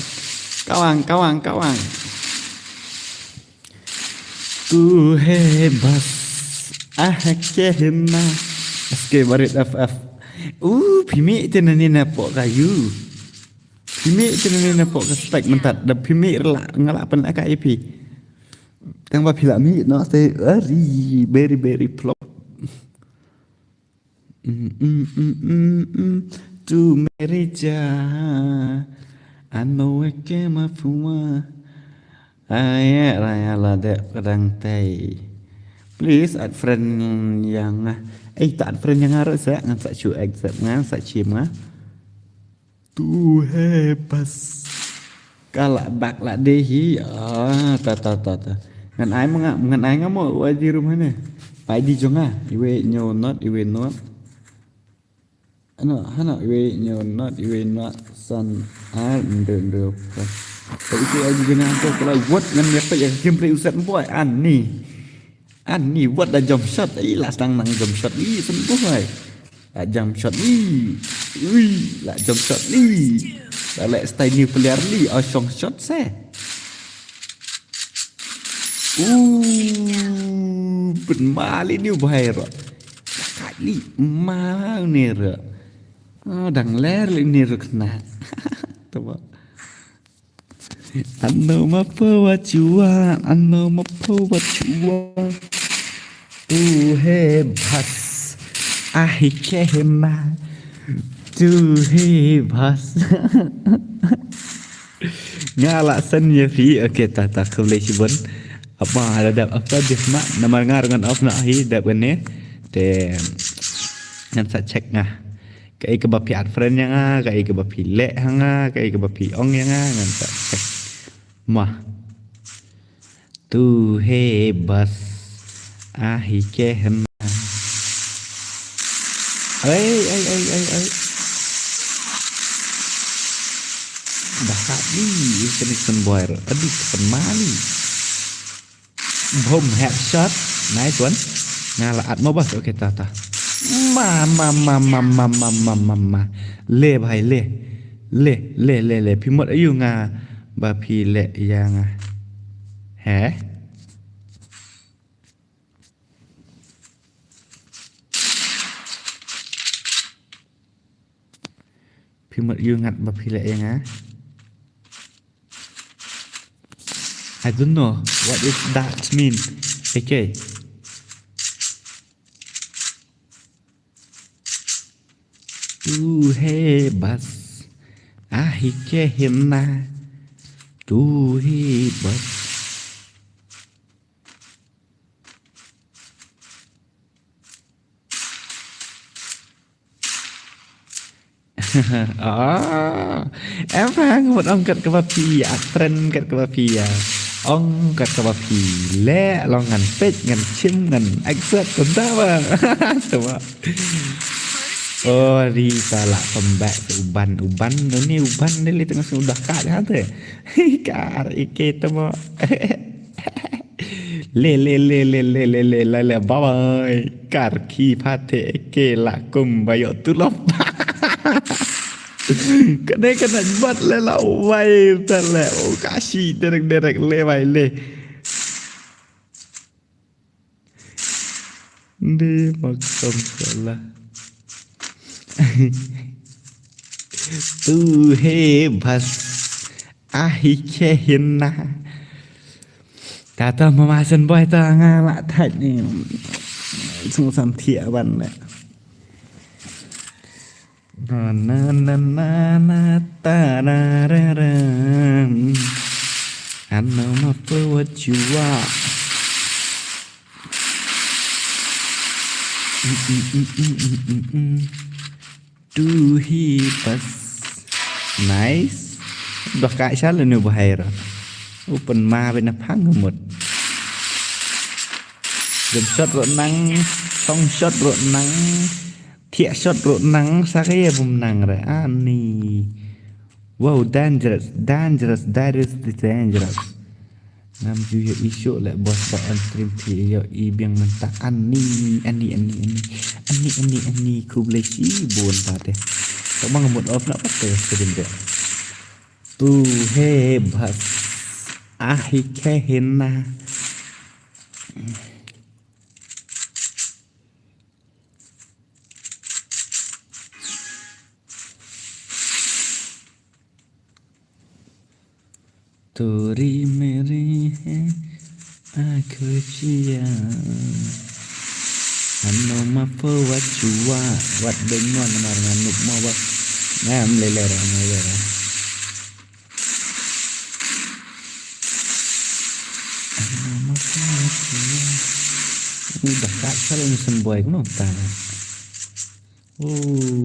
Kawang, kawang, kawang. Tu hai bas. Ah, kehna. S K Barit F F. Uh, phi mih te nani na pok ka yu. Phi mih te nani na pok ka spek mentat. Da phi mih rela ngalak pen aka ipi. Tang ba phi la mih no, stay very, very, very plop. Mm, mm, mm, mm, mm. Tu meri ja. Ano eke ma fuma. Ai, raya la dep kadang tai. Please add friend ïa nga. Eh, ta add friend ïa nga ruh sa, ngan sa chu accept nga, sa chim nga. Tu hai bas. Ka la bak la dei hi. Ah, ta, ta, ta, ta. Ngan ai ma nga, ngan ai nga mo, wa di room hane. Pai di jong nga. Iwe nyo not, iwe not. Ano, hano, iwe nyo not, iwe not. San, ar, ndo, ndo, pa. Pai ite ai di jong nga ko, kala what, ngan yak pa yak game play uset boy, ani. Ani, what da jump shot, i la stang nang jump shot, i, sen boy. La jump shot ni. Ui, la jump shot ni. La leh style nuclear ni, oh, shong shot se. Uh, pun mali ni bahai ro. Kali mau ni ro. Oh, dang ler li ni ro kena. Tama. Ano ma po wa chua, ano ma po wa chua. Tu he bas. Ahi ke he ma. Tu he bas. Nga la san ïa phi. Okay, ta ta khublei shibun. Apa ada dap apa dis ma. Namar nga ngan off na hi dap ne. Te ngan sa check nga. Kaei kaba phi add friend ïa nga, kaei kaba phi leh ha nga, kaei kaba phi ong ïa nga, ngan sa check. Ma. Tu he bas. Ahi ke hna. Ai, ai, ai, ai, ai. Dah ni, connection boy. Aduh, kemali. Boom, headshot. Nice one. Nga la at mo bas. Okay, ta, ta. Ma, ma, ma. Le, bhai, le. Le, le, le, le. Phi mut ayu nga ba phi le ïa nga. He? Phi mut ïa ngat ba phi leh ïa nga. I don't know what is that mean. Okay. Tu he bas. Ahi ke himna. Tu he bas. Ah, em hang mut ong kat kaba phi, ah, friend kat kaba phi, ah. Ong kat kaba phi. Le long ngan peit, ngan chim, ngan accept, kata ba. Kata ba. Oh, ri ta la comeback uban, uban ni uban ni li tengah sudah kat hate. Kar ike temo. Le, le, le, le, le, le, le, le, le, bye bye. Kar ki phate ke la kum bayo tulop. Kane kane bat le la wai ta le. Oh, kashi derek derek le wai le. Ni maksum salah. Tu he bas. Ahi ke hinna. Tata mama sen boy ta nga la thait ni. Sung sam thiah ban le. Na, na, na, na, na, ta, ra, ra, ra. I know my fool what you are. Mm, mm, mm, mm, mm, mm, mm. Tu hi pas. Nice. Dah ka sha le nu bahai ra. Open ma be na phang mut. Jump shot ruh nang, song shot ruh nang, thiah shot ruh nang, sa ka ïa bum nang re. Ani. Wow, dangerous, dangerous, that is the dangerous. Ngam ju ïohi shuh leh boss ba on stream phi ïohi biang mynta. Ani, ani, ani, ani. Ani, ani, ani, khublei shibun pat te. Tang ba nga mut off na pat te stream te. Tu hi bas. Ah, hi khe hin na. Tori meri he akhuchia. Ano ma po wachua. Wat ben mo namar nganuk mo wat. Ngam lele ra, ngam lele ra. Ano ma po wachua. Udah tak salah ni semboi kuno tang. Oh,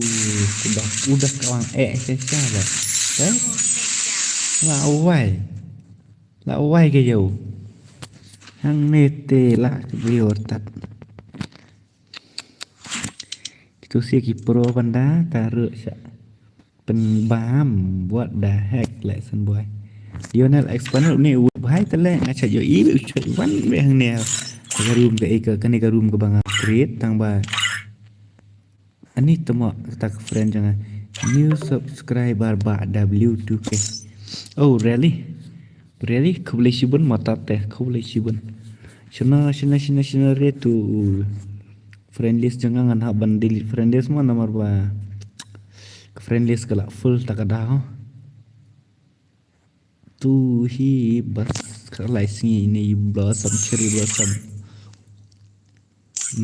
udah, udah kawang eh sha sha ba. Eh? La wai. La wai ka ïew. Hangne te la viewer tat. Kitu si ki pro banda taruh sha. Pynbam, what the heck, like, san boy. Lionel Expander ni u bhai te le nga cha ïohi u choi wan be hangne. Ka room ka eka, kane ka room ka ba nga create tang ba. Ani temo kata ka friend jong nga. New subscriber ba W two K. Oh, really? Really? Khublei shibun mata te, khublei shibun. Shana, shana, shana, shana re tu friend list jong nga, ngan hap ban delete friend list mo namar ba ka friend list ka la full ta ka daw. Tu hi bas ka lai sngi ni blossom, cherry blossom.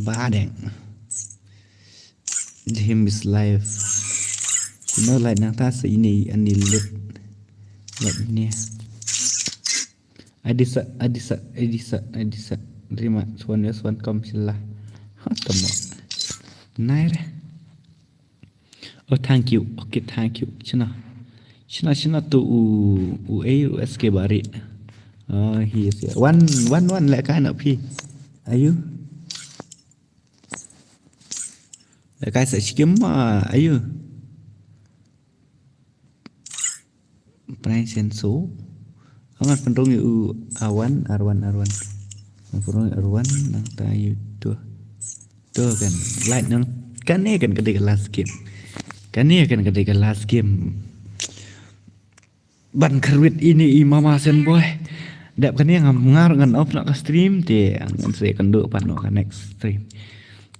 Badeng. Jahim is live. Kuno live nangta sa ini ani lut. Live ini. Adisa, adisa, adisa, adisa. Terima, suan ya, suan kom sila. Ha, temo. Nair. Oh, thank you. Okay, thank you. Shana. Shana, shana tu u, u A U S K bari. Oh, he is here. One, one, one, lek kai na phi. Ayu. Lek kai sa shikim ma, ayu. Prank senso. Ngan pynrung ïa u Arwan, Arwan, Arwan. Ngan pynrung ïa u Arwan nangta ïa u tu. Tu kan, like nang. Kane kan ka dei ka last game. Kane kan ka dei ka last game. Ban kyrwit ini i mama sen boy. Dep kane ngam ngar ngan off na ka stream te ngan sa ïakynduh pat na ka next stream.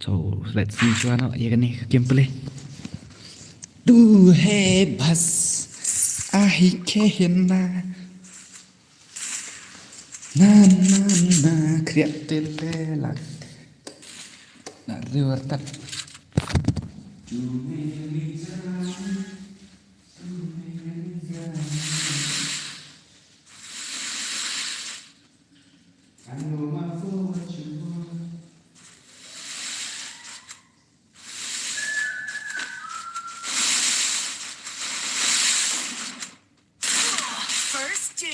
So, let's see shuwa noh ïa kane ka gameplay. Tu hi bas. Ahi khe hin na. Na, na, na, kriat tele lak. Na, river tat. First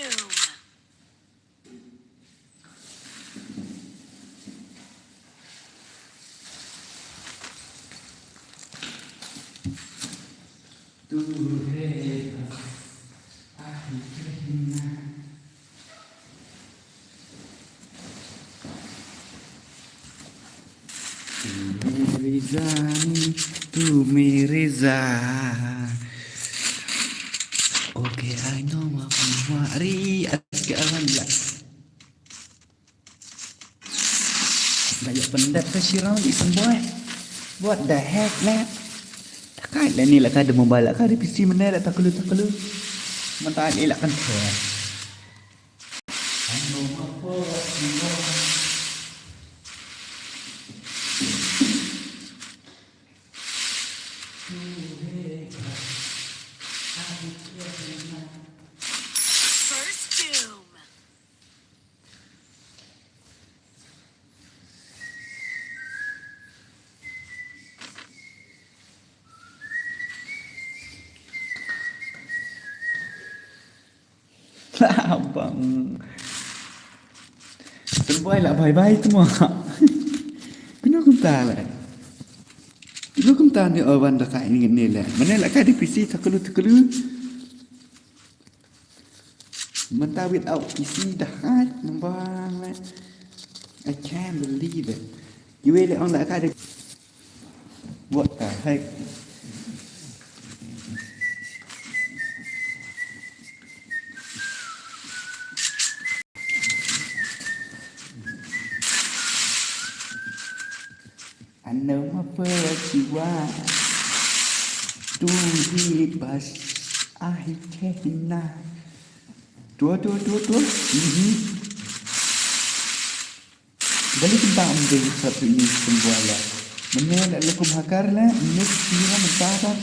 Doom. Reza ni tu mi Reza. Okay, I know ma wa ri aske awan la. Dah ya pendat ke sirau di semboy. What the heck, man? Takai lah ni lah kada mobile lah kada P C mana lah takulu takulu. Mentah ni lah kan. Ano ma po wa sirau. First Doom. Lah bang. Symbai lah bye bye tu mah. Kena kumta lah. Kena kumta ni orang dah kai ni ni lah. Mana lah kai di P C tak kelu tak kelu. Mentah without P C dah high nembang lah. I can't believe it. You really on that kind of, what the heck? I know my first you are. Tu hi bas ahi kehina. Tua, tua, tua, tua. Mhm. Gali kentang mending satu ini sembuala. Menel lakum hakar la, nus sira mentara.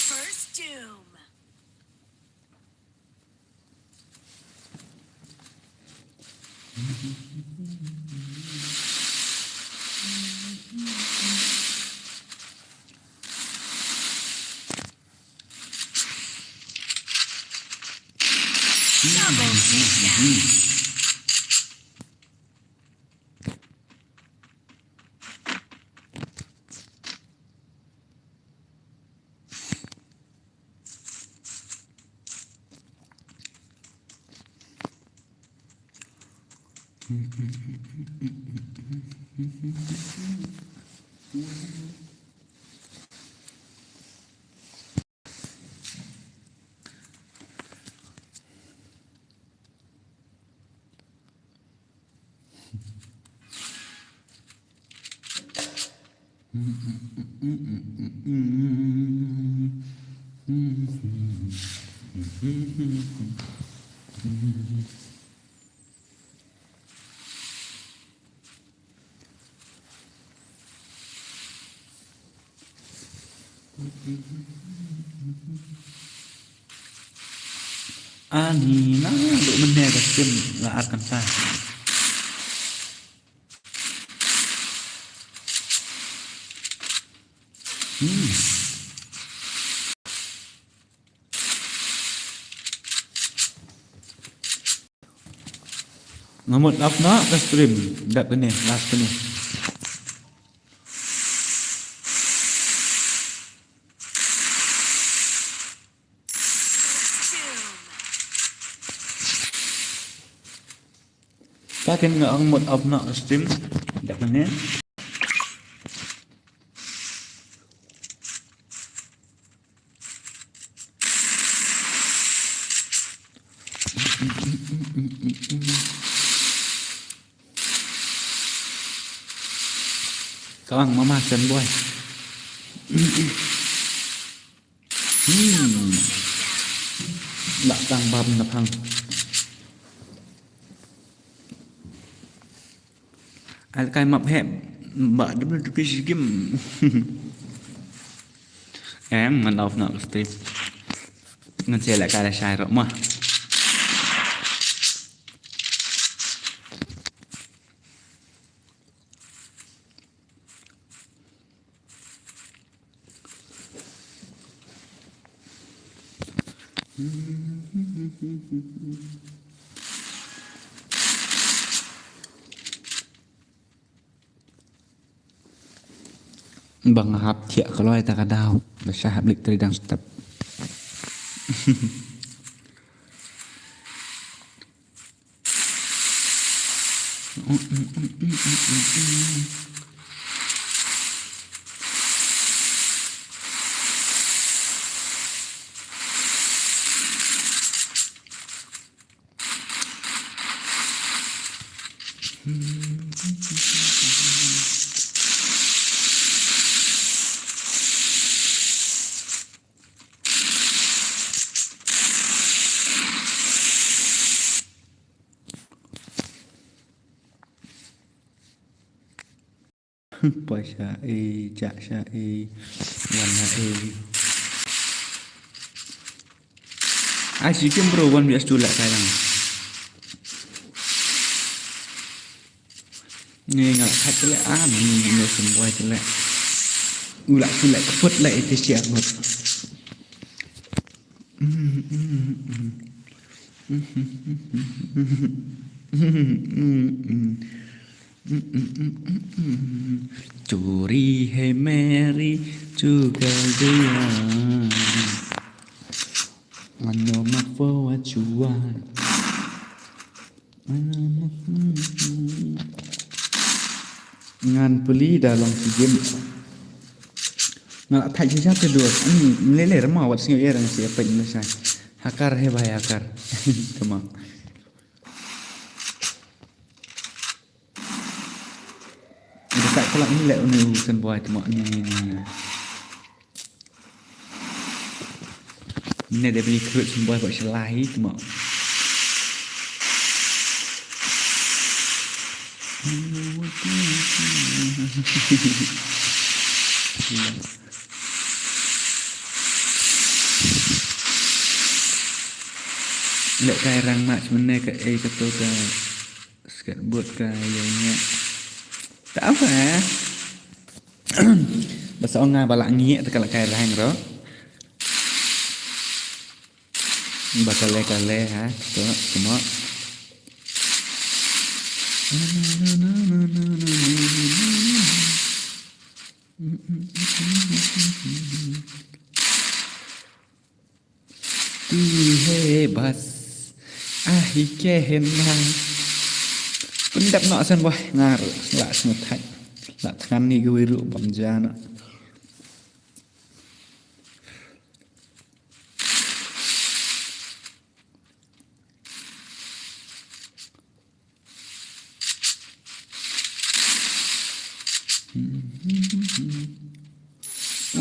First Doom. Double takedown. Ani na duk mynne ka skim la ar kynta. Hmm. Nga mut off noh ka stream. Dap kane, last kane. Ka kin nga ong mut off noh ka stream. Dap kane. Kawang mama sen boy. Hmm. Nak tang bam na phang. Al kai map he ba W W P game. Em, ngan off na ka stream. Ngan share la kai la share ma. Ba nga hap thiah kloi ta ka daw. Ba sha hap lik tridang step. Poi sha ei, jah sha ei, wan na ei. Ai, shi kim bro, wan bias tu lah kai lang. Ni nga lah kai tu lah, ah, ni, ni semboi tu lah. U lah tu lah, keput lah itu siap mut. चोरी है मेरी चुगलियाँ, I know my for what you want. Ngan peli da long si game. Nga lah thait shisha te dur. Ani mlele rama wat sngew er nga si apek ni sai. Hakar he bai hakar. Tama. Dekat kelak ni lek uni urusan buai tama ni ni ni. Ni dia bini kerut sembah buat selahi tu mak. Lek kai rang mak semene ke eh ketu ke skateboard ke yang nya. Tak apa eh. Basa ong nga ba lah ngiek te ka la kai rang ro. Ba kale kale ha, to, to mo. Tu he bas. Ah, hi ke hen na. Pyndap noh sen wah ngar la sngewthait. La thngan ni ka wiru bam jana.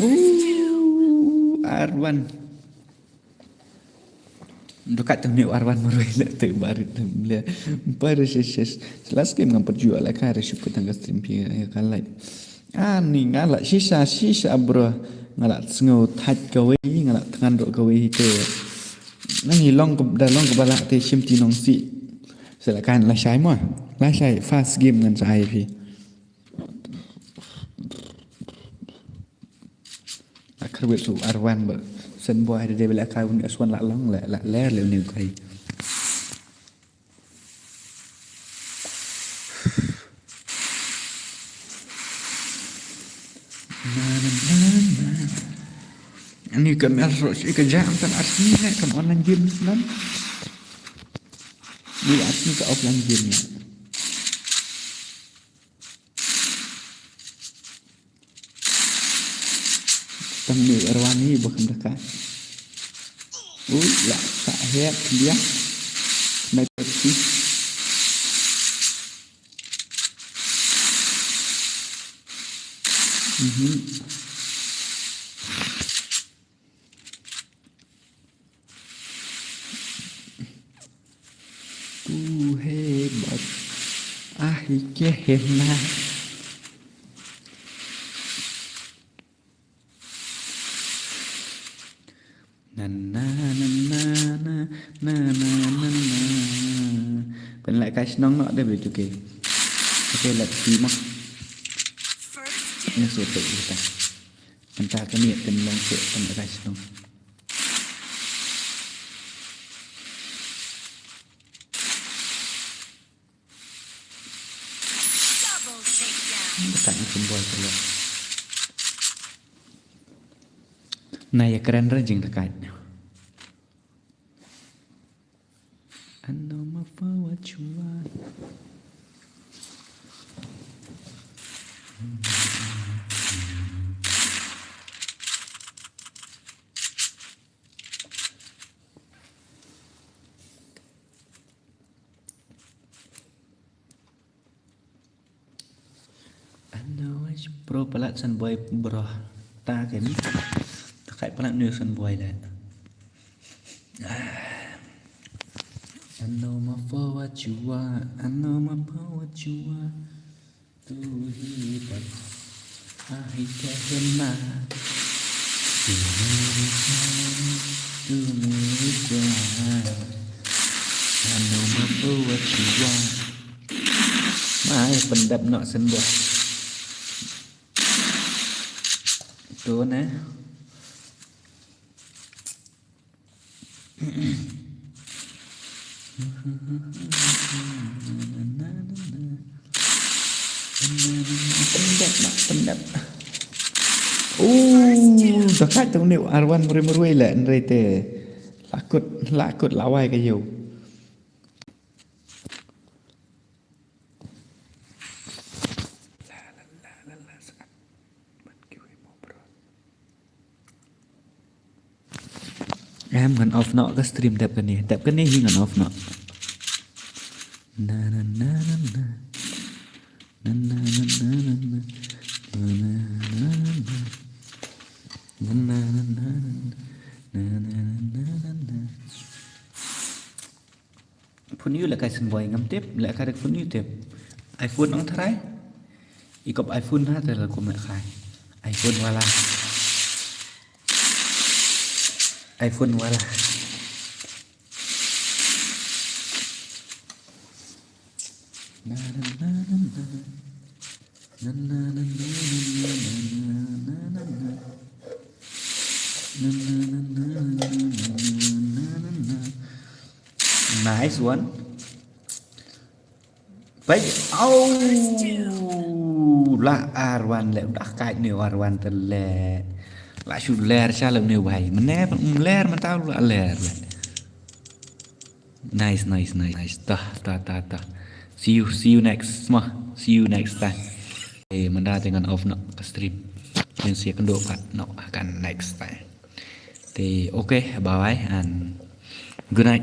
Ooh, Arwan. Dukat tu ni Arwan marwei le tu barit tu le. Baru ses ses. Selas game ngam perjual lah kare syukur tangga stream pi ya kalai. Ani nga lah shisha shisha bro. Nga lah sngewthait kawei, nga lah thngan rok kawei tu. Nang hi long ke da long ke balak te shim ti nong si. Selakan lah shai mo. Lah shai fast game ngan shai phi. Akar wet su Arwan ba. Sen boy de bela kai un aswan lah long lah lah ler le ni kai. Ani ka mer ro shi ka jam tan Arsenal ne kam online game nan. Ni Arsenal ka offline game ne. Tang ni Arwan ni ba kam daka. Ui, la sa het dia. Mai pati. Mhm. Tu hebat. Ah, ike hebat. Na na na na na na na na na. Pynlait kai shnong noh de beli tu ke. Oke, lait ti mah. Ni suatu kita. Entah kami akan long ke pynlait kai shnong. Double takedown. Dekat ni symbol tu lah. Na ïa kren re jingdakaid. I know my phone what you want. Ano, ai, pro palat san boy bro. Ta ken. Ta kai palat nu san boy le. Ano ma po wa chua, ano ma po wa chua. Tu hi pa. Ai ka hena. Tu hi pa. Tu hi pa. Ano ma po wa chua. Mai pyndap nok sen buah. Tu ne. Pyndap nak pyndap. Oh, dah kat tu ni arwan merui-merui lah nrei te. Lakut lakut lawai kayu. Em ngan off noh ka stream dep kane. Dep kane hi ngan off noh. Na na na na na. Na na na na na na. Na na na na na. Na na na na na. Na na na na na na. Phone ïu lehkai shen boi ngam tip, lehkai da phone ïu tip. iPhone ong tharai. I kop iPhone ha te la kum lehkai. iPhone wala. iPhone wala. Na na na na na. Na na na na na na na na na. Na na na na na na na na na. Nice one. Bai, au. La arwan le, dah kait ni arwan te le. La shu ler sha le ni bai. Mene ler mentau la ler le. Nice, nice, nice, nice. Tah, tah, tah, tah. See you, see you next. Mah, see you next time. Eh, manda dengan off nok stream. Yang sia kendo pat nok akan next time. Te, okay, bye bye and good night.